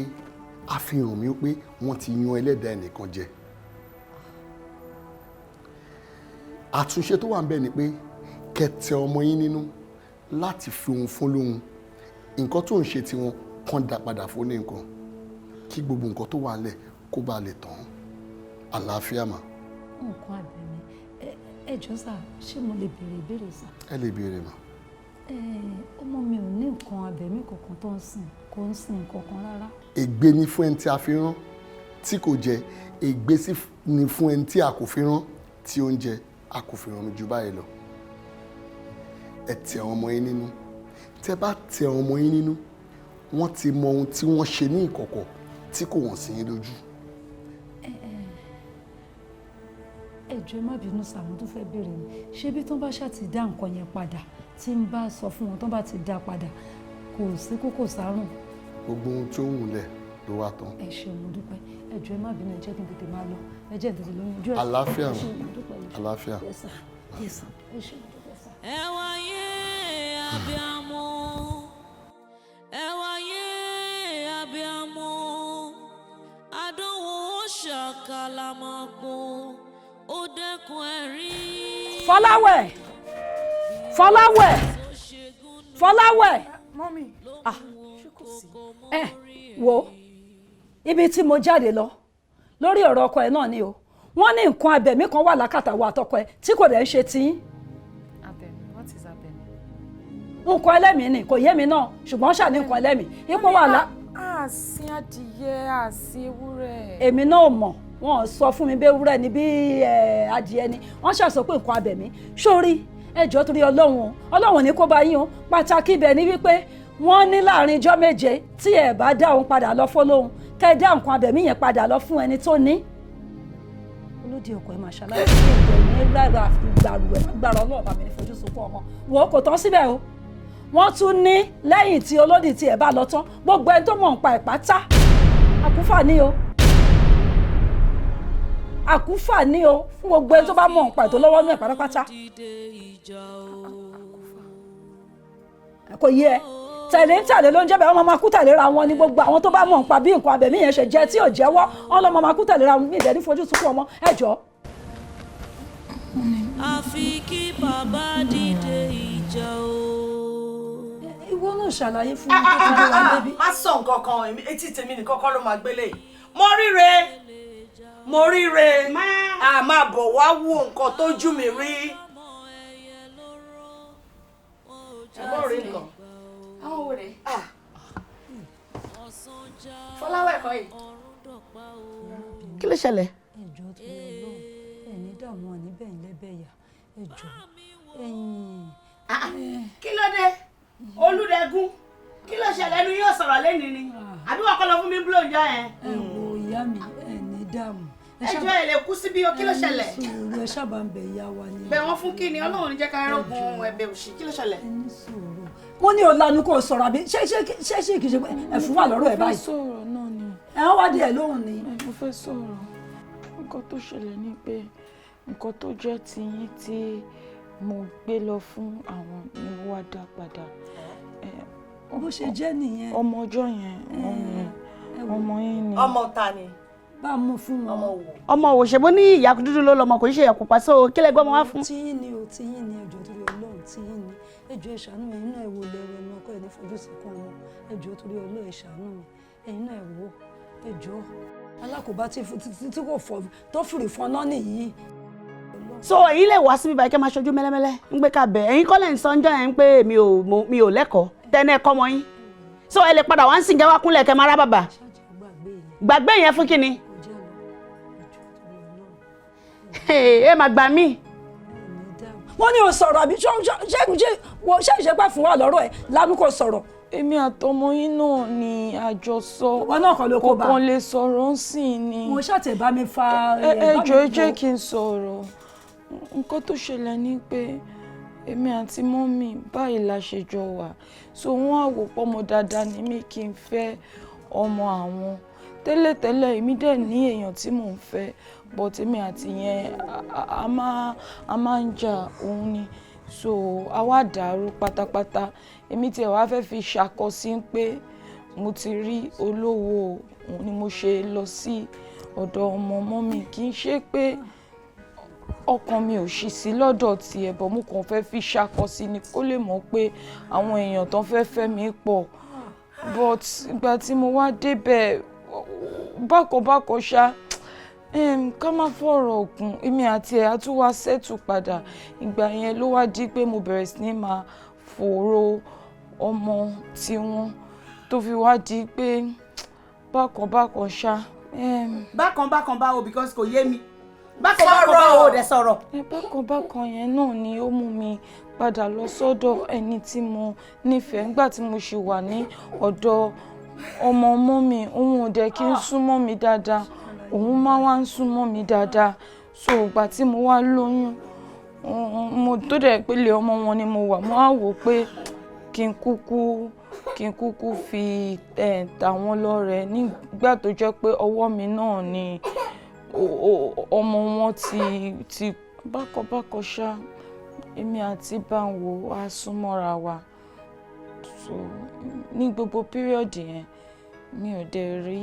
a fi hàn mí pé wọ́n ti yan ẹlẹ́dàá ẹnìkan jẹ. Àtúnṣe tó wà ń bẹ̀ ni pé kẹtẹ ọmọ yín nínú láti fi ohun fún lóhun. Nǹkan tó ń ṣe tiwọn kàn dá padà fún ní nǹkan, kí gbogbo nǹkan tó wà nílẹ̀ kó bá lè tán. Àlàáfíà mà. Nǹkan abẹ̀mí, ẹ jọ̀ọ́ sà, ṣé mo lè béèrè ìbéèrè sà? Ẹ lè béèrè mà. Ọmọ mi ò ní nǹkan abẹ̀mí kankan tó ń sìn, kò ń sìn kankan rárá. Ègbé ni fún ẹni tí a fi rán tí kò jẹ, ègbé sì ni fún ẹni tí a kò fi rán tí ó ń jẹ. A kò fi rán mi ju báyìí lọ. Ẹ tẹ àwọn ọmọ yín nínú. Tẹ bá tẹ àwọn ọmọ yín nínú, wọ́n ti mọ ohun tí wọ́n ṣe ní ìkọ̀kọ̀ tí kò wọ̀n sí yín lójú. Ẹ jọ̀ọ́, ẹ má bínú sà, mo tún fẹ́ béèrè ni, ṣé bí tán bá ṣáà ti dá nǹkan yẹn padà, tí n bá sọ fún wọn, tán bá ti dá padà, kò sí kókò sárùn? Gbogbo ohun tó ń wùlẹ̀ ló wá tán. Ẹ ṣeun, mo dúpẹ́. Ẹ jọ̀ọ́, ẹ má bínú, ẹ jẹ́ kí n tètè máa lọ, ẹ jẹ́ n tètè lọ yanjú ẹ̀. Àlàáfíà. Ẹ ṣeun, mo dúpẹ́. Àlàáfíà. Yes sir, yes sir, ẹ ṣeun, mo dúpẹ́ sir. Ẹ wáyé abiyamọ, ẹ wáyé abiyamọ, àdánwò ṣàkàlàmọ̀gbò, ó dẹ́kun ẹ̀rín. Fọláwẹ̀, Fọláwẹ̀, Fọláwẹ̀. Mummy, Ah, ṣé kò sí? Ẹ wo ibi tí mo jáde lọ lórí ọ̀rọ̀ ọkọ ẹ náà ni o. Wọ́n ní nǹkan abẹ̀mí kan wà lákàtà wa àtọkọ ẹ tí kò dẹ̀ ń ṣe tiyín. Abẹ̀mí? What is abẹ̀mí? Nǹkan ẹlẹ́mìí ni, kò yé mi náà, ṣùgbọ́n ṣàní nǹkan ẹlẹ́mìí ipò wà lá. A sin adìyẹ, a sin ewúrẹ́. Èmi náà ò mọ̀. Wọ́n sọ fún mi bí ewúrẹ́ ni, bí adìẹ ni. Wọ́n ṣàṣọ pé nǹkan abẹ̀mí sórí ẹjọ́ torí Ọlọ́run o, Ọlọ́run ní kó bá yín o. Pàtàkì ibẹ̀ ni wípé wọ́n ní láàrin ijọ́ 7 tí ẹ bá dá òun padà lọ fọlọ́hun, kẹ́ ẹ dá nǹkan abẹ̀mí yẹn padà lọ fún ẹni tó ní. Olódì ọkọ ẹ máa ṣàlàyé fún ìjẹ ní rárá gbàrú ẹ gbàrú Ọlọ́run bá mi ní fojú sunkún ọmọ wò ó. Kò tán síbẹ̀ o, wọ́n tún ní lẹ́yìn tí olódì tí ẹ bá lọ tán, gbogbo ẹni tó mọ̀ nípa ẹ̀ pátá, àkúfà ní o, àkúfà ní o fún gbogbo ẹni tó bá mọ̀ nípa ẹ̀ tó lọ́wọ́ nú ẹ̀ pátápátá. Kò yé ẹ, tẹ̀lé ń tẹ̀lé ló ń jẹ́ bẹ́ẹ̀. Wọ́n máa kú tẹ̀léra wọn ní gbogbo àwọn tó bá mọ̀ nípa bí nǹkan abẹ̀mí yẹn ṣe jẹ́ tí ò jẹ́wọ́, wọ́n lọ́ máa kú tẹ̀léra wọn. Ní ìdẹ́ni fojú sunkún ọmọ, ẹ jọ̀ọ́. Àfi kí bàbá dìde ìjà o. Ìwọ náà ṣàlàyé fún mi tó ti dé wa débi. Má sọ nǹkan kan, etí tèmi nìkan kọ́ ló máa gbélé. Mo ríre, mo ríre, a máa bọ̀ wá wo nǹkan tójú mi rí. Ẹ̀gbọ́n rí nǹkan. Àwọn wo rè? Fọláwẹ̀ kọ́ yìí. Kí ló ṣẹlẹ̀? Ẹjọ́ tó lọ lọ́hùn ẹ̀ ní dààmú ọ̀ níbẹ̀ ńlẹ́bẹ̀ yà, ẹjọ́ ẹ̀yìn. Kí ló dé? Olúdẹ̀gún, kí ló ṣẹlẹ̀? Ẹnu yóò sọ̀rọ̀ lẹ́ni ni àbí wọ́n kọ́ lọ fún mi búlọ̀ ǹjọ́ yẹn? Ẹ wo ìyá mi, ẹ ní dààmú. Ẹjọ́ ẹ lè kú síbí o, kí ló ṣẹlẹ̀? Sùúrù, ẹ ṣáàbà ń bẹ ìyá wa ni. Bẹ̀ wọ́n fún kí ni? Ọlọ́run ní jẹ́ ká rọ́gùn ẹ̀bẹ̀ òṣì. Kí ló ṣẹlẹ̀? Wọ́n ní ọ̀lànà kò sọ̀rọ̀ àbí ṣé ṣé ṣé ṣé kì í ṣe pé ẹ̀fún wà lọ́rọ̀ ẹ̀ báyìí? Mo fẹ́ sọ̀rọ̀ náà ni. Ẹ̀ ń wádìí ẹ̀ lóhùn ni. Mo fẹ́ sọ̀rọ̀. Nǹkan tó ṣẹlẹ̀ ni pé nǹkan tó jẹ́ tiyín tí mo gbé lọ fún àwọn ni mo wá dá padà. Bó ṣe jẹ́ nìyẹn. Ọmọ ọjọ́ yẹn, ọmọ yín ni. Ọmọ ta ni? Bá a mú fún wọn. Ọmọ wo? Ọmọ wò ṣe bó ní ìyá dúdú ló lọmọ, kò ní ṣe ìyá pupa, so kí lẹ gbọ́ ọmọ wá fún? Tiyín ni o, tiyín ni, ẹjọ́ torí Ọlọ́run, tiyín ni. Ẹjọ́ ẹ ṣàánú mi, ẹ̀yin náà ẹ wo lẹ́rọ ẹnu ọkọ ẹ̀ ní fojú sunkún ọmọ. Ẹjọ́ torí Ọlọ́run, ẹ ṣàánú mi, ẹ̀yin náà ẹ wo, ẹjọ́ alákòóbá tí kò fọ tó fìrì fọná nìyí. So ẹ̀yin lè wá síbi báyìí kẹ́ máa ṣojú mẹ́lẹ́mẹ́lẹ́ ń gbé ká bẹ̀. Ẹ̀yin kọ́ lẹ̀ ń sọ ńjọ́ yẹn pé mi ò lẹ́kọ̀ọ́ tẹ́ni ẹ̀kọ́ mọ́ yín, so ẹ lè padà wá ń sìn kẹ́ wá kúnlẹ̀ kẹ́ máa rá bàbà gbàgbé yẹn fún kíni? Ẹ máa gbà mí. Wọ́n ní o sọ̀rọ̀ àbí ṣé ṣé ìṣẹ́pà fún wa lọ́rọ̀ ẹ̀ lánàá kò sọ̀rọ̀. Èmi àtọmọ yín náà ni àjọsọ. Wọn náà kọ́ ló kó bá. Kò kàn lè sọ̀rọ̀ ń sìn ni. Mo ṣàtẹ̀ bá mi fa. Ẹ jọ̀ọ́, ẹ jẹ́ kí n sọ̀rọ̀. Nǹkan tó ṣẹlẹ̀ ni pé èmi àti mọ́mì báyìí la ṣe jọ wà, so wọ́n á wò pọ́mọ dáadáa ní mi kí n fẹ́ ọmọ àwọn. Tẹ́lẹ̀tẹ́lẹ̀ èmi dẹ̀ ní èèyàn tí mò ń fẹ́, but èmi àti yẹn a máa ń jà òun ni, so a wá dàrú pátápátá. Èmi tiẹ̀ wá fẹ́ fi ṣàkọsí pé mo ti rí olówó òun ni mo ṣe lọ sí ọ̀dọ̀ ọmọ mọ́mì. Kì í ṣe pé ọkàn mi ò ṣì sí lọ́dọ̀ tiẹ̀, bọ̀ mo kàn fẹ́ fi ṣàkọsí ni kó lè mọ̀ pé àwọn èèyàn tó fẹ́ fẹ́ mi pọ̀. But ìgbà tí mo wá débẹ̀, bákọ̀bákọ̀ ṣá, ká má fọ̀rọ̀ ògùn, èmi àti ẹ̀ á tún wá ṣẹ́tù padà. Ìgbà yẹn ló wá di pé mo bẹ̀rẹ̀ sí ní máa fòòró ọmọ tiwọn, tó fi wá di pé bákọ̀bákọ̀ ṣá. Bákan bákan báwo? Because kò yé mi. Bákan bákan báwo dẹ̀ sọ̀rọ̀. Bákan bákan yẹn náà ni ó mú mi padà lọ sọ́dọ̀ ẹni tí mo nífẹ̀ẹ́ nígbà tí mo ṣì wà ní ọ̀dọ̀ ọmọ ọmọ mi. Òun ò dẹ̀ kí ń súnmọ́ mi dáadáa, òun máa wá ń súnmọ́ mi dáadáa. So ìgbà tí mo wá lóyún, mo tó dẹ̀ pélé ọmọ wọn ni mo wà, mo á wò pé kí n kúkú fi ta wọ́n lọ́rẹ nígbà tó jẹ́ pé ọwọ́ mi náà ni ọmọ wọn ti bákọ̀bákọ̀ ṣá. Èmi àti Báwo á súnmọ́ra wa, so ní gbogbo píríọ̀dì yẹn mi ò dẹ̀ rí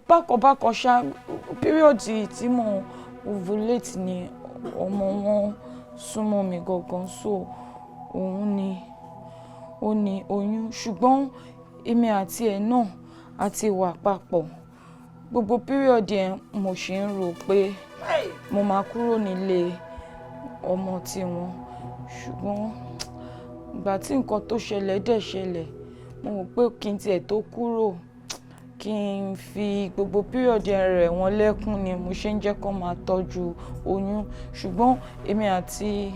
bákọ̀bákọ̀ ṣá. Píríọ̀dì tí mo ovulate ni ọmọ wọn súnmọ́ mi gangan, so òun ni ó ní oyún. Ṣùgbọ́n èmi àti ẹ̀ náà a ti wà papọ̀ gbogbo píríọ̀dì yẹn. Mo ṣì ń rò pé mo máa kúrò nílé ọmọ tiwọn, ṣùgbọ́n ìgbà tí nǹkan tó ṣẹlẹ̀ dẹ̀ ṣẹlẹ̀, mo rò pé kí n tiẹ̀ tó kúrò kí n fi gbogbo period rẹ̀ wọ́n lẹ́kún ni mo ṣe ń jẹ́ kó máa tọ́jú oyún. Ṣùgbọ́n èmi àti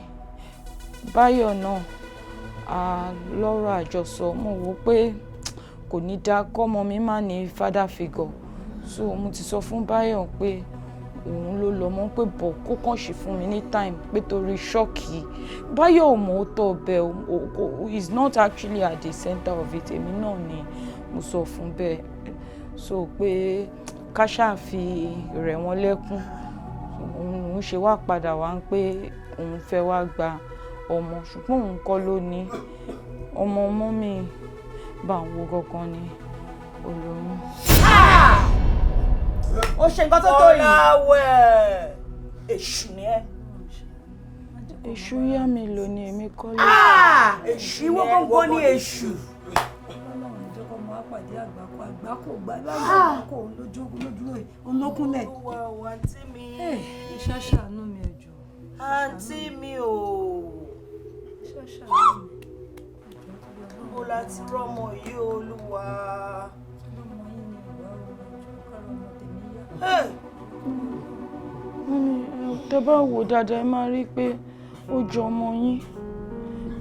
Báyọ̀ náà a lọ́rọ̀ àjọsọ. Mo wò pé kò ní dá kọ́mọ mi má ní father figure, so mo ti sọ fún Báyọ̀ pé òun ló lọ mọ́, pé bọ̀ kó kàn ṣe fún mi ní time, pé torí shock. Báyọ̀ ò mọ̀ ó tọ́ ọbẹ̀ o, is not actually at the center of it. Èmi náà ni mo sọ fún bẹ́ẹ̀, so pé ká ṣáà fi rẹ̀ wọ́n lẹ́kún. Òun lòún ṣe wá padà wá ń pé òun fẹ́ wá gba ọmọ, ṣùgbọ́n òun kọ́ ló ní ọmọ. Ọmọ mi bá ń wo gangan ni olóyún. Ó ṣe nǹkan tó tó yìí. Fọláwẹ̀, èṣù ni ẹ́. Èṣù yá mi lò ní, èmi kọ́ ló. Èṣù ìwọ gbọ́ngàn ni èṣù. Ọlọ́run jẹ́ kó máa pàdé àgbákò, àgbákò gbà báyìí, àgbákò òun lójú ogun lójú ẹ̀ òun ló kúnlẹ̀. Olúwa o, àǹtí mi. Ẹ ṣàṣàánú mi, ẹ jọ̀ọ́. Àǹtí mi o. Ṣàṣàánú mi. Níbo la ti rọ́mọ yìí, Olúwa? Ọmọ yín ni ìwà o, ẹ jọ̀ọ́, kára ọmọ tèmi yá. Mummy, tẹ́ bá wò dáadáa, ẹ máa rí i pé ó jọ ọmọ yín.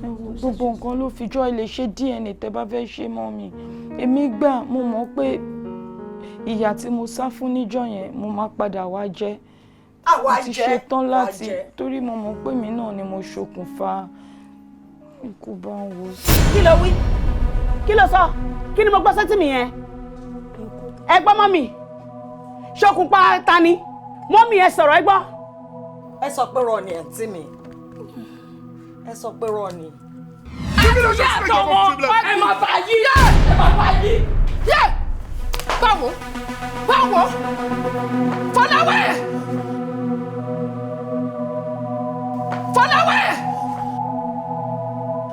Ẹ wò, gbogbo nǹkan ló fi jọ. Ẹ lè ṣe DNA tẹ́ bá fẹ́ ṣe mọ́ mi. Èmi gbà, mo mọ̀ pé ìyà tí mo sá fún níjọ́ yẹn, mo máa padà wá jẹ. Àwa Mo ti jẹ, ṣetán wá láti jẹ. torí mo mọ̀ pé mi náà ni mo ṣokùnfà ikú bá ń wo. Kí ló wí? Kí ló sọ? Kí ni mo gbọ́ sétí mi yẹn? Ẹ gbọ́, mummy, ṣokùnfà ta ni? Mummy, ẹ sọ̀rọ̀, ẹ gbọ́. Ẹ sọ pé rọ ni, àǹtí mi. Ẹ sọ pé rọ ni. Àtọmọ ẹ máa bá yí, ẹ máa bá yí. Yẹ báwo báwo, Fọláwẹ̀, Fọláwẹ̀,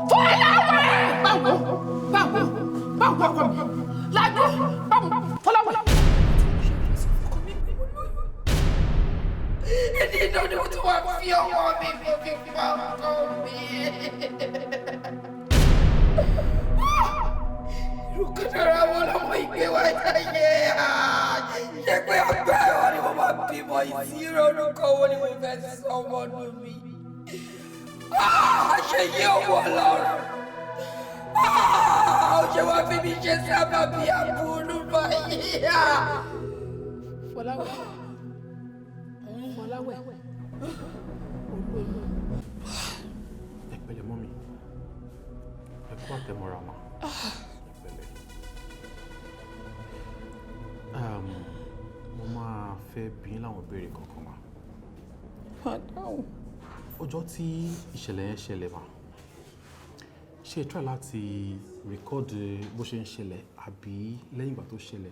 Fọláwẹ̀, báwo báwo báwo, ọkọ mi lájú, báwo, Fọláwẹ̀. Ìdí inú ni mo ti wá fi ọwọ́ mi fi pa ọkọ mi. Irú kádàrá wo lọmọ ìgbé wa jáyé? Ṣé pé ọgbà ẹ̀wọ̀n ni mo máa bímọ ìsírò? Orúkọ wo ni mo fẹ́ sọ ọmọ nù mi? Ṣé yé owó Ọlọ́run? Ó ṣe wá fi mi ṣe sábàbí aburú báyìí. Fọláwẹ̀, Fọláwẹ̀, olóyún. Ẹ pẹ̀lẹ́ mummy, ẹ kú àtẹ̀mọ́ra mà, ẹ pẹ̀lẹ́. Mo máa fẹ́ bi yín láwọn ìbéèrè kankan mà. Madam. Ọjọ́ tí ìṣẹ̀lẹ̀ yẹn ṣẹlẹ̀ mà, ṣé ẹ try láti record bó ṣe ń ṣẹlẹ̀ àbí lẹ́yìn ìgbà tó ṣẹlẹ̀?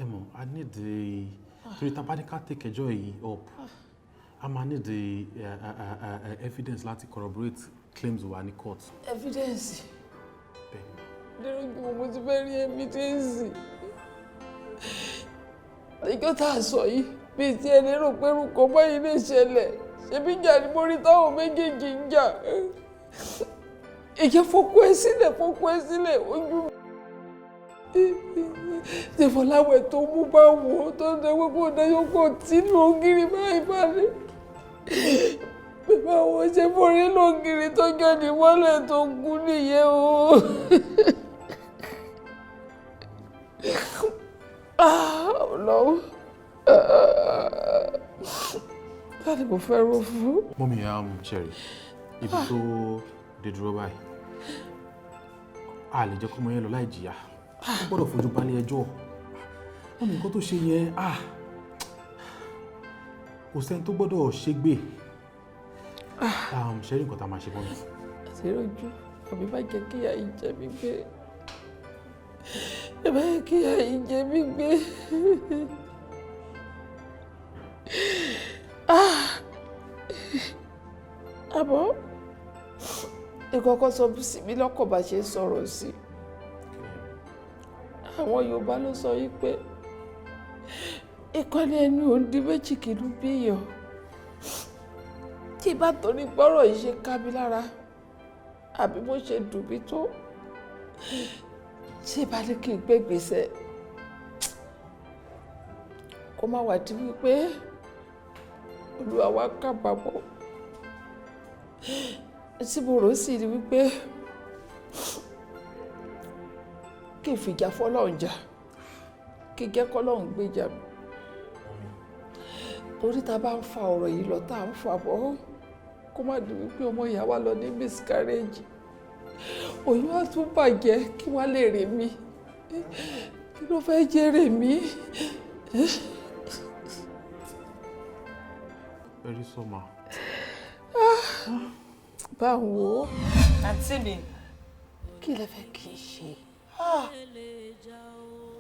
Ẹ mọ̀, a need, torí tá a bá ní ká take ẹjọ́ yìí up, a máa need evidence láti corroborate claims wa ní court. Evidence? Bẹ́ẹ̀ni. Nínú mo ti fẹ́ rí evidence ìjọ tá a sọ yìí, bíi tí ẹni rò pé orúkọ báyìí lè ṣẹlẹ̀. Ṣebí ìjà ni mo rí táwọn méjèèjì ń jà. Ìjẹ́ fọkọ ẹ sílẹ̀, fọkọ ẹ sílẹ̀, ojú tí Fọláwẹ̀ tó mú bá wò ó tó ń dẹ́wọ́ kó dájọ́ kó tínú ògiri báyìí balẹ̀ bíbá wọn ṣe forí lógiri tó jáde mọ́lẹ̀ tó kú nìyẹn o. Ọlọ́run, láti mo fẹ́ rò fún. Mummy, Sherry, ibi tó dé dúró báyìí, a lè jẹ́ kọ́mọ yẹn lọ láì jìyà. Ó gbọ́dọ̀ fojú balẹ̀ ẹjọ́. Mummy, nǹkan tó ṣe yẹn, ah, kò sẹ́ni tó gbọ́dọ̀ ṣègbè. Sherry, nǹkan tá a máa ṣe, mummy. Àṣírí àbí má jẹ́ kí ìyà yìí jẹ mí gbé, ẹ má jẹ́ kí ìyà yìí jẹ mí gbé. Ah! Àmọ́ ìkọ̀kọ̀ sọ sí mi lọ́kàn bá ṣe sọ̀rọ̀ sí. Àwọn Yorùbá ló sọ yìí pé ìkànnì ẹnu ò ń di méjì kìlú bí èèyàn. Tí bá torí gbọ́rọ̀ yìí ṣe ká mi lára àbí bó ṣe dùn mí tó, tí bá ní kí n gbé ìgbésẹ̀ Kó má wá di wípé Olúwa wa kábàámọ̀. Tí mo rò sí ni wípé kí n fìjà fọlọ́run jà, kí n jẹ́ kọ́lọ́run gbèjà mi. Torí tá a bá ń fa ọ̀rọ̀ yìí lọ tá a ń fa bọ́, kó má di wípé ọmọ ìyá wa lọ ní miscarriage. Oyún á tún bàjẹ́, kí wọ́n lè rè mí. Kí ló fẹ́ jèrè mí? Very so ma. Báwo? Àǹtí mi. Kí lẹ fẹ́ kí n ṣe?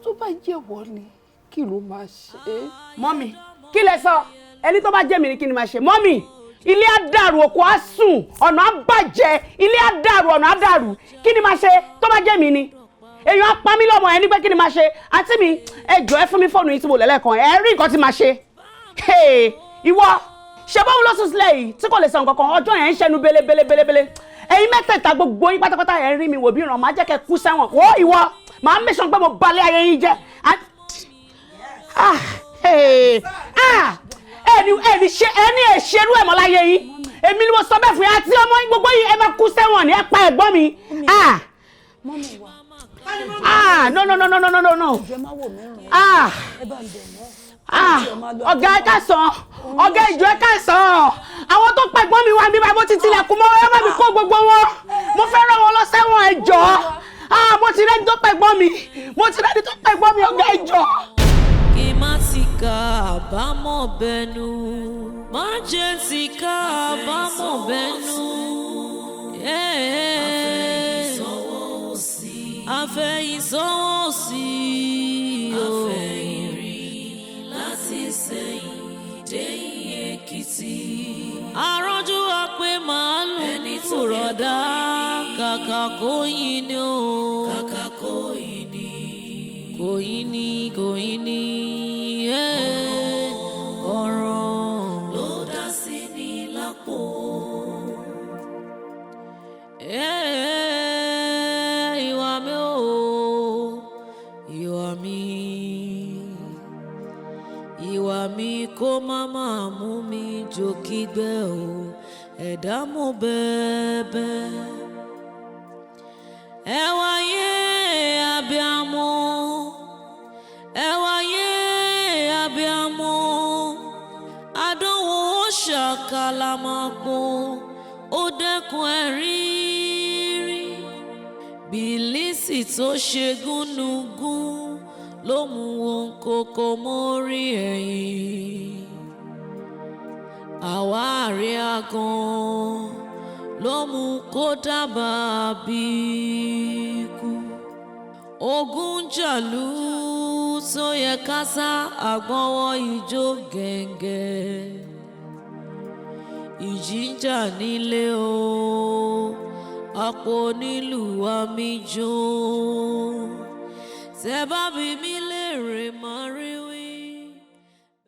Tó bá jẹ́wọ́ ni, kí ló máa ṣe? Mọ́mì, kí lẹ sọ? Ẹni tó bá jẹ́ mi ni kí ni máa ṣe? Mọ́mì, ilé á dàrú, òkú á sùn, ọ̀nà á bàjẹ́, ilé á dàrú, ọ̀nà á dàrú. Kí ni máa ṣe tó bá jẹ́ mi ni? Èèyàn á pa mí lọ́mọ, ẹni pé kí ni máa ṣe? Àǹtí mi, ẹ jọ̀ọ́, ẹ fún mi fóònù yìí tí mo lẹ́lẹ́kan, ẹ rí nǹkan tí máa ṣe. Ìwọ ṣe báwo ló sùn sílẹ̀ yìí tí kò lè sọ nǹkan kan? Ọjọ́ yẹn ń ṣẹnu belebelebele. Ẹ̀yin mẹ́tẹ̀ẹ̀ta, gbogbo yín pátápátá, ẹ̀ ń rí mi wò bí ìràn, máa jẹ́ kẹ́ kú sẹ́wọ̀n. Wò ìwọ, màá mẹ́sàn pé mo balẹ̀ ayé yín jẹ́. Ẹni ẹni ṣe ẹni ẹ̀ ṣerú ẹ̀ mọ́ láyé yín. Èmi ni mo sọ bẹ́ẹ̀ fún yín, àti ọmọ yín, gbogbo yín, ẹ máa kú sẹ́wọ̀n ni. Ẹ pa ẹ̀gbọ́n mi. Ah, no, no, no, no, no, no, no. Ah ah, ọ̀gá, ẹ káàsán. Ọ̀gá ìjọ, ẹ káàsán. Àwọn tó pẹ̀gbọ́n mi wá mi báyìí, mo ti tilẹ̀kùn mọ́, ẹ má mi kó gbogbo wọn. Mo fẹ́ rán wọn lọ sẹ́wọ̀n, ẹ jọ̀ọ́. Ah, mo ti rẹ́ni tó pẹ̀gbọ́n mi, mo ti rẹ́ni tó pẹ̀gbọ́n mi, ọ̀gá ìjọ. Kí má ti ka àbámọ̀ bẹnu, má jẹ́ ti ká àbámọ̀ bẹnu. Àfẹ̀yìnsọ́wọ́ sí o. Láti sẹ́yìn dé Èkìtì. Àrọ́jú wa pé màálù ní fùrọ̀dá, kàkà kó yin ni o. Kàkà kó yin ni. Kò yin ni, kò yin ni. Ọ̀rọ̀ ló dá sí ní lápò. Ìwà mi o, ìwà mi, ìwà mi kó má máa mú mi jòkígbẹ́ o, ẹ̀dá mo bẹ̀bẹ̀. Ẹ wáyé abiyamọ, ẹ wáyé abiyamọ, àdánwò ó ṣàkàlàmọ̀gbò, ó dẹ́kun ẹ̀rín rí. Bìlísì tó ṣe gúnugún ló mú wọn kókó mórí ẹ̀yìn. Àwárí àgàn ló mú kó dábàá bí ikú. Ogun jàlú tó yẹ ká sá àgbọ̀nwọ́ ìjó gẹ̀ǹgẹ̀. Ìjì ń jà nílé o, àpò nílùú àmì jó. Tẹ́ bá bi mí léèrè, màá rí.